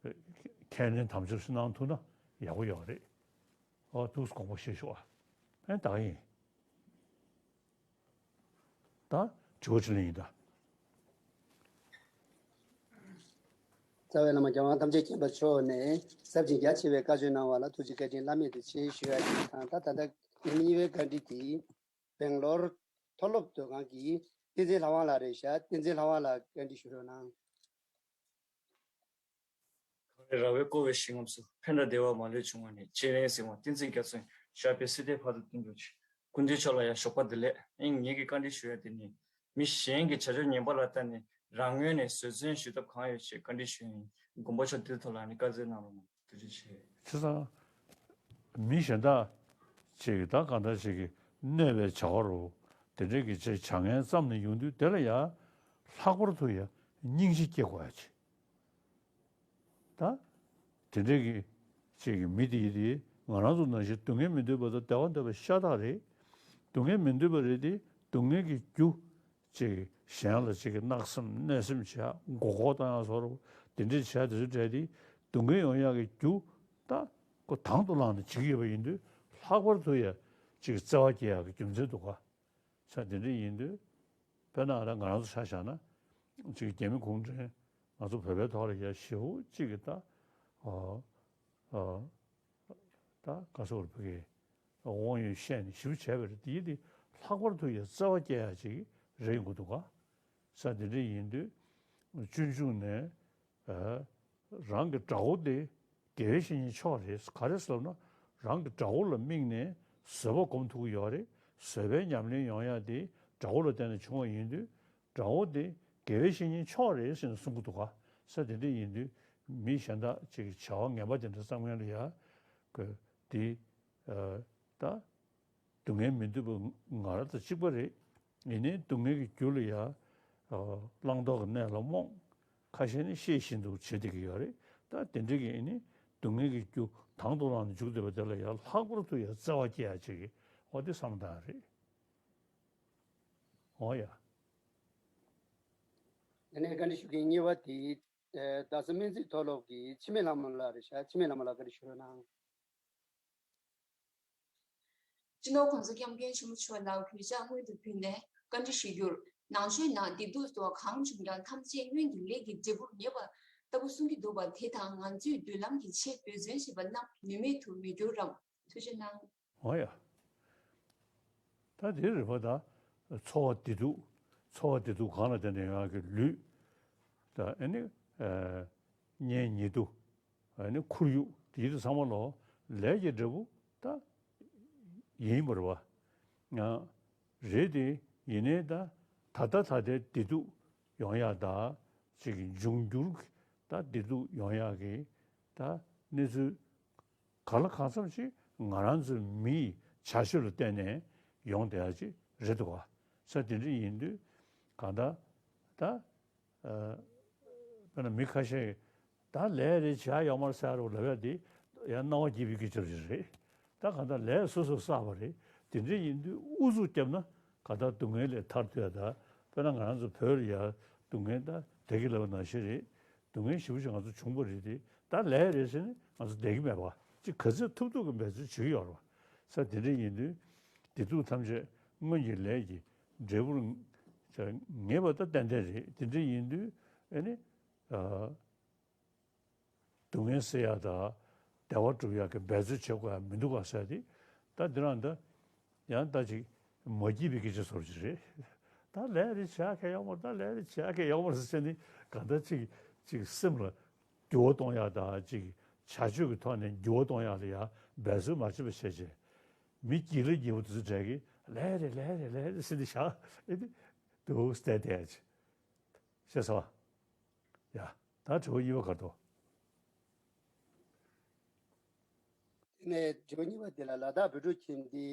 ཁས་ལེན་དམ་བཅར་ཞིག་གནང་ཐུབ་ན་ཡག་པོ་ཡོད་རེད། འོ་འདུག་དགོངས་པ་བཞེས་ཤོག་ཨ། ཨེ་ད་ཡིན། ད་དྲི་བ་དྲིས་ལན་ཡིན་ད། རྩ་བའི་བླ་མ་རྒྱལ་དབང་ཐམས་ཅད་མཁྱེན་པ་མཆོག་ནས་ཟབ་ཅིང་རྒྱ་ཆེ་བའི་བཀའ་ཆོས་གནང་བ་ལ་ཐུགས་རྗེ་བཀའ་དྲིན་བླ་མེད་དུ་ཆེ་ཞུ་ཡག་ཅིག་དང་། ད་ད་ལྟ་ཉི་མ་གཉིས་པའི་བཀའ་འདྲི་དེ། སྦེང་ལོར་མཐོ་སློབ་མཛོད་ཁང་གི་བསྟན་འཛིན་ལྷ་དབང་ལགས་རེད་ཤག་བསྟན་འཛིན་ལྷ་དབང་ལགས་བཀའ་འདྲི་ཞུ་རོགས་གནང་། གངས་རི་ར་བས་བསྐོར་བའི་ཞིང་ཁམས་སུ། ཕན་དང་བདེ་བ་མ་ལུས་འབྱུང་བ་ནི། སྤྱན་རས་གཟིགས་དབང་བསྟན་འཛིན་རྒྱ་མཚོ་ཡི། ཞབས་པད་སྲིད་མཐའི་བར་དུ་བརྟན་གྱུར་ཅིག་སྐུ་མདུན་མཆོག་ལ་ཡང་ཞོགས་པ་བདེ་ལེགས། ཨིན། ངེད་ཀྱི་བཀའ་འདྲི་ཞུ་ཡ་དེ་ནི། མི་གཞན་གྱི་བྱ་སྤྱོད་ངན་པ་ལ་ལྟ་ནས་རང་ངོས་ནས་བཟོད་བསྲན་ཞུ་ཐབས་གང་ཡོད་ཅེས་བཀའ་འདྲི་ཞུ་ཡིན། མགོན་པོ་མཆོག་འདིའི་ཐོག་ལ་ནི་བཀའ་སྩལ་གནང་རོགས་གནང་། ཐུགས་རྗེ་ཆེ། བྱས་ཙང་། མི་གཞན་དག་ཅིག་གིས་ད་གང་ལྟར་ཅིག་གིས་གནོད་པའི་བྱ་བ་རུ་དེ་འདྲའི་གི་ཅིག་བྱ་ངན་བརྩམས་ནས་ཡོང་དུས་དེ་ལ་ཡང་ལྷག་པར་དུ་ཡང་སྙིང་རྗེ་སྐྱེ་དགོས་ཡ་ཅིག་ད་དེ་འདྲའི་གི་ཅིག་གི་མི་དེ་ཡིན་དེ་ང་རང་ཚོ་ནང་བཞིན་སྡུག་བསྔལ་མི་འདོད་པ་དང་བདེ་བ་འདོད་པ་ཤ་སྟག་རེད། སྡུག་བསྔལ་མི་འདོད་པ་རེད་དེ་སྡུག་བསྔལ་གྱི་རྒྱུ། ཅིག་གཞན་ལ་ཅིག་གི་བརྣག་སེམས་གནོད་སེམས་བྱས་མགོ་སྐོར་བཏང་ཡག་བཟོ་འདྲ་དེ་འདྲའི་བྱས་དེ་ཚོ་བྲལ་ཏེ་སྡུག་བསྔལ་ཡོང་ཡག་གི་རྒྱུ་ད་ཁོ་དང་དུ་བླངས་ནས་བྱེད་ཀྱི་ཡོད་པ་ཡིན་དུས་ལྷག་པར་དུ་ཡ་ཅིག་བརྩེ་བ་སྐྱེ་ཡག་གི་རྒྱུ་མཚན་འདུག་ག་ས་དེ་འདྲ་ཡིན་དུས་དཔེར་ན་ང་རང་ཚོ་ཆ་བཞག་ན་ཅིག་རྒྱ་མི་གུང་ཁྲན་ང་ཚོ་བོད་པའི་ཐོག་ལ་ཡ་ཞེ་པོ་ཅིག་གི་ད་ཨ་ཨ། ད་ག་ཟེར་བ་རེད་ཕ་གི། དབང་ཡོད་བཤད་ནས་ཞིབ་བྱས་པ་རེད་དེ་དེ་ལྷག་པར་དུ་ཡང་བརྩེ་བ་སྐྱེ་ཡག་ཅིག་རེད་ཡོང་གི་འདུག་ག་ས་དེ་འདྲ་ཡིན་དུས་སྤྱོད་འཇུག་ནས་རང་གི་དགྲ་བོ་དེ་དགེ་བའི་བཤེས་གཉེན་མཆོག་རེད། ག་རེ་ཟེར་ན་རང་གི་དགྲ་བོ་ལ་དམིགས་ནས་བཟོད་པ་སྒོམ་ཐུབ་ཀྱི་ཡོད་རེད། བཟོད་པའི་ཉམས་ལེན་ཡོང་ཡག་དེ་དགྲ་བོ་ལ་བརྟེན་ནས་བྱུང་བ་ཡིན་དུས། དགྲ་བོ་དེ་དགེ་བའི་བཤེས་གཉེན་མཆོག་རེད་ཟེར་ནས་གསུང་གི་འདུག་ག་ས་དེ་འདྲ་ཡིན་དུས་མི་གཞན་དག་ཅིག་གིས་བྱ་བ་ངན་པ་དེ་འདྲ་བརྩམས་མཁན་ལ་ཡ་གི་དེ་ད་སྡུག་བསྔལ་མི་འདོད་པ་ང་རང་དང་གཅིག་པ་རེད། ཡིན་ནའི་སྡུག་བསྔལ་གྱི་རྒྱུ་ལ་ཡ་བླང་དོར་གྱི་གནས་ལ་རྨོངས། ཁ་ཤས་ནི་ཤེས་བཞིན་དུ་བྱེད་བསྡད་ཀྱི་ཡོད་རེད། ད་དེ་འདྲ་གི་ཡིན་ནའི་སྡུག་བསྔལ་གྱི་རྒྱུ་དང་དུ་བླངས་ནས་འཇུག་བསྡད་པ་དེ་ལ་ཡ་ལྷག་པར་དུ་ཡ་བརྩེ་བ་སྐྱེ་ཡ་ཅིག་གི་འོ་དེ་བསམ་སྟངས་རེད། འོ་ཡ། དེ་ནས་བཀའ་འདྲི་ཞུ་མཁན་གཉིས་པ་དེ། ཨེ། རྡ་ས་སྨན་རྩིས་མཐོ་སློབ་ཀྱི་འཆི་མེད་ལྷ་མོ་ལགས་རེད་ཤག་འཆི་མེད་ལྷ་མོ་ལགས་བཀའ་འདྲི་ཞུ་རོགས་གནང་། སྤྱི་ནོར་༸གོང་ས་༸སྐྱབས་མགོན་ཆེན་པོ་མཆོག་ལ་གུས་ཕྱག་སྔོན་དུ་ཕུལ་ནས་བཀའ་འདྲི་ཞུ་རྒྱུར། ནང་ཆོས་ནང་བདེ་སྡུག་སོགས་གང་བྱུང་ཀྱང་ཐམས་ཅད་སྔོན་གྱི་ལས་ཀྱི་འབྲས་བུར་ངེས་པ་ལྟ་བུ་གསུང་གི་འདུག་པ། དེ་དང་ང་ཚོས་མདུན་ལམ་གྱི་ཆེད་འབད་བརྩོན་བྱེད་པ་རྣམས་ནུས་མེད་དུ་མི་འགྱུར་རམ། ཐུགས་རྗེ་གནང་། འོ་ཡ། ད་དེ་རེད་པ། ད་འཚོ་བ་བདེ་སྡུག་འཚོ་བ་བདེ་སྡུག་གང་ལ་བརྟེན་ནས་ཡོང་ཡག་གི་ལུས། ད་ཨ་ནི་ཨ་གཉེན་ཉེ་དུ། ཨ་ནི་ཁོར་ཡུག་དེ་ཚོ་ཚང་མ་ལོ་ལས་ཀྱི་འབྲས་བུ་ད་ཡིན་པ་རེད་པ། ཡང་རེད་དེ། ཡིན་ནའི་ད་ད་ལྟ་ད་ལྟའི་བདེ་སྡུག་ཡོང་ཡག་ད་ཅིག་འབྱུང་འགྱུར་ད་བདེ་སྡུག་ཡོང་ཡག་གི་ད་གནས་ཚུལ་གང་ལ་གང་འཚམ་ཞིག་ང་རང་ཚོའི་མིའི་བྱ་སྤྱོད་ལ་བརྟེན་ནས་ཡོང་བསྡད་ཡག་ཅིག་རེད་འདུག་ག་ས་དེ་འདྲ་ཡིན་དུས་གང་ལྟར་ད། དཔེར་ན་མི་ཁ་ཤས་ད་ལས་རེ་བྱ་ཡོག་མར་ཟེར་རོ་ལབ་ཡ་དེ་ཡང་རྣ་བ་སྐྱིད་པའི་སྐད་ཆ་རེ་རེད། ད་གང་ལྟར་ལས་སོ་སོས་བསགས་པ་རེད། དེ་འདྲ་ཡིན་དུས་ཨུ་ཚུགས་བརྒྱབ་ན་གང་ལྟར་སྡུག་བསྔལ་ལས་ཐར་ཐུབ་ཡ། ད་དཔེར་ན་ང་རང་ཚོ་བོད་ལ་ཡ་སྡུག་བསྔལ་ད་བདེ་སྐྱིད་ལབ་པ་ནང་བཞིན་རེད། སྡུག་བསྔལ་ཞེ་པོ་ཅིག་ང་ཚོ་བྱུང་བ་རེད་དེ། ད་ལས་རེད་ཟེར་ནས་ང་ཚོ་བསྡད་ཀྱི་མེད་པ་ཅིག་ག་ཚོད་ཐུབ་ཐུབ་ཀྱི་འབད་རྩོལ་བྱེད་ཀྱི་ཡོད་རེད་པ། ས་དེ་འདྲ་ཡིན་དུས་བདེ་སྡུག་ཐམས་ཅད་སྔོན་གྱི་ལས་ཀྱི་འབྲས་བུར་ངེས་པ་ད་ཏན་ཏན་རེད། དེ་འདྲ་ཡིན་དུས་ཨ་ནི། སྡུག་བསྔལ་སེལ་ཡག་དང་བདེ་བ་སྒྲུབ་ཡག་གི་འབད་རྩོལ་བྱེད་དགོས་ཡ་མི་འདུག་ག་ཟེར་ཏེ། ད་འདི་རང་ད་ཡང་ད་ཅིག་མ་སྐྱིད་པའི་སྐད་ཆ་ཟེར་གྱི་རེད། ད་ལས་རེ་བྱེད་ཡག་གང་ཡོད་མ་རེད། ད་ལས་རེ་བྱེད་ཡག་གང་ཡོད་མ་རེད་ཟེར་ནས་གང་ལྟར་ཅིག་ཅིག་སེམས་ལ་འགྱུར་བ་གཏོང་ཡག་དང་ཅིག་བྱ་སྤྱོད་ཀྱི་ཐོག་ནས་འགྱུར་བ་གཏོང་ཡག་ལ་ཡ་འབད་རྩོལ་མ་བྱེད་པ་བྱས་བྱས། མི་སྐྱིད་ལ་སྐྱིད་པོ་དེ་ཚོ་གྲས་ཀྱིས་ལས་རེད་ལས་རེད་ལས་རེད་ཟེར་ནས་བཞག་ཨེ་ནི་འདུག་སྟེ་བསྡད་ཡག་ཅིག་ཤེས་སོང་། ཡ། ད་དྲི་བ་གཉིས་པ་ག་རེ་འདུག་དེ་ནས་དྲི་བ་གཉིས་པ་དེ་ལ་ལ་དྭགས་བོད་ཕྲུག་ཁྱིམ་སྡེའི་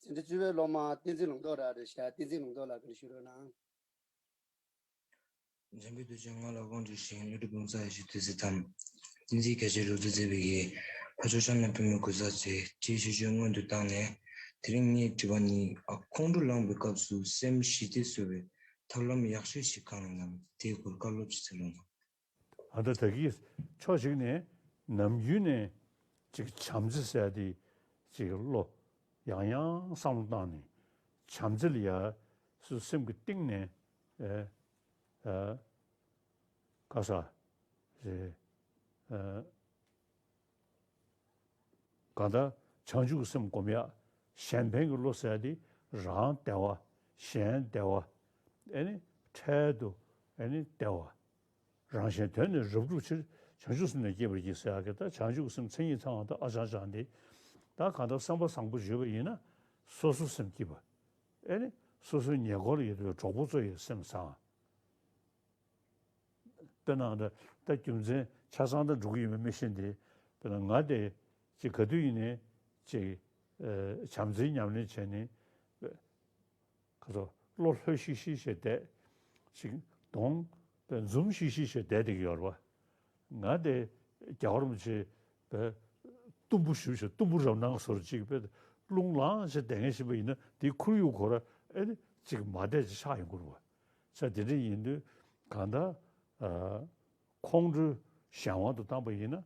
འཛིན་གྲྭ་བཅུ་པའི་སློབ་མ་བསྟན་འཛིན་ལུང་རྟོགས་ལགས་རེད་ཤག་བསྟན་འཛིན་ལུང་རྟོགས་ལགས་བཀའ་འདྲི་ཞུ་རོགས་གནང་། འཇམ་དཔལ་རྡོ་རྗེ་ང་ལ་དབང་སྒྲུབ་ཞིང་སློབ་ཕྲུག་གང་ཟག་ཡ་ཞིག་དུས་སུ་དམ། བསྟན་འཛིན་རྒྱ་ཆེ་རབ་ཏུ་མཛེས་པའི་གི་ཕ་ཕྱོགས་ཤར་ན་པུས་མོའི་གོས་གསར་ཚེ་ཅེས་ཞུ་རྒྱུ་སྔོན་དུ་བཏང་ནས། དེ་རིང་ངའི་དྲི་བ་ནི། ཨ་ཁོང་ཁྲོ་ལངས་པའི་སྐབས་སུ་སེམས་ཞི་བདེ་བཟོ་བའི་ཐབས་ལམ་ཡག་ཤོས་ཤིག་གང་ཡིན་ནམ། དེའི་སྐོར་བཀའ་སློབ་ཅིག་ཟེར་རོགས་གནང་། ཨ་ད་ད་གིན་ཕྱོགས་གཅིག་ནས་ནམ་རྒྱུན་ནས་ཅིག་བྱམས་བརྩེ་ཟེར་ཡ་དེ་ཅིག་བློ་ཡང་ཡང་བསམ་བློ་བཏང་ནས་བྱམས་བརྩེ་ལ་ཡ་སུ་སེམས་ཀྱི་གཏིང་ནས་ཨེ་ཨེ་ག་ས་རེད་ཨེ། གང་ལྟར་བྱང་ཆུབ་ཀྱི་སེམས་སྒོམ་ཡག་གཞན་ཕན་གྱི་བློ་ཟེར་ཡག་དེ་རང་བདེ་བ། གཞན་བདེ་བ། ཨེ་ནི་འཕྲལ་དུ་ཨེ་ནི་བདེ་བ། རང་གཞན་དོན་ནི་རབ་བསྒྲུབ་ཕྱིར། བྱང་ཆུབ་སེམས་ལས་སྐྱེས་པར་གྱིས་ཟེར་ཡག་གི་ད་བྱང་ཆུབ་ཀྱི་སེམས་མཚན་ཉིད་ཚང་བ་དང་ཨ་ཅང་ཅང་དེ། ད་གང་ལྟར་བསམ་པ་བཟང་པོ་བརྗོད་པ་ཡིན་ན་སོ་སོ་སེམས་སྐྱིད་པ། ཨེ་ནི་སོ་སོའི་ཉེ་འཁོར་ལ་ཡོད་པའི་གྲོགས་པོ་ཚོ་ཡི་སེམས་བཟང་། དཔེར་ན་ད་ད་རྒྱུ་མཚན་ཆ་ཚང་དང་འགྲོ་གི་ཡོད་མེད་མི་ཤེས་ཏེ། དཔེར་ན་ང་དེ་ཅིག་ག་དུས་ཡིན་ནའི་ཅིག་ཨ་བྱམས་བརྩེའི་ཉམས་ལེན་བྱས་ནས་ཁ་ཚོ་བློ་ལྷོད་ཤིག་ཤིག་བྱས་བསྡད། ཅིག་གདོང་དཔེ་འཛུམ་ཤིག་ཤིག་བྱས་བསྡད་བསྡད་ཀྱི་ཡོད་རེད་པ། ང་དེ་རྒྱལ་བ་རིན་པོ་ཆེ་དཔེ་གཏུམ་པོ་ཞེ་པོ་ཅིག་གཏུམ་པོ་རབ་སྣང་བཟོ་འདྲ་ཅིག་དཔེ་རླུང་ལངས་བྱས་བསྡད་མཁན་ཞིག་པ་ཡིན་ན་དེའི་ཁོར་ཡུག་ཁོ་ར་ཨེ་ནི་ཅིག་མ་བདེ་ཅིག་ཆགས་ཡོང་གི་རེད་པ། ས་དེ་འདྲ་ཡིན་དུས་གང་ལྟར་ཨ་ཁོང་ཁྲོ་གཞན་དབང་དུ་བཏང་པ་ཡིན་ན་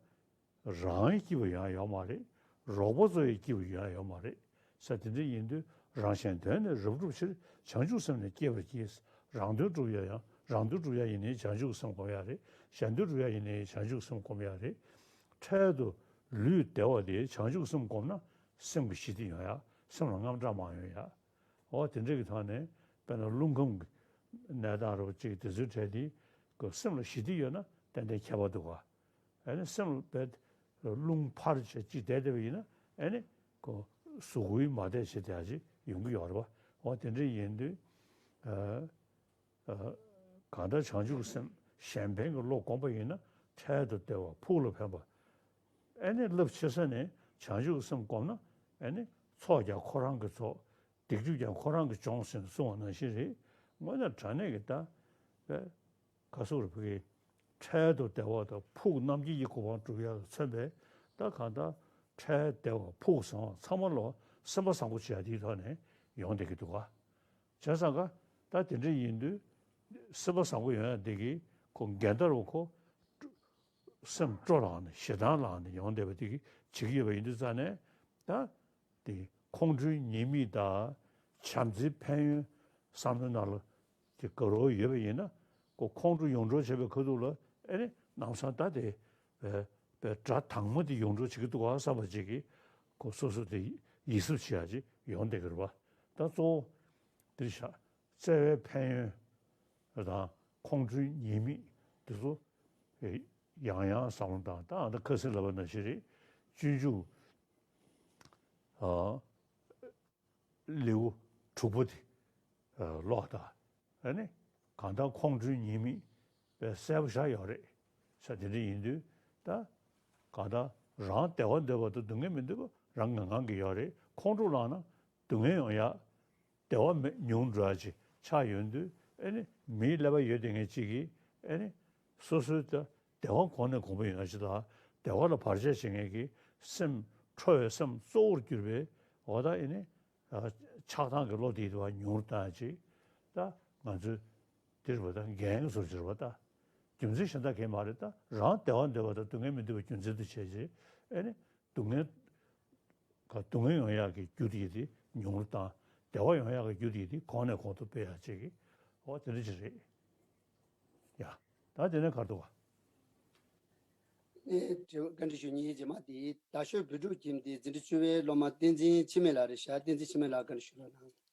རང་སྐྱིད་པ་ཡོང་ཡ་ཡོད་མ་རེད། རོགས་པ་ཚོ་ཡི་སྐྱིད་པ་ཡོང་ཡ་ཡོད་མ་རེད། ས་དེ་འདྲ་ཡིན་དུས་རང་གཞན་དོན་ནི་རབ་བསྒྲུབ་ཕྱིར། བྱང་ཆུབ་སེམས་ལས་སྐྱེས་པར་གྱིས། རང་དོན་སྒྲུབ་ཡ་ཡང་རང་དོན་སྒྲུབ་ཡ་ཡིན་ནའི་བྱང་ཆུབ་སེམས་སྒོམ་ཡ་རེད། གཞན་དོན་སྒྲུབ་ཡ་ཡིན་ནའི་བྱང་ཆུབ་སེམས་སྒོམ་ཡ་རེད། འཕྲལ་དུ་ལུས་བདེ་བ་དེ་བྱང་ཆུབ་སེམས་སྒོམ་ན་སེམས་ཀྱི་ཞི་བདེ་ཡོང་ཡ། སེམས་ལ་དངངས་སྐྲག་མ་ཡོང་ཡ། འོ་དེ་འདྲ་གི་ཐོག་ནས་དཔེར་ན་རླུང་ཁམས་ཀྱི་གནས་སྟངས་རུ་གཅིག་དེ་ཚོའི་གྲས་དེ་ཀོ་སེམས་ལ་ཞི་བདེ་ཡོད་ན་ཏན་ཏན་ཁྱད་པར་འདུག་ག་ཨེ་ནི་སེམས་ལ་བས་རླུང་འཕར་བྱས་གཅིག་བསྡད་བསྡད་པ་ཡིན་ན་ཨེ་ནི་ཀོ་གཟུགས་པོའི་མ་བདེ་བྱེད་དེ་ཅིག་ཡོང་གི་ཡོད་རེད་པ། འོ་དེ་འདྲ་ཡིན་དུས་ཨ་ཨ་གང་ལྟར་བྱང་ཆུབ་ཀྱི་སེམས་གཞན་ཕན་གྱི་བློ་བསྒོམས་པ་ཡིན་ན་འཕྲལ་དུ་བདེ་བ་ཕུགས་ལ་ཕན་པ། ཨེ་ནི་རླབས་ཆེ་ས་ནས་བྱང་ཆུབ་ཀྱི་སེམས་བསྒོམས་ན་ཨེ་ནི་ཚོགས་ཀྱང་ཁོ་རང་གི་ཚོགས། སྡིག་སྒྲིབ་ཀྱང་ཁོ་རང་གིས་སྦྱོངས་ཟེར་གསུངས་པ་ནང་བཞིན་རེད། དངོས་གནས་དྲང་གནས་ཀྱི་ད་བས་ག་སོག་རུ་ཕ་གི་འཕྲལ་དུ་བདེ་བ་དང་ཕུགས་རྣམ་མཁྱེན་གྱི་གོ་འཕང་སྒྲུབ་ཡ་ལ་མཚོན་པའི་ད་གང་ལྟར་འཕྲལ་བདེ་བ་ཕུགས་བཟང་བ་ཚང་མ་ལོ་སེམས་པ་བཟང་པོ་བྱེད་ཡ་དེའི་ཐོག་ནས་ཡོང་བསྡད་ཀྱི་འདུག་ག་བྱས་ཙང་ཀ་ ད་དེ་འདྲ་ཡིན་དུས་སེམས་པ་བཟང་པོ་ཡོང་ཡ་དེ་གིས་ཁོ་འགལ་ཟླ་རུ་ཁོ་སེམས་སྤྲོ་ལངས་ནས་ཞེ་སྡང་ལངས་ནས་ཡོང་བསྡད་པ་དེ་གིས་བྱེད་ཀྱི་ཡོད་པ་ཡིན་དུས་ཙང་ནས། ད་དེ་ཁོང་ཁྲོའི་ཉེས་དམིགས་དང་བྱམས་བརྩེའི་ཕན་ཡོན་བསམ་བློའི་ནང་ལ་དེ་དགའ་རབ་ཡོད་པ་ཡིན་ན། ཁོ་ཁོང་ཁྲོ་ཡོངས་གྲོལ་བྱེད་པའི་ཁ་ཐུག་ལ་ཨེ་ནི་ནམ་སང་ད་དེ་པའི་པའི་དགྲ་དྭངས་མ་དེ་ཡོངས་གྲོལ་བྱེད་ཀྱི་འདུག་ག་བསམ་པ་ཅིག་གིས་ཁོ་སོ་སོ་དེ་ཡིད་གཟབ་བྱེད་ཡ་ཅིག་ཡོང་བསྡད་ཀྱི་རེད་པ། ད་གཙོ་བོ་འདིར་བཞག་བརྩེ་བའི་ཕན་ཡོན་དང་ཁོང་ཁྲོའི་ཉེས་དམིགས་དེ་ཚོ་ཡང་ཡང་བསམ་བློ་བཏང་། ད་ཨ་ད་ཁ་སང་ལབ་པ་ནང་བཞིན་རེད། སྤྱོད་འཇུག་ཨ་ལེའུ་དྲུག་པ་དེ་ཀློག་དང་། ཨ་ནི་གང་ལྟར་ཁོང་ཁྲོའི་ཉེས་དམིགས་དཔེ་གསལ་པོ་བཞག་ཡོད་རེད། ས་དེ་འདྲ་ཡིན་དུས་ད་གང་ལྟར་རང་བདེ་བ་འདོད་པ་དང་སྡུག་བསྔལ་མི་འདོད་པ་རང་ངང་ངང་གིས་ཡོད་རེད། ཁོང་ཁྲོ་ལངས་ན་སྡུག་བསྔལ་ཡོང་ཡ། བདེ་བ་མེད་ཉུང་འགྲོ་ཡ་ཅིག་ཆགས་ཡོང་དུས། ཨེ་ནི་མིའི་ཀླད་པ་ཡོད་བསྡད་མཁན་ཅིག་གིས་ཨེ་ནི་སོ་སོའི་ད་བདེ་བ་གོང་ནས་གོང་འཕེལ་ཡོང་ཡ་ཅིག་དང་བདེ་བ་ལ་བར་ཆད་བྱེད་མཁན་གྱི་སེམས་ཁྲོ་བའི་སེམས་གཙོ་བོར་གྱུར་པའི་འོ་ད་ཨེ་ནི་ཆགས་སྡང་གི་བློ་དེ་ཡིད་དུ་བ་ཉུང་རུ་བཏང་ཡ་ཅིག་ད་ང་ཚོས་འདིར་བ་ད་འགན་སོར་གྱུར་བ་ད་རྒྱུ་མཚན་གཞན་དག་གས་མ་རེད། ད་རང་བདེ་བ་འདོད་པ་དང་སྡུག་བསྔལ་མི་འདོད་པའི་རྒྱུ་མཚན་དུ་བྱས་རྗེས་ཨེ་ནི་སྡུག་བསྔལ་ག་སྡུག་བསྔལ་ཡོང་ཡག་གི་རྒྱུ་དེ་དེ་ཉུང་རུ་བཏང་། བདེ་བ་ཡོང་ཡག་གི་རྒྱུ་དེ་དེ་གོང་ནས་གོང་དུ་སྤེལ་ཡག་ཅིག་གི་འོ་དེ་འདྲ་ཅིག་རེད། ཡ། ད་དེ་ནས་ག་རེ་འདུག་ག་ཨེ། དྲི་བ་བཀའ་འདྲི་ཞུ་མཁན་རྗེས་མ་དེ་རྡ་ཤོད་བོད་ཕྲུག་ཁྱིམ་དེ་འཛིན་གྲྭ་བཅུ་པའི་སློབ་མ་བསྟན་འཛིན་འཆི་མེད་ལགས་རེད་ཤག་བསྟན་འཛིན་འཆི་མེད་ལགས་བཀའ་འདྲི་ཞུ་རོགས་གནང་།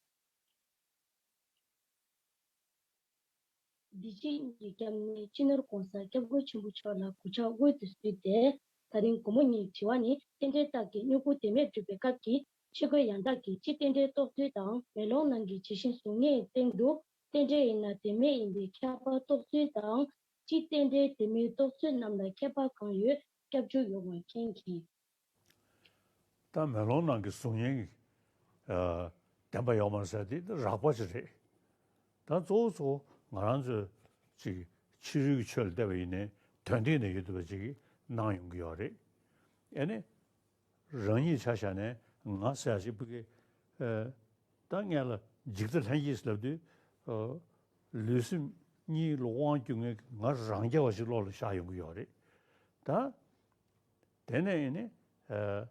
བདེ་སྐྱིད་གཉིས་ཀྱི་སྐྱབས་གནས་སྤྱི་ནོར་༸གོང་ས་༸སྐྱབས་མགོན་ཆེན་པོ་མཆོག་ལ་གུས་ཕྱག་འོས་སུ་གཟིགས་ཏེ། ད་རིང་དགོང་མོ་ཉིན་དྲི་བ་ནི། རྟེན་འབྲེལ་རྟགས་ཀྱི་སྨྱུ་གུ་དེ་མེད་སྒྲུབ་པའི་སྐབས་ཀྱི་ཕྱི་རྒོལ་ཡང་དག་གི་སྤྱི་རྟེན་འབྲེལ་རྟོགས་ཚུལ་དང་། མེ་ལོང་ནང་གི་ཇི་བཞིན་གཟུགས་བརྙན་སྟེང་དུ་རྟེན་འབྲེལ་ཡིན་ན་དེ་མེད་ཡིན་པའི་ཁྱད་པར་རྟོགས་ཚུལ་དང་། སྤྱི་རྟེན་འབྲེལ་དེ་མེད་རྟོགས་ཚུལ་རྣམས་ལ་ཁྱད་པར་གང་ཡོད་སྐྱབས་འཇུག་ཡོང་བ་མཁྱེན་གྱིས། ད་མེ་ལོང་ནང་གི་གཟུགས་བརྙན་གྱི་ཨ་བདེན་པ་ཡོད་མ་རེད་ཟེར་དེ་རགས་པ་ཅིག་རེད། ད་གཙོ་བོ་གཙོ་བོ་ང་རང་ཚོས་ཅིག་ཕྱི་རོལ་གྱི་ཆོས་ལ་བལྟས་པ་ཡིན་ནའི་དོན་སྟེང་ནས་ཡོད་བསྡད་པ་ཅིག་གི་སྣང་ཡོང་གི་ཡོད་རེད། ཨེ་ནི་རང་ཉིད་ཆ་བཞག་ནས་ང་ཟེར་ཡ་ཅིག་ཕ་གི་ཨ་ད་སྔོན་ལ་འཇིག་རྟེན་ལྷན་སྐྱེས་ལབ་དུས་ཨ་ལུས་སེམས་གཉིས་ལ་དབང་བསྒྱུར་མཁན་གྱི་ང་རང་རྐྱ་བ་ཞིག་བློ་ལ་ཤར་ཡོང་གི་ཡོད་རེད། ད་དེ་ནས་ནི་ཨ་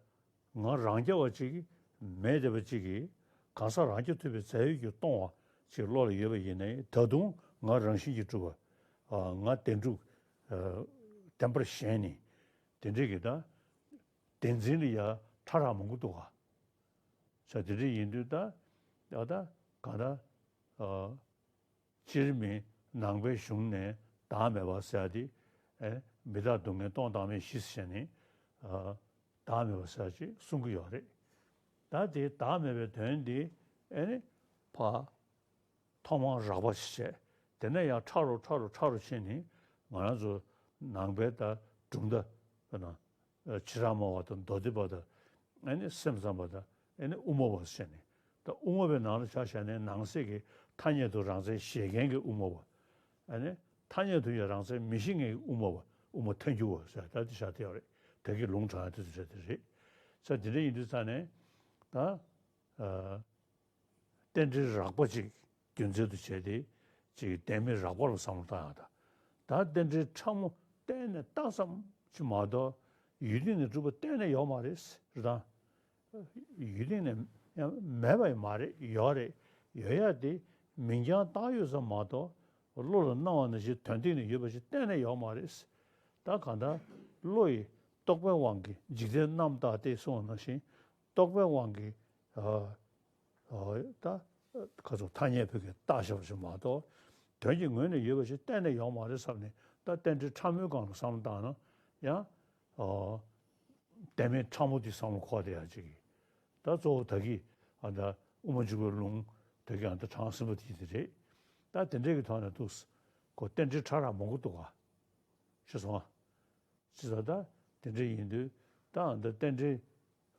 ང་རང་རྐྱ་བ་ཅིག་མེད་བསྡད་པ་ཅིག་གིས་གང་ཟག་རང་རྐྱ་ཐུབ་པའི་རྫས་ཡོད་ཀྱིས་སྟོང་བ་ཅིག་བློ་ལ་ཡོད་པ་ཡིན་ནའི། ད་དུང་ང་རང་བཞིན་གྱིས་གྲུབ་པ་ཨ་ང་བདེན་གྲུབ་ཨ་བདེན་པར་ཞེན་ནས་དེ་འདྲ་གི་ད་བདེན་འཛིན་ལ་ཡ་ཕྲ་རགས་མང་པོ་འདུག་ག་ས་དེ་འདྲ་ཡིན་དུས་ད་ད་ད་ག་ད་ཨ་སྤྱིར་མི་ནང་པའི་གཞུང་ནས་བདག་མེད་པ་ཟེར་ཏེ། ཨེ་མི་རྟག་སྡུག་བསྔལ་སྟོང་བདག་མེད་བཞི་ཟེར་ནས་ཨ་བདག་མེད་པ་ཟེར་ཅིག་གསུང་གི་ཡོད་རེད། ད་དེ་བདག་མེད་པའི་དོན་འདི་ཨེ་ནི་ཕ་ཐོག་མར་རགས་པ་ཞིག་བྱས། དེ་ནས་ཡང་ཕྲ་རུ་ཕྲ་རུ་ཕྲ་རུ་ཕྱིན་ནས་ང་རང་ཚོ་ནང་པའི་ད་གྲུབ་མཐའ་ན། ཨ་ཕྱི་རང་སྨྲ་བ་དང་མདོ་སྡེ་པ་དང་། ཨ་ནི་སེམས་ཙམ་པ་དང་། ཨ་ནི་དབུ་མ་པ་ཟེར་ནས། ད་དབུ་མ་པའི་ནང་ལ་ཆ་བཞག་ནས་ནང་གསེས་ཀྱི་ཐ་སྙད་དུ་རང་མཚན་ཤེས་མཁན་གྱི་དབུ་མ་པ། ཨ་ནི་ཐ་སྙད་དུ་ཡང་རང་མཚན་མི་ཤེས་མཁན་གྱི་དབུ་མ་པ། དབུ་མ་ཐལ་འགྱུར་བ་ཟེར་ད་དེ་བཞག་བསྡད་ཡོད་རེད། བོད་ཀྱི་ལུང་དྲངས་ཡ་དེ་ཚོ་བྱས་དེ་རེད། ས་དེ་འདྲ་ཡིན་དུས་ཙང་ནས་ད་ཨ། རྟེན་འབྲེལ་རགས་པ་ཅིག་རྒྱུ་མཚན་དུ་བྱས་ཏེ་ཅིག་བདེན་མེད་རགས་པ་ལ་བསམ་བློ་བཏང་ཡག་དང་། ད་རྟེན་འབྲེལ་ཕྲ་མོ་གཏན་ནས་རྟགས་ཙམ་ཅིག་མ་གཏོགས་ཡུལ་སྟེང་ནས་གྲུབ་པ་གཏན་ནས་ཡོད་མ་རེད་ཟེར་དང་། ཡུལ་སྟེང་ནས་ཡང་མེད་པ་ཡང་མ་རེད། ཡོད་རེད། ཡོད་ཡག་དེ་མིང་རྐྱང་བཏགས་ཡོད་ཙམ་མ་གཏོགས་བློ་ལ་སྣང་བ་ནང་བཞིན་དོན་སྟེང་ནས་ཡོད་པ་ཞིག་གཏན་ནས་ཡོད་མ་རེད། ད་གང་ལྟར་བློ་ཡིས་རྟོག་པའི་དབང་གིས་འཇིག་རྟེན་རྣམ་བརྟགས་ཏེ་གསུངས་པ་ནང་བཞིན་རྟོག་པའི་དབང་གིས་ཨ། ཨོ་ད་ཁ་ཚུགས་ཐ་སྙད་བོད་ཀྱི་བཏགས་བཞག་པ་ཞིག་མ་གཏོགས་དོན་གྱི་ངོས་ནས་ཡོད་པ་ཞིག་གཏན་ནས་ཡོད་མ་རེད་བསམ་ནས། ད་རྟེན་འབྲེལ་ཕྲ་མོའི་སྒང་ལ་བསམ་བློ་བཏང་ན་ཡང་ཨོ་བདེན་མེད་ཕྲ་མོ་དེ་བསམ་བློ་འཁོར་བསྡད་ཡག་ཅིག་གིས། ད་གཙོ་བོ་ད་གིན་ཨ་ད་དབུ་མ་འཇུག་པའི་ལུང་ད་གིན་ཨ་ད་དྲངས་ཟིན་པ་དེ་དེ་རེད། ད་དེ་འདྲའི་གི་ཐོག་ནས་འདུག་གོ། རྟེན་འབྲེལ་ཕྲ་རགས་མང་པོ་འདུག་ག་ཤེས་སོང་ཨ། ཅི་ཟེར་ད་དེ་འདྲ་ཡིན་དུས་ད་ཨ་ད་རྟེན་འབྲེལ་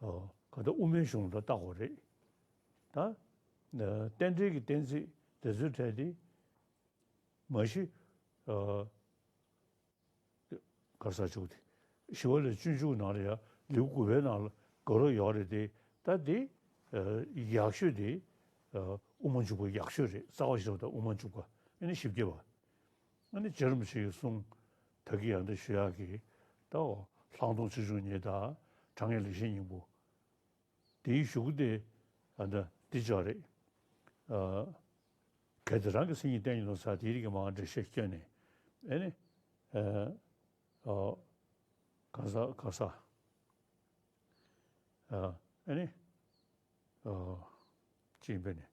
ཨོ་ག་ད་དབུ་མའི་གཞུང་ལ་བལྟ་དགོས་རེད། ད་རྟེན་འབྲེལ་གྱི་གཏན་ཚིགས་དེ་ཚོའི་གྲས་དེ་མ་གཞི་ཨོ་ག་རེ་ཟེར་ཆོག་དེ་ཞི་བ་ལྷས་སྤྱོད་འཇུག་ནང་ལ་ཡང་ལེའུ་དགུ་པའི་ནང་ལ་དགོས་རབས་ཡོད་རེད་དེ། ད་དེ་ཨོ་ཡག་ཤོས་དེ་ དབུ་མ་འཇུག་པ་ཡག་ཤོས་རེད། རྩ་བ་ཞིག་ལ་དབུ་མ་འཇུག་པ་ཨེ་ནི་བཞི་བརྒྱ་པ། ཨ་ནི་རྗེ་རིན་པོ་ཆེ་ཡི་གསུང་ད་གི་ཡང་འདི་ཞུ་ཡག་གི་ད་ལྷག་མཐོང་ཆེ་ཆུང་གཉིས་དང་དྲང་ངེས་ལེགས་བཤད་སྙིང་པོ། དེའི་གཞུག་གུ་དེ་ཨ་ད་འདི་ཅོག་རེད། ཨ། གལ་ཏེ་རང་གི་སེམས་ཉིད་བསྟན་ཉིད་དུ་ཟེར་དེའི་རིགས་ཀྱི་མར་འགྲེལ་བཤད་བསྐྱོན་ནས་ཨེ་ནི། ཨ། ཨ། ག་ས་ག་ས། ཨ། ཨེ་ནི། ཨ། ཅི་ཡིན་པས་ནི།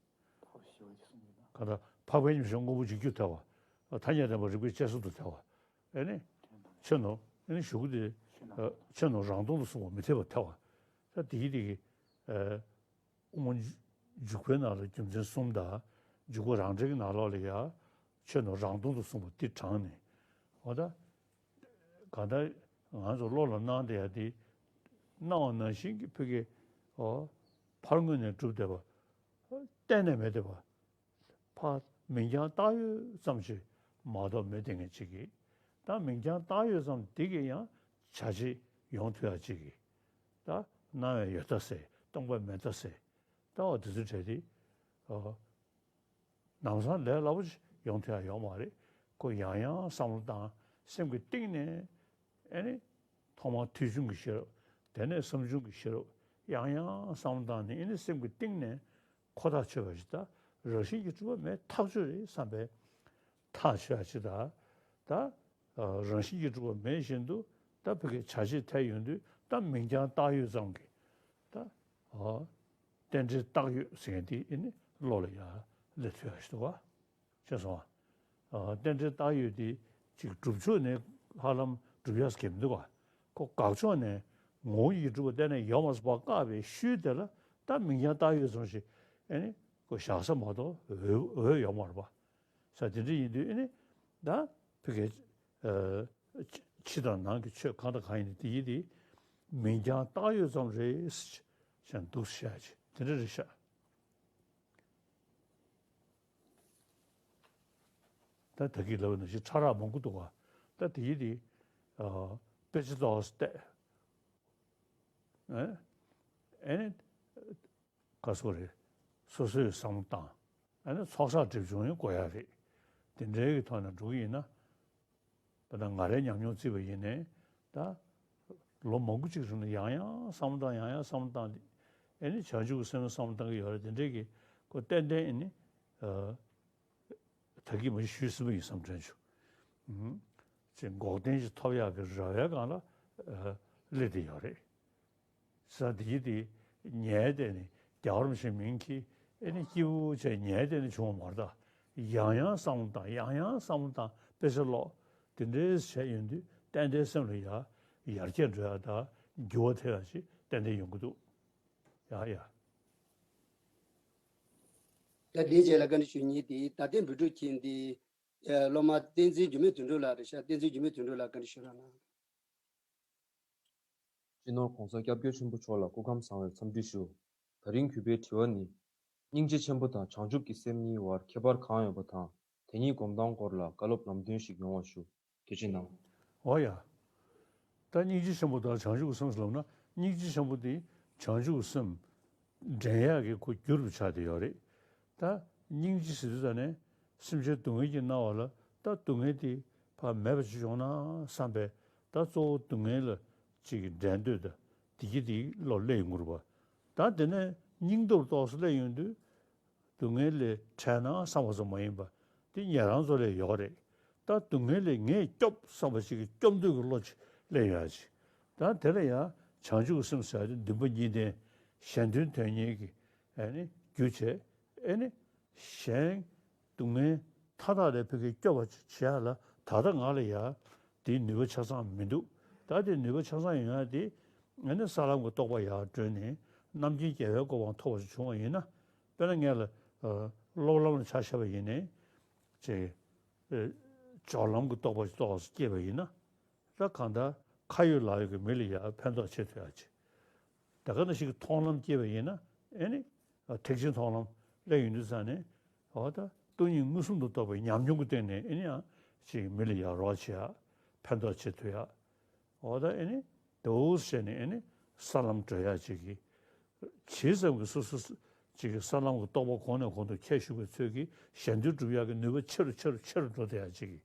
ག་ད་འཕགས་པའི་ཉམས་བཞེས་དངོས་པོ་འཇིག་རྒྱུར་ཐལ་བ། ཐ་སྙད་བདེན་པ་རིགས་པས་དཔྱད་བཟོད་དུ་ཐལ་བ། ཨེ་ནི། ཆོས་ནོར། ཨེ་ནི་གཞུག་གུ་དེ། ཨ། ཆོས་ནོར་རང་སྟོང་དུ་གསུངས་པ་མི་འཐད་པར་ཐལ་བ། ད་དེའི་རིགས་ཀྱི། ཨ། དབུ་མ་འཇུག་པའི་ནང་ལ་རྒྱུ་མཚན་གསུམ་དང་། འཇུག་པ་རང་འགྲེལ་གྱི་ནང་ལོགས་ལ་ཡང་ཆོས་ནོར་རང་སྟོང་དུ་གསུངས་པ་འདི་དྲངས་ནས། འོ་ད། གང་ལྟར་ང་ཚོ་བློ་ལ་སྣང་བསྡད་ཡ་དེ། སྣང་བ་ནང་བཞིན་གྱི་ཕ་གི། འོ། ཕར་ངོས་ནས་གྲུབ་བསྡད་པ། གཏན་ནས་མེད་བསྡད་པ། ཕར་མིང་རྐྱང་བཏགས་ཡོད་ཙམ་ཞིག་མ་གཏོགས་མེད་བསྡད་མཁན་ཅིག་གིས། ད་མིང་རྐྱང་བཏགས་ཡོད་ཙམ་དེ་གིས་ཡང་བྱ་བྱེད་ཡོང་ཐུབ་ཡ་ཅིག་གིས། ད་སྣང་བས་ཡོད་ལྟ་ཟེར། སྟོང་པས་མེད་ལྟ་ཟེར། ད་འོ་དེ་ཚོའི་གྲས་དེ། ཨོ། ལམ་སང་ལས་སླ་པོ་ཞིག་ཡོང་ཐུབ་ཡ་ཡོད་མ་རེད། ཁོ་ཡང་ཡང་བསམ་བློ་བཏང་། སེམས་ཀྱི་གཏིང་ནས་ཨེ་ནི། ཐོག་མར་ཐོས་བྱུང་གི་ཤེས་རབ། དེ་ནས་བསམ་བྱུང་གི་ཤེས་རབ། ཡང་ཡང་བསམ་བློ་བཏང་ནས་ཨེ་ནི་སེམས་ཀྱི་གཏིང་ནས་ཁོ་ཐག་ཆོད་པ་ཞིག་དང་། རང་བཞིན་གྱིས་གྲུབ་པ་མེད་ཐག་ཆོད་རེད་བསམ་པའི་ཐག་ཆོད་ཡ་ཅིག་དང་། ད། ཨ། རང་བཞིན་གྱིས་གྲུབ་པ་མེད་བཞིན་དུ་ད་ཕ་གི་བྱ་བྱེད་ཐལ་ཡོང་དུས་ད་མིང་རྐྱང་བཏགས་ཡོད་ཙམ་གྱིས་ད། ཨ། རྟེན་འབྲེལ་བཏགས་ཡོད་ཟེར་མཁན་དེ་ཨེ་ནི་བློ་ལ་ཡང་སླེབས་ཐུབ་ཡ་ཞིག་འདུག་ག། ཤེས་སོང་ཨ། ཨ། རྟེན་འབྲེལ་བཏགས་ཡོད་དེ་ཅིག་སྒྲུབ་ཕྱོགས་ནས་ཧ་ལམ་སྒྲུབ་ཡ་ཟེར་མཁན་མི་འདུག་ག། ཁོ་དགག་ཕྱོགས་ནས་ངོ་བོ་ཉིད་ཀྱིས་གྲུབ་པ་གཏན་ནས་ཡོད་མ་རེད་ཟེར་བ་བཀག་པའི་ཤུལ་དེ་ལ་ད་མིང་རྐྱང་བཏགས་ཡོད་ཙམ་ཞིག་ཨེ་ནི་ཁོ་བཞག་ས་མ་གཏོགས་འོས་འོས་ཡོད་མ་རེད་པ། ས་དེ་འདྲ་ཡིན་དུས་ཨེ་ནི་ད་ཕ་གི། ཨ། ཕྱི་དང་ནང་གི་ཆོས་གང་དང་གང་ཡིན་ནའི་དེ་ཡིན་དེ། མིང་རྐྱང་བཏགས་ཡོད་ཙམ་རེད་ཟེར་འདུག་བཤད་ཅིག་དེ་འདྲ་རེད་ཤག། ད་ད་གིན་ལབ་པ་ནང་བཞིན་ཕྲ་རགས་མང་པོ་འདུག་ག། ད་དེ་ཡིན་དེ། ཨ། དཔེ་ཆ་ཏོག་ཙམ་བལྟས། ཨེ། ཨེ་ནི། ག་སོ་རེད། སོ་སོའི་བསམ་བློ་བཏང་། ཨ་ནི་ཚོགས་བསགས་སྒྲིབ་སྦྱོང་ཡང་དགོས་ཡ་རེད། དེ་འདྲའི་གི་ཐོག་ནས་འགྲོ་གི་ཡིན་ན། ད་ལྟ་ང་རའི་ཉམས་མྱོང་བརྩིས་པ་ཡིན་ནའི། ད་ལོ་མང་པོ་གཅིག་རིང་ལ་ཡང་ཡང་བསམ་བློ་བཏང་། ཡང་ཡང་བསམ་བློ་བཏང་སྟེ། ཨ་ནི་བྱང་ཆུབ་ཀྱི་སེམས་ལ་བསམ་བློ་བཏང་གི་ཡོད་རེད། དེ་འདྲའི་གི་ཁོ་ཏན་ཏན་ཨ་ནི། ཨ། ད་གིན་མ་གཞི་ཞུས་ཟིན་པ་ཡིན་བསམ་དྲན་བྱུང་། ཨུམ། ཅིག་འགོག་བདེན་ཞིག་ཐོབ་ཡག་གི་རེ་བའི་སྒང་ལ། ཨ། སླེབས་བསྡད་ཡོད་རེད། ས་དེ་ཡི་དེ་ཉལ་བསྡད་ནས་རྒྱལ་བ་རིན་པོ་ཆེའི་མིང་གིས་ཨེ་ནི་སྐྱིད་པོ་བྱས་ཉལ་བསྡད་ནས་བྱུང་བ་མ་རེད་ད། ཡང་ཡང་བསམ་བློ་བཏང་། ཡང་ཡང་བསམ་བློ་བཏང་། དཔེ་ཆ་ཀློག་དེ་འདྲའི་བྱས་ཡོང་དུས་ཏན་ཏན་སེམས་ལ་ཡར་ཡར་རྒྱས་འགྲོ་ཡག་དང་འགྱུར་བ་ཐེབས་ཡག་ཅིག་ཏན་ཏན་ཡོང་གི་འདུག། ཡ་ཡ། ད་དེའི་རྗེས་ལ་བཀའ་འདྲི་ཞུ་མཁན་དེ་ད་ལྟའི་འབུལ་སྒྲུབ་མཁན་དེ། ཨ། སློབ་མ་བསྟན་འཛིན་འགྱུར་མེད་དོན་གྲུབ་ལགས་རེད་ཤག། བསྟན་འཛིན་འགྱུར་མེད་དོན་གྲུབ་ལགས་བཀའ་འདྲི་ཞུ་རོགས་གནང་། སྤྱི་ནོར་༸གོང་ས་༸སྐྱབས་མགོན་ཆེན་པོ་མཆོག་ལ་སྐུ་ཁམས་བཟང་བའི་འཚམས་འདྲི་ཞུ། ད་རིང་གུས་པའི་དྲི་བ་ནི། སྙིང་རྗེ་ཆེན་པོ་དང་བྱང་ཆུབ་ཀྱི་སེམས་གཉིས་བར་ཁྱད་པར་གང་ཡོད་པ་དང་། དེ་གཉིས་སྒོམ་སྟངས་སྐོར་ལ་བཀའ་སློབ་ལམ་སྟོན་ཞིག་ཡོང་བ་ཞུ། ཐུགས་རྗེ་གནང་། འོ་ཡ། ད་སྙིང་རྗེ་ཆེན་པོ་དང་བྱང་ཆུབ་ཀྱི་སེམས་ལབ་ན། སྙིང་རྗེ་ཆེན་པོ་དེ་བྱང་ཆུབ་ཀྱི་སེམས་འདྲེན་ཡག་གི་ཁོ་རྒྱུ་རུ་ཆགས་བསྡད་ཡོད་རེད། ད་སྙིང་རྗེ་ཟེར་དུས་ད་ནས་སེམས་ཅན་སྡུག་བསྔལ་གྱིས་མནར་བ་ལ། ད་སྡུག་བསྔལ་དེ་ཕར་མེད་པ་ཅིག་བྱུང་ན་བསམ་པའི། ད་གཙོ་བོ་སྡུག་བསྔལ་ལ་ཅིག་འདྲེན་འདོད་དང་། དེ་གི་དེ་བློ་སླེབས་ཡོང་གི་རེད་པ། ད་དེ་ནས་སྙིང་སྟོབས་ཏོག་ཙམ་སླེབས་ཡོང་དུས། སྡུག་བསྔལ་ལས་བྲལ་ན་བསམ་པ་ཙམ་མ་ཡིན་པ་དེ་ཉན་རང་ཚོ་ལ་ཡོད་རེད། ད་སྡུག་བསྔལ་ལས་ངས་སྐྱོབ་བསམ་པ་ཞིག་གི་སྐྱོབ་འདོད་ཀྱི་བློ་ཅིག་སླེབས་ཡོད་ཅིག། ད་དེ་ལ་ཡང་བྱང་ཆུབ་ཀྱི་སེམས་ཟེར་ཡ་དེ་འདུན་པ་གཉིས་ལྡན་གཞན་དོན་དོན་གཉེར་གྱི་ཨེ་ནི་རྒྱུ་བྱས། ཨེ་ནི་གཞན་སྡུག་བསྔལ་མཐའ་དག་ལས་ཕ་གི་སྐྱོབ་པ་ཅིག་བྱེད་ཡ་ལ་ད་ལྟ་ང་ལ་ཡ། དེའི་ནུས་པ་ཆ་ཚང་མི་འདུག། ད་དེ་ནུས་པ་ཆ་ཚང་ཡོང་ཡ་དེ་ཨ་ནི་ས་ལམ་གྱི་རྟོགས་པ་ཡར་གྲོལ་ནས་རྣམ་མཁྱེན་རྒྱལ་བའི་གོ་འཕང་ཐོབ་པ་ཞིག་བྱུང་བ་ཡིན་ན། དཔེར་ན་ངས་ལ་ཨ་སློབ་ལམ་ལ་ཆ་བཞག་པ་ཡིན་ནའི་ཅིག་ཨ་སྦྱོར་ལམ་གྱི་རྟོགས་པ་ཞིག་ཏོག་ཙམ་སྐྱེས་པ་ཡིན་ན། ད་གང་ལྟར་ཁ་ཡོད་ལག་ཡོད་ཀྱི་མི་ལ་ཡར་ཕན་ཐོགས་བྱེད་ཐུབ་ཡ་ཅིག། དེ་ག་ནང་བཞིན་གྱི་མཐོང་ལམ་སྐྱེས་པ་ཡིན་ན། ཨེ་ནི་ཐེག་ཆེན་མཐོང་ལམ་སླེབས་ཡོང་དུས་ཙང་ནས། འོ་ད་སྟོང་ཉིད་མངོན་སུམ་དུ་རྟོགས་པའི་ཉམས་མྱོང་གི་སྟེང་ནས་ཨེ་ནི་ཡང་ཅིག་མི་ལ་ཡར་རོགས་བྱེད་ཡ། ཕན་ཐོགས་བྱེད་ཐུབ་ཡ། འོ་ད་ཨེ་ནི་དེ་འོ་བྱས་ནས་ཨེ་ནི་ས་ལམ་བགྲོད་ཡ་ཅིག་གི། ཇི་ཙམ་གྱིས་སོ་སོ་ ཅིག་གི་ས་ལམ་གྱི་རྟོགས་པ་གོང་ནས་གོང་དུ་ཁྱེར་ཤུགས་པའི་ཚུལ་གྱིས་གཞན་དོན་སྒྲུབ་ཡག་གི་ནུས་པ་ཆེ་རུ་ཆེ་རུ་ཆེ་རུ་འགྲོ་བསྡད་ཡག་ཅིག་གི།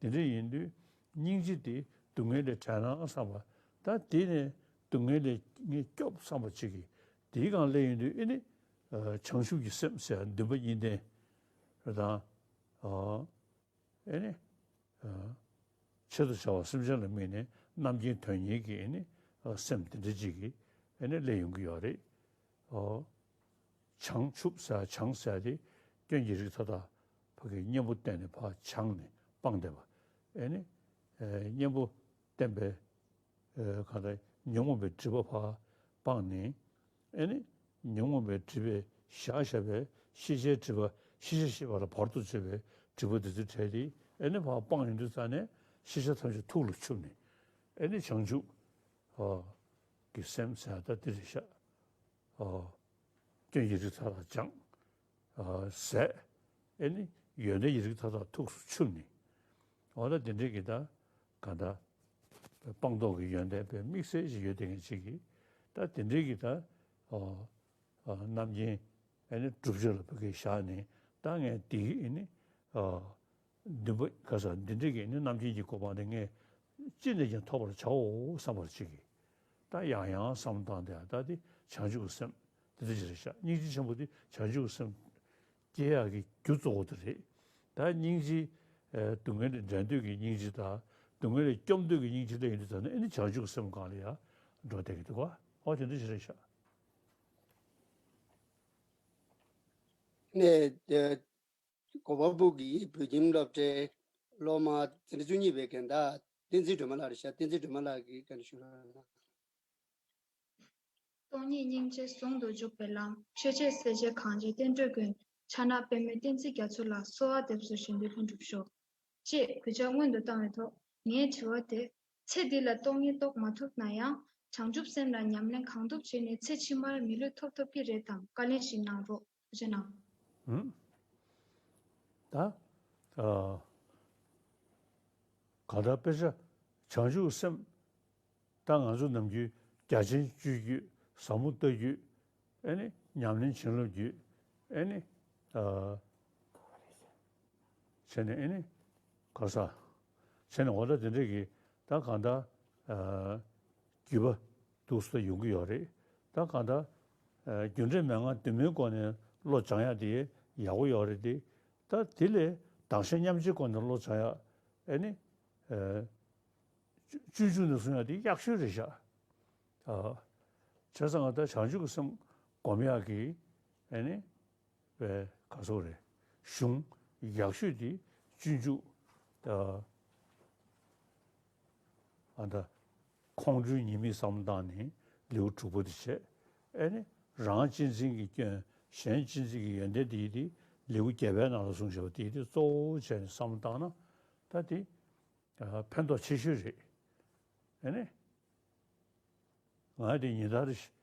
དེ་འདྲ་ཡིན་དུས་སྙིང་རྗེ་དེ་སྡུག་བསྔལ་ལས་བྲལ་ན་བསམ་པ། ད་དེ་ནས་སྡུག་བསྔལ་ལས་ངས་སྐྱོབ་བསམ་པ་ཅིག་གི། དེའི་སྒང་སླེབས་ཡོང་དུས་ཨེ་ནི། བྱང་ཆུབ་ཀྱི་སེམས་ཟེར་འདུན་པ་གཉིས་ལྡན་རེད་དང་། ཨེ་ནི། ཆེད་དུ་བྱ་བ་སེམས་ཅན་ལ་དམིགས་ནས་རྣམ་མཁྱེན་དོན་གཉེར་གྱི་ཨེ་ནི། སེམས་དེ་འདྲ་ཅིག་གི་ཨེ་ནི་སླེབས་ཡོང་གི་ཡོད་རེད། བྱང་ཆུབ་ཟེར་བྱང་ཟེར་དེ་སྐྱོན་གྱི་རིགས་མཐའ་དག་ཕ་གི་གཉེན་པོ་བསྟེན་ནས་ཕར་བྱང་ནས་སྤངས་བསྡད་པ། ཨེ་ནི། གཉེན་པོ་བསྟེན་པའི། གང་ལྟར་ཉོན་མོངས་པའི་སྒྲིབ་པ་ཕར་སྤངས་ནས། ཨེ་ནི། ཉོན་མོངས་པའི་སྒྲིབ་པས་བཞག་བཞག་པའི་ཤེས་བྱའི་སྒྲིབ་པ། ཤེས་བྱ་ཤེས་པ་ལ་བར་དུ་གཅོད་པའི་སྒྲིབ་པ་དེ་ཚོ་བྲལ་ཏེ། ཨེ་ནི་ཕར་སྤངས་ཡོང་དུས་ཙ་ནས་ཤེས་བྱ་ཐམས་ཅད་ཐུགས་ལ་ཆུད་ནས། ཨེ་ནི་བྱང་ཆུབ་ཀྱི་སེམས་ཟེར་ད་འདི་རེད་ཤག་སྐྱོན་གྱི་རིགས་མཐའ་དག་སྦྱངས། ཟད། ཨེ་ནི་ཡོན་ཏན་གྱི་རིགས་མཐའ་དག་ཐུགས་སུ་ཆུད་ནས། འོ་ད་དེ་འདྲའི་གི་ད་ག་ད་སྤངས་རྟོགས་ཀྱི་ཡོན་ཏན་པའི་དམིགས་བསལ་ཞིག་ཡོད་དེ་ངེས་ཅིག་གིས། ད་དེ་འདྲའི་གི་ད་རྣམ་མཁྱེན་ཨེ་ནི་བསྒྲུབ་བྱ་ལ་ཕ་གི་བཞག་ནས། ད་ངས་དེ་ཨེ་ནི། འདུན་པ་ག་ས་འདི་འདྲ་གི་ནི་རྣམ་མཁྱེན་གྱི་གོ་འཕང་དེ་ངས་ཅི་ནས་ཀྱང་ཐོབ་པར་བྱའོ་བསམ་པར་བྱེད་ཀྱི། ད་ཡང་ཡང་བསམ་བཏང་སྟེ། ད་དེ་བྱང་ཆུབ་ཀྱི་སེམས་འདི་འདྲ་ཅིག་རེད་ཤག་སྙིང་རྗེ་ཆེན་པོ་དེ་བྱང་ཆུབ་ཀྱི་སེམས་སྐྱེ་ཡག་གི་རྒྱུ་གཙོ་བོ་དེ་རེད། ད་སྙིང་རྗེ། སྡུག་བསྔལ་ལས་འབྲལ་འདོད་ཀྱི་སྙིང་རྗེ་དང་། སྡུག་བསྔལ་ལས་སྐྱོབ་འདོད་ཀྱི་སྙིང་རྗེ་སླེབས་ཡོང་དུས་ཙ་ན་ཨེ་ནི་བྱང་ཆུབ་ཀྱི་སེམས་སྒང་ལ་ཡང་འགྲོ་བསྡད་ཀྱི་འདུག་ག་ཨོ་དེ་འདྲ་ཅིག་རེད་ཤག་ནས། གོ་བ་སྦུག་གི་བོད་ཁྱིམ་སློབ་གྲྭའི་སློབ་མ་འཛིན་གྲྭ་བཅུ་གཉིས་པའི་རྒན་བདག་བསྟན་འཛིན་སྒྲོལ་མ་ལགས་རེད་ཤག་བསྟན་འཛིན་སྒྲོལ་མ་ལགས་ཀྱིས་བཀའ་འདྲི་ཞུ་རོགས་གནང་། སྟོང་ཉིད་སྙིང་རྗེ་ཟུང་དུ་འཇུག་པའི་ལམ། ཆོས་རྗེ་སྲས་བཅས་གངས་ཅན་བསྟན་འགྲོའི་མགོན། ཕྱག་ན་པདྨོའི་བསྟན་འཛིན་རྒྱ་མཚོ་ལ། གསོལ་བ་འདེབས་སོ་གཞན་དོན་ལྷུན་གྲུབ་ཤོག་ཅེས་གུས་ཕྱག་སྔོན་དུ་བཏང་བའི་ཐོག་ངའི་དྲི་བ་དེ། ཚེ་འདི་ལ་སྟོང་ཉིད་རྟོགས་མ་ཐུབ་ན་ཡང་། བྱང་ཆུབ་སེམས་ལ་ཉམས་ལེན་གང་ཐུབ་བྱས་ནས་ཚེ་ཕྱི་མར་མི་ལུས་ཐོབ་ཐུབ་ཀྱི་རེད་དམ། བཀའ་ལན་ཞིག་གནང་རོགས། ཐུགས་རྗེ་གནང་། ཨུམ། ད། ཨ། གང་ལྟར་དཔེ་ཆ་བྱང་ཆུབ་སེམས། ད་ང་ཚོ་ནམ་རྒྱུན་རྒྱ་ཆེན་སྤྱོད་རྒྱུ། ཟབ་མོ་ལྟ་རྒྱུ། ཨེ་ནི་ཉམས་ལེན་བྱིན་རླབས་རྒྱུ། ཨེ་ནི། ཨ། བྱས་ནས་ཨེ་ནི། ག་ས། བྱས་ནས་འོ་ད་དེ་འདྲས་ཀྱི་ད་གང་ལྟར། ཨ། རྒྱུད་པ་འདུག་སེ་ཡོང་གི་ཡོད་རེད། ད་གང་ལྟར། ཨ། རྒྱུ་འབྲས་མན་ངག་བདུན་མའི་སྒོ་ནས་བློ་སྦྱང་ཡག་དེ་ཡག་པོ་ཡོད་རེད་དེ། ད་དེ་ལས་བདག་གཞན་མཉམ་བརྗེའི་སྒོ་ནས་བློ་སྦྱང་ཡག་ཨེ་ནི། ཨ། སྤྱོད་འཇུག་ནས་གསུང་ཡག་དེ་ཡག་ཤོས་རེད་ཤག་ཨ། བྱས་ཙང་ད་བྱང་ཆུབ་ཀྱི་སེམས་སྒོམ་ཡག་གི་ཨེ་ནི། པའི་ག་སོགས་རེད། གཞུང་ཡག་ཤོས་དེ་སྤྱོད་འཇུག་ད། ཨ་ད། ཁོང་ཁྲོའི་ཉེས་དམིགས་བསམ་བློ་བཏང་ནས་ལེའུ་དྲུག་པ་དེ་བྱས། ཨེ་ནི། རང་གཅེས་འཛིན་གྱི་སྐྱོན། གཞན་གཅེས་འཛིན་གྱི་ཡོན་ཏན་དེ་ཡི་དེ་ལེའུ་བརྒྱད་པའི་ནང་ལ་གསུངས་བཞག་པ་དེ་ཡི་དེ་གཙོ་བོ་བྱས་ནས་བསམ་བློ་བཏང་ན་ད་དེ། ཨ། ཕན་ཐོགས་ཆེ་ཤོས་རེད། ཨེ་ནི། ང་དེ་ཉིན་ལྟར་རེ་བཞིན།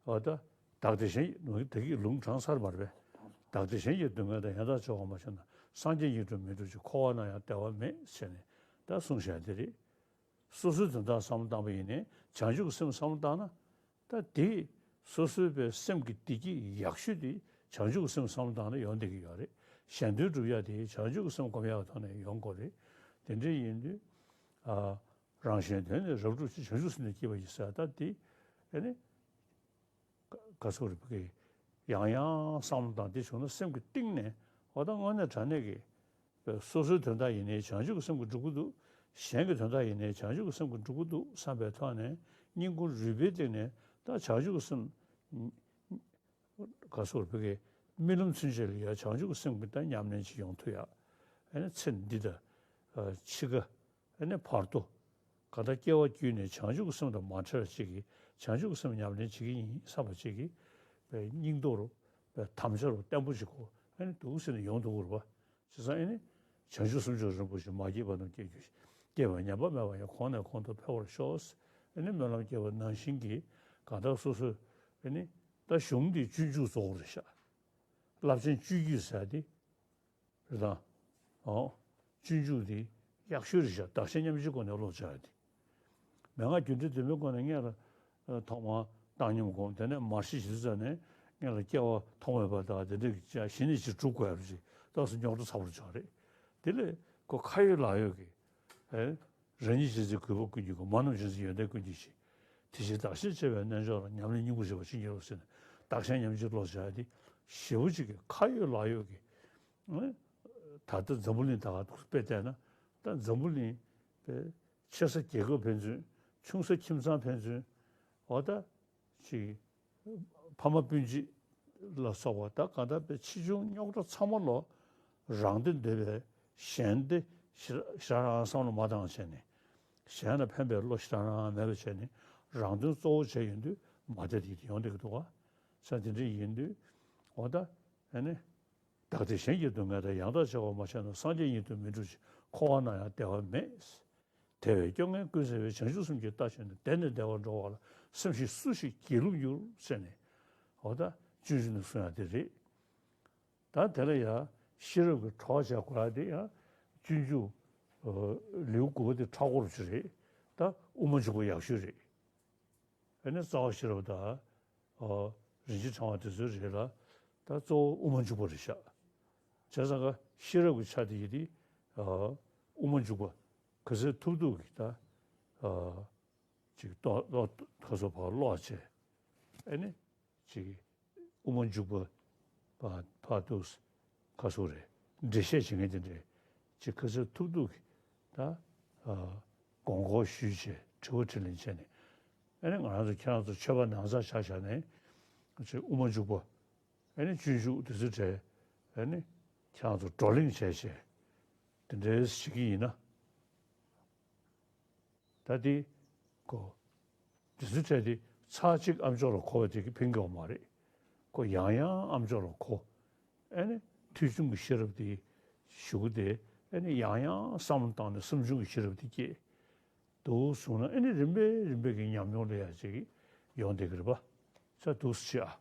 འོ་ད། བདག་བདེ་གཞན་ཡི། ད་གི་ལུང་དྲངས་ཚར་མ་རེད་པས། བདག་བདེ་གཞན་གྱི་སྡུག་བསྔལ་དང་། ཡང་དག་ཆོས་སྒོམ་པར་བྱེད་ན། སངས་རྒྱས་སྙིང་པོར་མི་འགྲུབ་ཕྱིར། འཁོར་བ་ན་ཡང་བདེ་བ་མེད། ཟེར་ནས་ད་གསུངས་བཞག་འདི་རེད། སོ་སོའི་དོན་དག་བསམ་བློ་བཏང་པ་ཡིན་ནའི་བྱང་ཆུབ་ཀྱི་སེམས་བསམ་བློ་བཏང་ན། ད་དེ་སོ་སོའི་པའི་སེམས་ཀྱི་བདེ་སྐྱིད་ཡག་ཤོས་དེ་བྱང་ཆུབ་ཀྱི་སེམས་བསམ་བློ་བཏང་ན་ཡོང་བསྡད་ཀྱི་ཡོད་རེད། གཞན་དོན་སྒྲུབ་ཡག་དེ་བྱང་ཆུབ་ཀྱི་སེམས་སྒོམ་ཡག་གི་ཐོག་ནས་ཡོང་དགོས་རེད། དེ་འདྲ་ཡིན་དུས། ཨ། རང་གཞན་དོན་ནི་རབ་བསྒྲུབ་ཕྱིར། བྱང་ཆུབ་སེམས་ནི་བསྐྱེད་པ་ཡིས་ཟེར། ད་དེ་ཨེ་ནི་ག་སོགས་རེད་པ་གི། ཡང་ཡང་བསམ་བློ་བཏང་དེ་བྱུང་ན་སེམས་ཀྱི་གཏིང་ནས། འོ་ད་དངོས་གནས་དྲང་གནས་ཀྱི་སོ་སོའི་དོན་དག་ཡིན་ནའི་བྱང་ཆུབ་ཀྱི་སེམས་ཀྱིས་འགྲུབ་ཀྱི་འདུག་གཞན་གྱི་དོན་དག་ཡིན་ནའི་བྱང་ཆུབ་ཀྱི་སེམས་ཀྱིས་འགྲུབ་ཀྱི་འདུག་བསམ་པའི་ཐོག་ནས་སྙིང་ཁུང་རུས་པའི་གཏིང་ནས་ད་བྱང་ཆུབ་ཀྱི་སེམས། ག་སོགས་རེད་པ་གི། རྨི་ལམ་ཚུན་ཆད་ལ་ཡང་བྱང་ཆུབ་ཀྱི་སེམས་ཀྱི་ད་ཉམས་ལེན་ཅིག་ཡོང་ཐུབ་ཡག་ཨེ་ནི་ཚེ་འདི་དང་། ཨ། འཆི་ཁ། ཨེ་ནི་བར་དོ། གང་ལྟར་སྐྱེ་བ་བརྒྱུད་ནས་བྱང་ཆུབ་ཀྱི་སེམས་དང་མ་བྲལ་བ་ཅིག་གིས་བྱང་ཆུབ་ཀྱི་སེམས་ཉམས་ལེན་བྱེད་ཀྱི་ཡིན་བསམ་པ་ཅིག་གིས། པའི་སྙིང་དོར། པའི་དམ་བཅའ་རུ་བརྟན་པོ་ཅིག་གོ་ཨེ་ནི་འདུག་སེ་ནས་ཡོང་ཐུབ་ཀྱི་རེད་པ། བྱས་ཙང་ཨེ་ནི། བྱང་ཆུབ་སེམས་མཆོག་རིན་པོ་ཆེ། མ་སྐྱེས་པ་རྣམས་སྐྱེ་གྱུར་ཅིག་སྐྱེས་པ་ཉམས་པ་མེད་པ་ཡང་། གོང་ནས་གོང་དུ་འཕེལ་བར་ཤོག་ཨེ་ནི་སྨོན་ལམ་བརྒྱབ་པ་ནང་བཞིན་གྱི་གང་ལྟར་སོ་སོས་ཨེ་ནི་ད་གཞུང་འདི་སྤྱོད་འཇུག་གཙོ་བོ་རེད་ཤག་རླབས་ཆེན་སྤྱོད་རྒྱུད་ཟེར་ཏེ་རེད་དང་། ཨོ། སྤྱོད་འཇུག་འདི་ཡག་ཤོས་རེད་ཤག་བདག་གཞན་མཉམ་བརྗེའི་སྒོ་ནས་བློ་སྦྱང་ཡ་དེ། མན་ངག་རྒྱུ་འབྲས་བདུན་མའི་སྒོ་ནས་སྔོན་ལ་ཐོག་མར་བཏང་སྙོམས་སྒོམ། དེ་ནས་མར་ཤེས་བྱེད་དུས་ཙ་ནས་ སྔོན་ལ་སྐྱེ་བ་ཐོག་མེད་པ་དང་དེ་འདྲ་གི་ཅག་གཞི་ནས་ཅིག་སྒྲུབ་དགོས་པ་ཅིག་ཏོག་ཙམ་རྙོག་དྲ་ཚ་པོ་ཆགས་རེད། དེ་ལས་ཁོ་ཁ་ཡོད་ལག་ཡོད་ཀྱི། ཨེ། རང་ཉིད་ཅན་ཚེ་གུས་པ་ཀུན་གྱིས་བསྐོར། མ་རྣམས་ཅན་ཚེ་ཡོན་ཏན་ཀུན་གྱི་གཞི། དེ་བཞིན་བདག་གཞན་གཅེས་པའི་རྣལ་འབྱོར་ལ། ཉམས་ལེན་སྙིང་པོར་བྱེད་པ་ཅི་ཉིད་ལོ་ཟེར་ནས་བདག་གཞན་མཉམ་བརྗེའི་བློ་བྱ་ཡ་དེ་ཞེ་པོ་ཅིག་གི་ཁ་ཡོད་ལག་ཡོད་ཀྱི། ཨེ། ད་ལྟ་འཛམ་བུ་གླིང་ད་ག་དཔེ་བལྟས་ན། ད་འཛམ་བུ་གླིང་པའི་ཆེ་ས་རྒྱལ་ཁབ་ཕན་ཚུན། ཆུང་ས་ཁྱིམ་ཚང་ཕན་ཚུན། འོ་ད་ཅིག་ཕ་མ་སྤུན་མཆེད་ལ་སོགས་པ་ད་གང་ལྟར་པའི་ཆེ་ཆུང་རྙོག་དྲ་ཚང་མ་ལོ། རང་བདེ་འདོད་པའི་གཞན་བདེ་ཞེ་དྲག་རང་བསམ་བློ་མ་བཏང་བྱས་ནས། གཞན་ལ་ཕན་པའི་བློ་ཞེ་དྲག་རང་མེད་པ་བྱས་ནས། རང་དོན་གཙོ་བོ་བྱས་ཡོང་དུས་མ་བདེ་དེ་ཡོང་བསྡད་ཀྱི་འདུག་ག་ས་དེ་འདྲ་ཡིན་དུས། འོ་ད་ཨ་ནི། བདག་བདེ་གཞན་གྱི་སྡུག་བསྔལ་དང་། ཡང་དག་བྱ་བ་མ་བྱས་ན། སངས་རྒྱས་ཉིད་དུ་མི་འགྲུབ་ཅིང་། འཁོར་བ་ན་ཡང་བདེ་བ་མེད། དེ་བས་སྐྱོ་ངལ་ཀུན་སེལ་བའི། བྱང་ཆུབ་སེམས་ཀྱི་རྟ་ཞོན་ནས། བདེ་ནས་བདེ་བར་འགྲོ་བ་ལ། སེམས་ཤིང་སུ་ཞིག་སྒྱིད་ལུག་འགྱུར་ཟེར་ནས། འོ་ད་སྤྱོད་འཇུག་ནས་གསུང་ཡ་དེ་རེད། ད་དེ་ལ་ཡང་ཤེས་རབ་ཀྱི་གྲོགས་བྱ་དགོས་ཡ་དེ་ཡང་སྤྱོད་འཇུག་ཨ་ལེའུ་དགུ་པ་དེ་ཕྲག་སྐོར་ཅིག་རེད། ད་དབུ་མ་འཇུག་པ་ཡག་ཤོས་རེད། ཨ་ནི་རྩ་བ་ཤེས་རབ་དང་། ཨ། རིན་ཆེན་ཕྲེང་བ་དེ་ཚོའི་རིགས་ལ་ད་གཙོ་བོ་དབུ་མ་འཇུག་པ་རེད་ཤག་བྱས་ཙང་ཀ་ཤེས་རབ་ཀྱི་ཆ་དེ་ཡིན་དེ། ཨ། དབུ་མ་འཇུག་པ་ག་ཚོད་ཐུབ་ཐུབ་ཀྱིས་ད། ཨ། ཅིག་ཏོག་ཏོག་ཁ་སོ་ཕར་ཀློག་བྱས། ཨ་ནི་ཅིག་དབུ་མ་འཇུག་པ་ཕར་ཕར་དུ་ཁ་སོ་རེད། འགྲེལ་བཤད་བྱེད་མཁན་དེ་འདྲས་ཅིག་ག་ཚོད་ཐུབ་ཐུབ་ཀྱིས་ད། ཨ། དགོངས་སྐོར་ཞུས་བྱས། དྲི་བ་དྲིས་ལན་བྱས་ནས། ཨ་ནི་ང་རང་ཚོ་ཁྱེད་རང་ཚོ་ཆོས་པ་ནང་ཚགས་ཆགས་བཞག་ནས། ཅིག་དབུ་མ་འཇུག་པ། ཨ་ནི་སྤྱོད་འཇུག་དེ་ཚོའི་གྲས། ཨ་ནི་ཁྱེད་རང་ཚོ་བགྲོ་གླེང་བྱས་བྱས། དེ་འདྲའི་བྱེད་ཀྱི་ཡིན་ན། ད་དེ་ཁོ། དེ་ཚོའི་གྲས་དེ་ཚར་གཅིག་ཨ་མཆོག་ལ་གོ་བ་དེ་གིས་ཕན་གྱི་ཡོད་མ་རེད། ཁོ་ཡང་ཡང་ཨ་མཆོག་ལ་གོ། ཨ་ནི་ཐོས་བྱུང་གི་ཤེས་རབ་དེ་ཞུགས་ཏེ། ཨ་ནི་ཡང་ཡང་བསམ་བློ་བཏང་ནས་སེམས་བྱུང་གི་ཤེས་རབ་དེ་སྐྱེས། འདུག་སོང་ན་ཨ་ནི་རིམ་པས་རིམ་པས་ཀྱི་ཉམས་མྱོང་ལ་ཡ་ཅིག་ཡོང་བསྡད་ཀྱི་རེད་པ། ས་འདུག་སེ་བྱེད་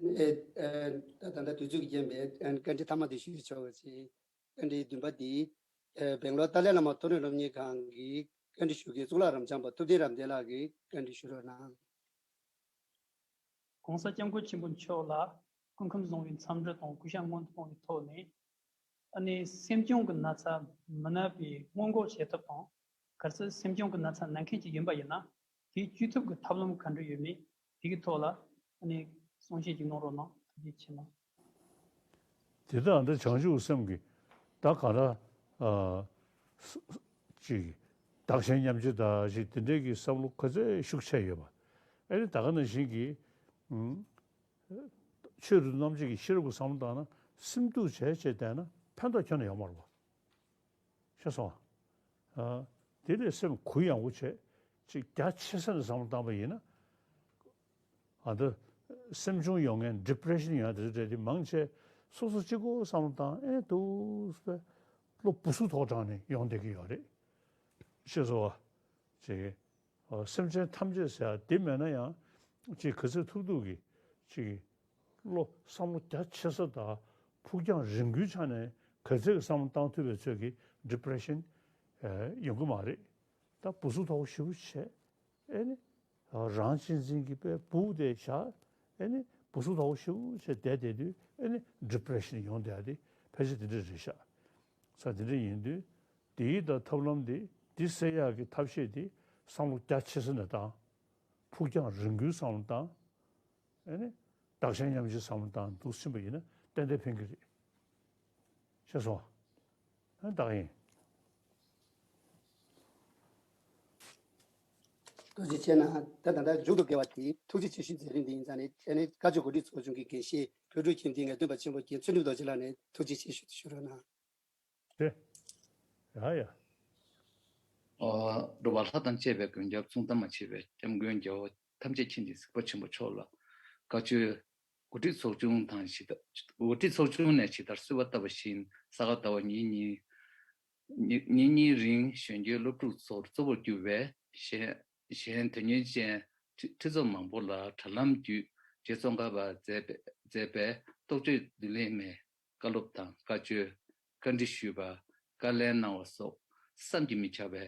ཨ། ཨེ། ཨེ། ད་ད་ལྟ་དུས་ཚོད་ཀྱིས་རྐྱེན་པས་ཨ་ནི་བཀའ་འདྲི་མཐའ་མ་དེ་ཞུས་ཆོག་པ་ཞིག་བཀའ་འདྲི་བདུན་པ་འདི། ཨེ། སྦེང་ལོར་ཏཱ་ལའི་བླ་མ་མཐོ་རིམ་སློབ་གཉེར་ཁང་གི་བཀའ་འདྲི་ཞུ་མཁན་གཙུག་ལག་རབ་འབྱམས་པ་ཐུབ་བསྟན་རབ་བརྟན་ལགས་ཀྱིས་བཀའ་འདྲི་ཞུ་རོགས་གནང་།༸གོང་ས་༸སྐྱབས་མགོན་ཆེན་པོ་མཆོག་ལ་སྐུ་ཁམས་བཟང་བའི་འཚམས་འདྲི་དང་གུས་ཞབས་སྔོན་དུ་གཏོང་བའི་ཐོག་ནས། ཨ་ནི་སེམས་གཅོང་གི་ན་ཚ་མི་ན་པའི་སྔོན་འགོག་བྱེད་ཐབས་དང་། གལ་སྲིད་སེམས་གཅོང་གི་ན་ཚ་ན་མཁན་ཅིག་ཡིན་པ་ཡིན་ན། དེ་བཅོས་ཐབས་ཀྱི་ཐབས་ལམ་ག་འདྲ་ཡོད་མེད་དེ་གི་ཐོག་ལ་ཨ་ནི་གསུང་བཤད་ཅིག་གནང་རོགས་གནང་། ཐུགས་རྗེ་ཆེ་གནང་། དེ་ལྟར་ཨ་ནི་བྱང་ཆུབ་སེམས་ཀྱི་ད་ག་ལ། ཨ། ཅིག་བདག་གཞན་མཉམ་བརྗེ་ད་ཅིག་དེ་འདྲའི་གི་བསམ་བློ་ག་ཚད་ཤུགས་ཆེ་ཡོད་པ། ཨ་ནི་ད་ག་ནང་བཞིན་གྱི། ཨུམ། ཆོས་རིག་རྣམ་འབྱེད་ཀྱི་ཤེས་རབ་ཀྱི་བསམ་བློ་བཏང་ན་སེམས་སྡུག་བྱས་བྱས་བསྡད་ན་ཕན་ཐོགས་ཁྱོན་ནས་ཡོད་མ་རེད་པ། ཤེས་སོང་ཨ། དེ་ལས་སེམས་གུ་ཡངས་པོ་བྱས་ཅིག་རྒྱ་ཆེ་ས་ནས་བསམ་བློ་བཏང་པ་ཡིན་ན། ཨ་ད་སེམས་གཅོང་ཡོང་མཁན་ཌི་པི་རེ་ཤན་ཡོང་དེ་འདྲ་དེ་མང་ཆེ་སོ་སོ་གཅིག་པོ་བསམ་བློ་བཏང་ཨེ་འདུག་སེ་བློ་སྦུ་སུབ་ཐོག་དྲངས་ནས་ཡོང་བསྡད་ཀྱི་ཡོད་རེད། ཤེས་སོང་ཨ། ཅིག་ཨ། སེམས་ཅན་ཐམས་ཅད་ཟེར་ཡ་དེ་མེད་ན་ཡང་། ཅིག་ག་ཚོད་ཐུབ་ཐུབ་ཀྱིས་ཅིག་བློ་བསམ་བློ་རྒྱ་ཆེ་ས་དང་ཕུགས་རྒྱང་རིང་པོའི་ཆ་ནས་ག་ཚོད་ཀྱི་བསམ་བློ་བཏང་ཐུབ་པའི་ཚོད་ཀྱིས་ཌི་པི་རེ་ཤན་ཡོང་གི་མ་རེད། ད་སྦུ་སུབ་དོག་པོ་ཞེ་པོ་བྱས། ཨེ་ནི། རང་གཅེས་འཛིན་གྱི་དཔེ་སྦུབ་དེ་བཞག་ཨེ་ནི་སྦུ་སུབ་དོག་པོ་ཞེ་པོ་བྱས་བསྡད་བསྡད་དུས་ཨེ་ནི་ཌི་པི་རེ་ཤན་ཡོང་བསྡད་ཡ་དེ་ཕལ་ཆེར་དེ་འདྲ་རེད་ཤག་ས་དེ་འདྲ་ཡིན་དུས། དེའི་ད་ཐབས་ལམ་དེ་འདི་སེལ་ཡག་གི་ཐབས་ཤེས་དེ་བསམ་བློ་རྒྱ་ཆེ་ས་ནས་བཏང་། ཕུགས་རྒྱང་རིང་པོའི་བསམ་བློ་བཏང་། ཨེ་ནི། བདག་གཞན་མཉམ་བརྗེའི་བསམ་བློ་བཏང་འདུག་ཕྱིན་པ་ཡིན་ན་ཏན་ཏན་ཕན་གྱི་རེད། ཤེས་སོང་། ཨ་བདག་ཡིན། ཐུགས་རྗེ་ཆེ་གནང་། ད་ད་ལྟ་མཇུག་ཏུ་དགེ་བ་དེ་ཐུགས་རྗེ་ཆེ་ཞུའི་མཛད་རིམ་དེ་ཡིན་ཙང་ནས། ཨེ་ནི་བཀའ་ཆོས་གོ་སྒྲིག་ཚོགས་ཆུང་གི་དགེ་བཤེས་བོད་ཕྲུག་ཁྱིམ་སྡེའི་ངེས་སྟོན་པ་ཆེན་པོ་རྒན་ཚུལ་ཁྲིམས་རྡོ་རྗེ་ལགས་ནས་ཐུགས་རྗེ་ཆེ་ཞུ་ཞུ་རོགས་གནང་། ཏེ། ཡ་ཡ། ཨོ། འགྲོ་བ་ལྷ་དང་བཅས་པའི་མགོན་སྐྱབས་མཚུངས་ཟླ་མ་མཆིས་པའི་སྐྱབས་མགོན་རྒྱལ་བ་ཐམས་ཅད་མཁྱེན་ཅིང་གཟིགས་པ་ཆེན་པོ་མཆོག་ལ་བཀའ་ཆོས་གོ་སྒྲིག་ཚོགས་ཆུང་དང་ཇི་ལྟར་གོ་སྒྲིག་ཚོགས་ཆུང་ནས་ཇི་ལྟར་གསོལ་བ་བཏབ་པ་བཞིན་ས་ག་ཟླ་བ་ཉིན་གཉིས་ཉིན་ཉིན་གཉིས་རིང་གཞོན་སྐྱེས་སློབ་ཕྲུག་ཚོར་གཙོ་བོར་གྱུར་བའི་གཞན་གཞན་དོན་གཉེར་ཅན་ཁྲི་ཁྲི་ཚོ་མང་པོ་ལ་དྲ་ལམ་བརྒྱུད་རྗེ་ཙོང་ཁ་པ་མཛད་པའི་མཛད་པའི་རྟོགས་བརྗོད་མདུན་ལེགས་མའི་བཀའ་སློབ་དང་བཀའ་ཆོས་བཀའ་འདྲི་ཞུས་པ་བཀའ་ལན་གནང་བ་སོགས་བསམ་གྱིས་མི་ཁྱབ་པའི་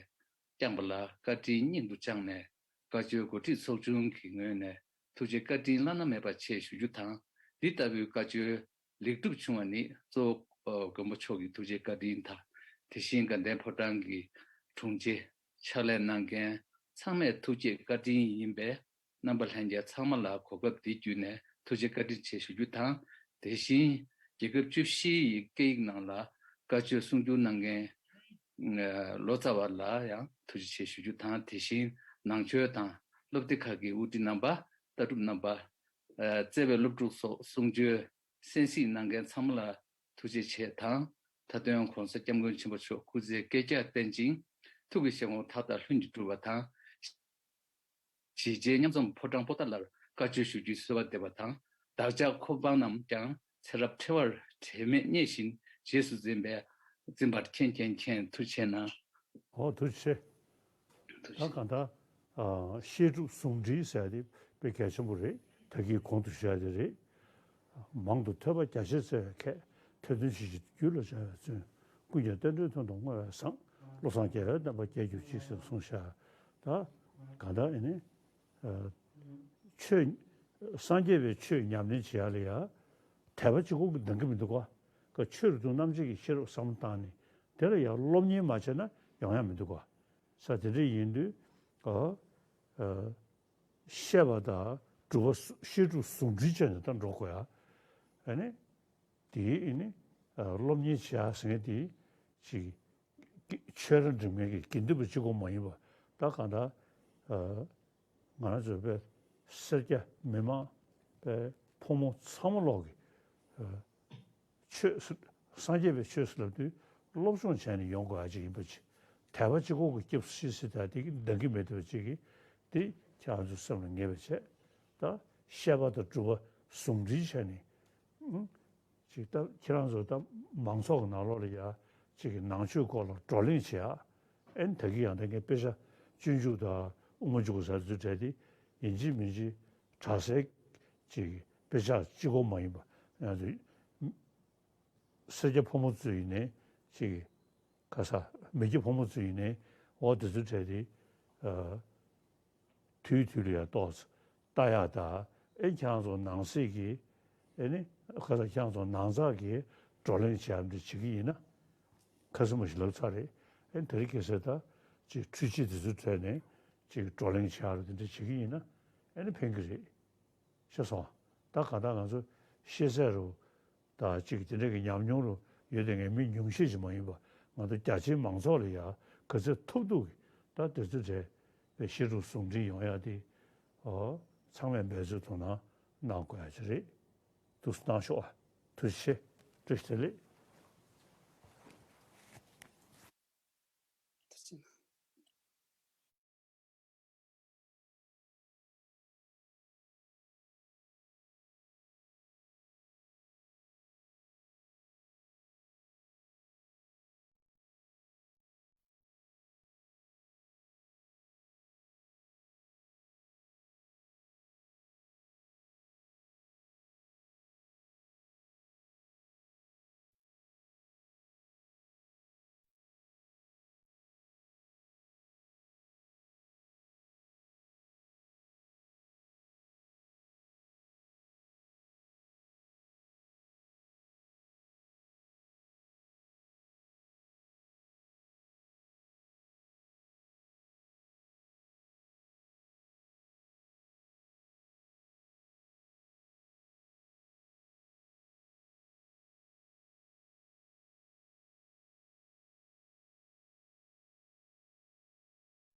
བསྐྱངས་པ་ལ་བཀའ་དྲིན་སྙིང་དུ་བཅངས་ནས་བཀའ་ཆོས་གོ་སྒྲིག་ཚོགས་ཆུང་གི་ངོས་ནས་ ཐུགས་རྗེ་བཀའ་དྲིན་བླ་ན་མེད་པ་ཆེ་ཞུ་རྒྱུ་དང་། འདི་ལྟ་བུའི་བཀའ་ཆོས་ལེགས་གྲུབ་བྱུང་བ་ནི་གཙོ་བོ་མགོན་པོ་མཆོག་གི་ཐུགས་རྗེ་བཀའ་དྲིན་དང་། དེ་བཞིན་དགའ་ལྡན་ཕོ་བྲང་གི་དྲུང་ཆེ་ཕྱག་ལས་གནང་མཁན་ཚང་མས་ཐུགས་རྗེ་བཀའ་དྲིན་ཡིན་པས། རྣམ་པ་ལྷན་རྒྱས་ཚང་མ་ལ་གོ་སྐབས་འདི་བརྒྱུད་ནས་ཐུགས་རྗེ་བཀའ་དྲིན་ཆེ་ཞུ་རྒྱུ་དང་། དེ་བཞིན་རྒྱལ་ཁབ་བཅུ་བཞི་ཡི་སྐད་ཡིག་ནང་ལ་བཀའ་ཆོས་གསུང་བསྒྱུར་གནང་མཁན་ལོ་ཙཱ་བ་ལ་ཡང་ཐུགས་རྗེ་ཆེ་ཞུ་རྒྱུ་དང་། དེ་བཞིན་ནང་ཆོས་དང་སློབ་སྡེ་ཁག་གི་དབུ་ཁྲིད་རྣམ་པ། ལྟ་གྲུབ་རྣམ་པ། བརྩེ་བའི་སློབ་ཕྲུག་སོགས་གསུང་ཆོས་གསན་གཟིགས་གནང་མཁན་ཚང་མ་ལ་ཐུགས་རྗེ་ཆེ་དང་། མཐའ་དོན་༸གོང་ས་༸སྐྱབས་མགོན་ཆེན་པོ་མཆོག་སྐུ་ཚེ་བསྐལ་བརྒྱར་བརྟན་ཅིང་། ཐུགས་ཀྱི་བཞེད་དགོངས་མཐའ་དག་ལྷུན་གྱིས་གྲུབ་པ་དང་། གཞིས་བྱེས་མཉམ་འཛོམས་ཕོ་བྲང་པོ་ཏཱ་ལར་བཀའ་ཆོས་ཞུ་རྒྱུའི་གསོལ་བ་འདེབས་པ་དང་། བདག་ཅག་ཁོ་པ་རྣམས་ཀྱང་ཚེ་རབས་འཕྲལ་བར་དྲན་མེད་བརྙེས་བཞིན་རྗེས་སུ་འཛིན་པའི་འཛིན་པར་མཁྱེན་མཁྱེན་མཁྱེན། ཐུགས་རྗེ་ཆེ་གནང་། ཨོ་ཐུགས་རྗེ་ཆེ། ད་གང་ལྟར་བཤད་སྒྲུབ་ཟུང་འབྲེལ་ཟེར་ཡ་དེ་དཔེ་གལ་ཆེན་པོ་རེད། ད་གིན་གོང་དུ་ཞུ་ཡ་དེ་རེད། མང་དུ་ཐོས་པ་རྒྱ་ཆེར་བཙལ་བའི་ཁྱད། ཐོས་དོན་ཇི་ཞིག་རྒྱུད་ལ་བྱ་བའི་བརྩོན། ཀུན་ཀྱང་རྟེན་འབྲེལ་དོན་དུ་བསྔོ་བས་བཟང་། བློ་བཟང་རྒྱལ་བའི་བསྟན་པ་རྒྱས་གྱུར་ཅིག་ཟེར་གསུངས་ཤག་ད་གང་ལྟར་ཨེ་ནི། ཆོས། སངས་རྒྱས་པའི་ཆོས་ཉམས་ལེན་བྱེད་ཡ་ལ་ཡ། དད་པ་གཅིག་པོ་གིས་འདང་གི་མི་འདུག་ག་ཀ་ཆོས་རིག་ཏུ་རྣམ་འབྱེད་ཀྱི་ཤེས་རབ་བསམ་བློ་བཏང་ནས་དེ་ལ་ཡང་སློབ་གཉེར་མ་བྱས་ན་ཡོང་ཡ་མི་འདུག་ག་ས་དེ་འདྲ་ཡིན་དུས། ཨ། ཨ། བཤད་པ་དང་སྒྲུབ་པ་སུ་བཤད་སྒྲུབ་ཟུང་འབྲེལ་བྱས་ནས་ད་འགྲོ་དགོས་ཡ། ཨ་ནི། དེའི་ཨ་ནི། ཨ། སློབ་གཉེར་བྱེད་ཡ་ཟེར་མཁན་དེ་ཅིག་ཆོས་ར་འགྲིམ་མཁན་གྱི་དགེ་འདུན་པ་གཅིག་པོ་མ་ཡིན་པ། ད་གང་ལྟར། ཨ། ང་རང་ཚོའི་པའི་སེར་སྐྱ་མི་མང་པའི་ཕོ་མོ་ཚང་མ་ལོག་གི། ཨ། ཆོས་སུ། སངས་རྒྱས་པའི་ཆོས་སུ་ལབ་དུས་སློབ་སྦྱོང་བྱས་ནས་ཡོང་དགོས་ཡ་ཅིག་ཡིན་པ་ཅིག་དད་པ་གཅིག་པོ་གིས་སྐྱབས་སུ་མཆི་ཟེར་ད་དེ་གི་འདང་གི་མེད་པ་ཅིག་གིས་དེ་ཁྱེད་རང་ཚོ་སེམས་ལ་ངེས་པ་བྱས། ད་བཤད་པ་དང་སྒྲུབ་པ་ཟུང་འབྲེལ་བྱས་ནས། ཨང་། ཅིག་ད་ཁྱེད་རང་ཚོ་ད་མང་ཚོགས་ཀྱི་ནང་ལོགས་ལ་ཡ་ཅིག་གི་ནང་ཆོས་སྐོར་ལ་བགྲོ་གླེང་བྱེད་ཡ། ཨེ་ནི་ད་གི་ཡང་ད་ངས་དཔེ་ཆ་སྤྱོད་འཇུག་དང་དབུ་མ་འཇུག་ཟེར་ཚུལ་བྲལ་ཏེ་ཡིན་གཅིག་མིན་གཅིག་གྲྭ་སའི་ཅིག་དཔེ་ཆ་གཅིག་པོ་མ་ཡིན་པ་ང་ཚོ་སེར་སྐྱ་ཕོ་མོ་ཚོ་ཡིན་ནའི་ཅིག་ག་ས་མི་སྐྱ་ཕོ་མོ་ཚོ་ཡིན་ནའི་འོ་དེ་ཚོ་བྲལ་ཏེ། ཨ། དུས་དུས་ལ་ཡང་ཏོག་ཙམ་ལྟ་ཡག་དང་། ཨེ་ཁྱེད་རང་ཚོ་ནང་གསེས་ཀྱི། ཨེ་ནི་ཁ་ས་ཁྱེད་རང་ཚོ་ནང་ཚགས་ཀྱི་བགྲོ་གླེང་བྱེད་ཡག་འདི་བྱེད་ཀྱི་ཡིན་ན། ཁ་སང་མ་ཞིག་ལབ་ཚར་རེད། ཨེ་དེ་རིང་ཁ་སང་ད་ཅིག་འཕྲུལ་ཆས་འདི་ཚོ་སྤྲད་ནས་ཅིག་བགྲོ་གླེང་བྱེད་ཡག་རུ་དེ་འདྲ་བྱེད་ཀྱི་ཡིན་ན་ཨེ་ནི་ཕན་གྱི་རེད། ཤེས་སོང་། ད་ག་ད་ང་ཚོ་ཤེས་ཚད་རུ། ད་ཅིག་དེ་འདྲ་གི་ཉམས་མྱོང་རུ་ཡོད་དེ་ངས་མི་ཉུང་ཤས་ཅིག་མ་ཡིན་པ་ང་ཚོ་རྒྱ་ཆེའི་མང་ཚོགས་ལ་ཡ་ག་ཚོད་ཐུབ་ཐུབ་ཀྱི་ད་དེ་ཚོ་འདྲ་བའི་བཤད་སྒྲུབ་ཟུང་འབྲེལ་ཡོང་ཡ་དེ། ཨོ། ཚང་མས་འབད་རྩོལ་དོ་སྣང་གནང་དགོས་ཡ་ཅིག་རེད། ཐུགས་སྣང་ཤོག་ཨ། ཐུགས་རྗེ་ཆེ། བཀྲ་ཤིས་བདེ་ལེགས།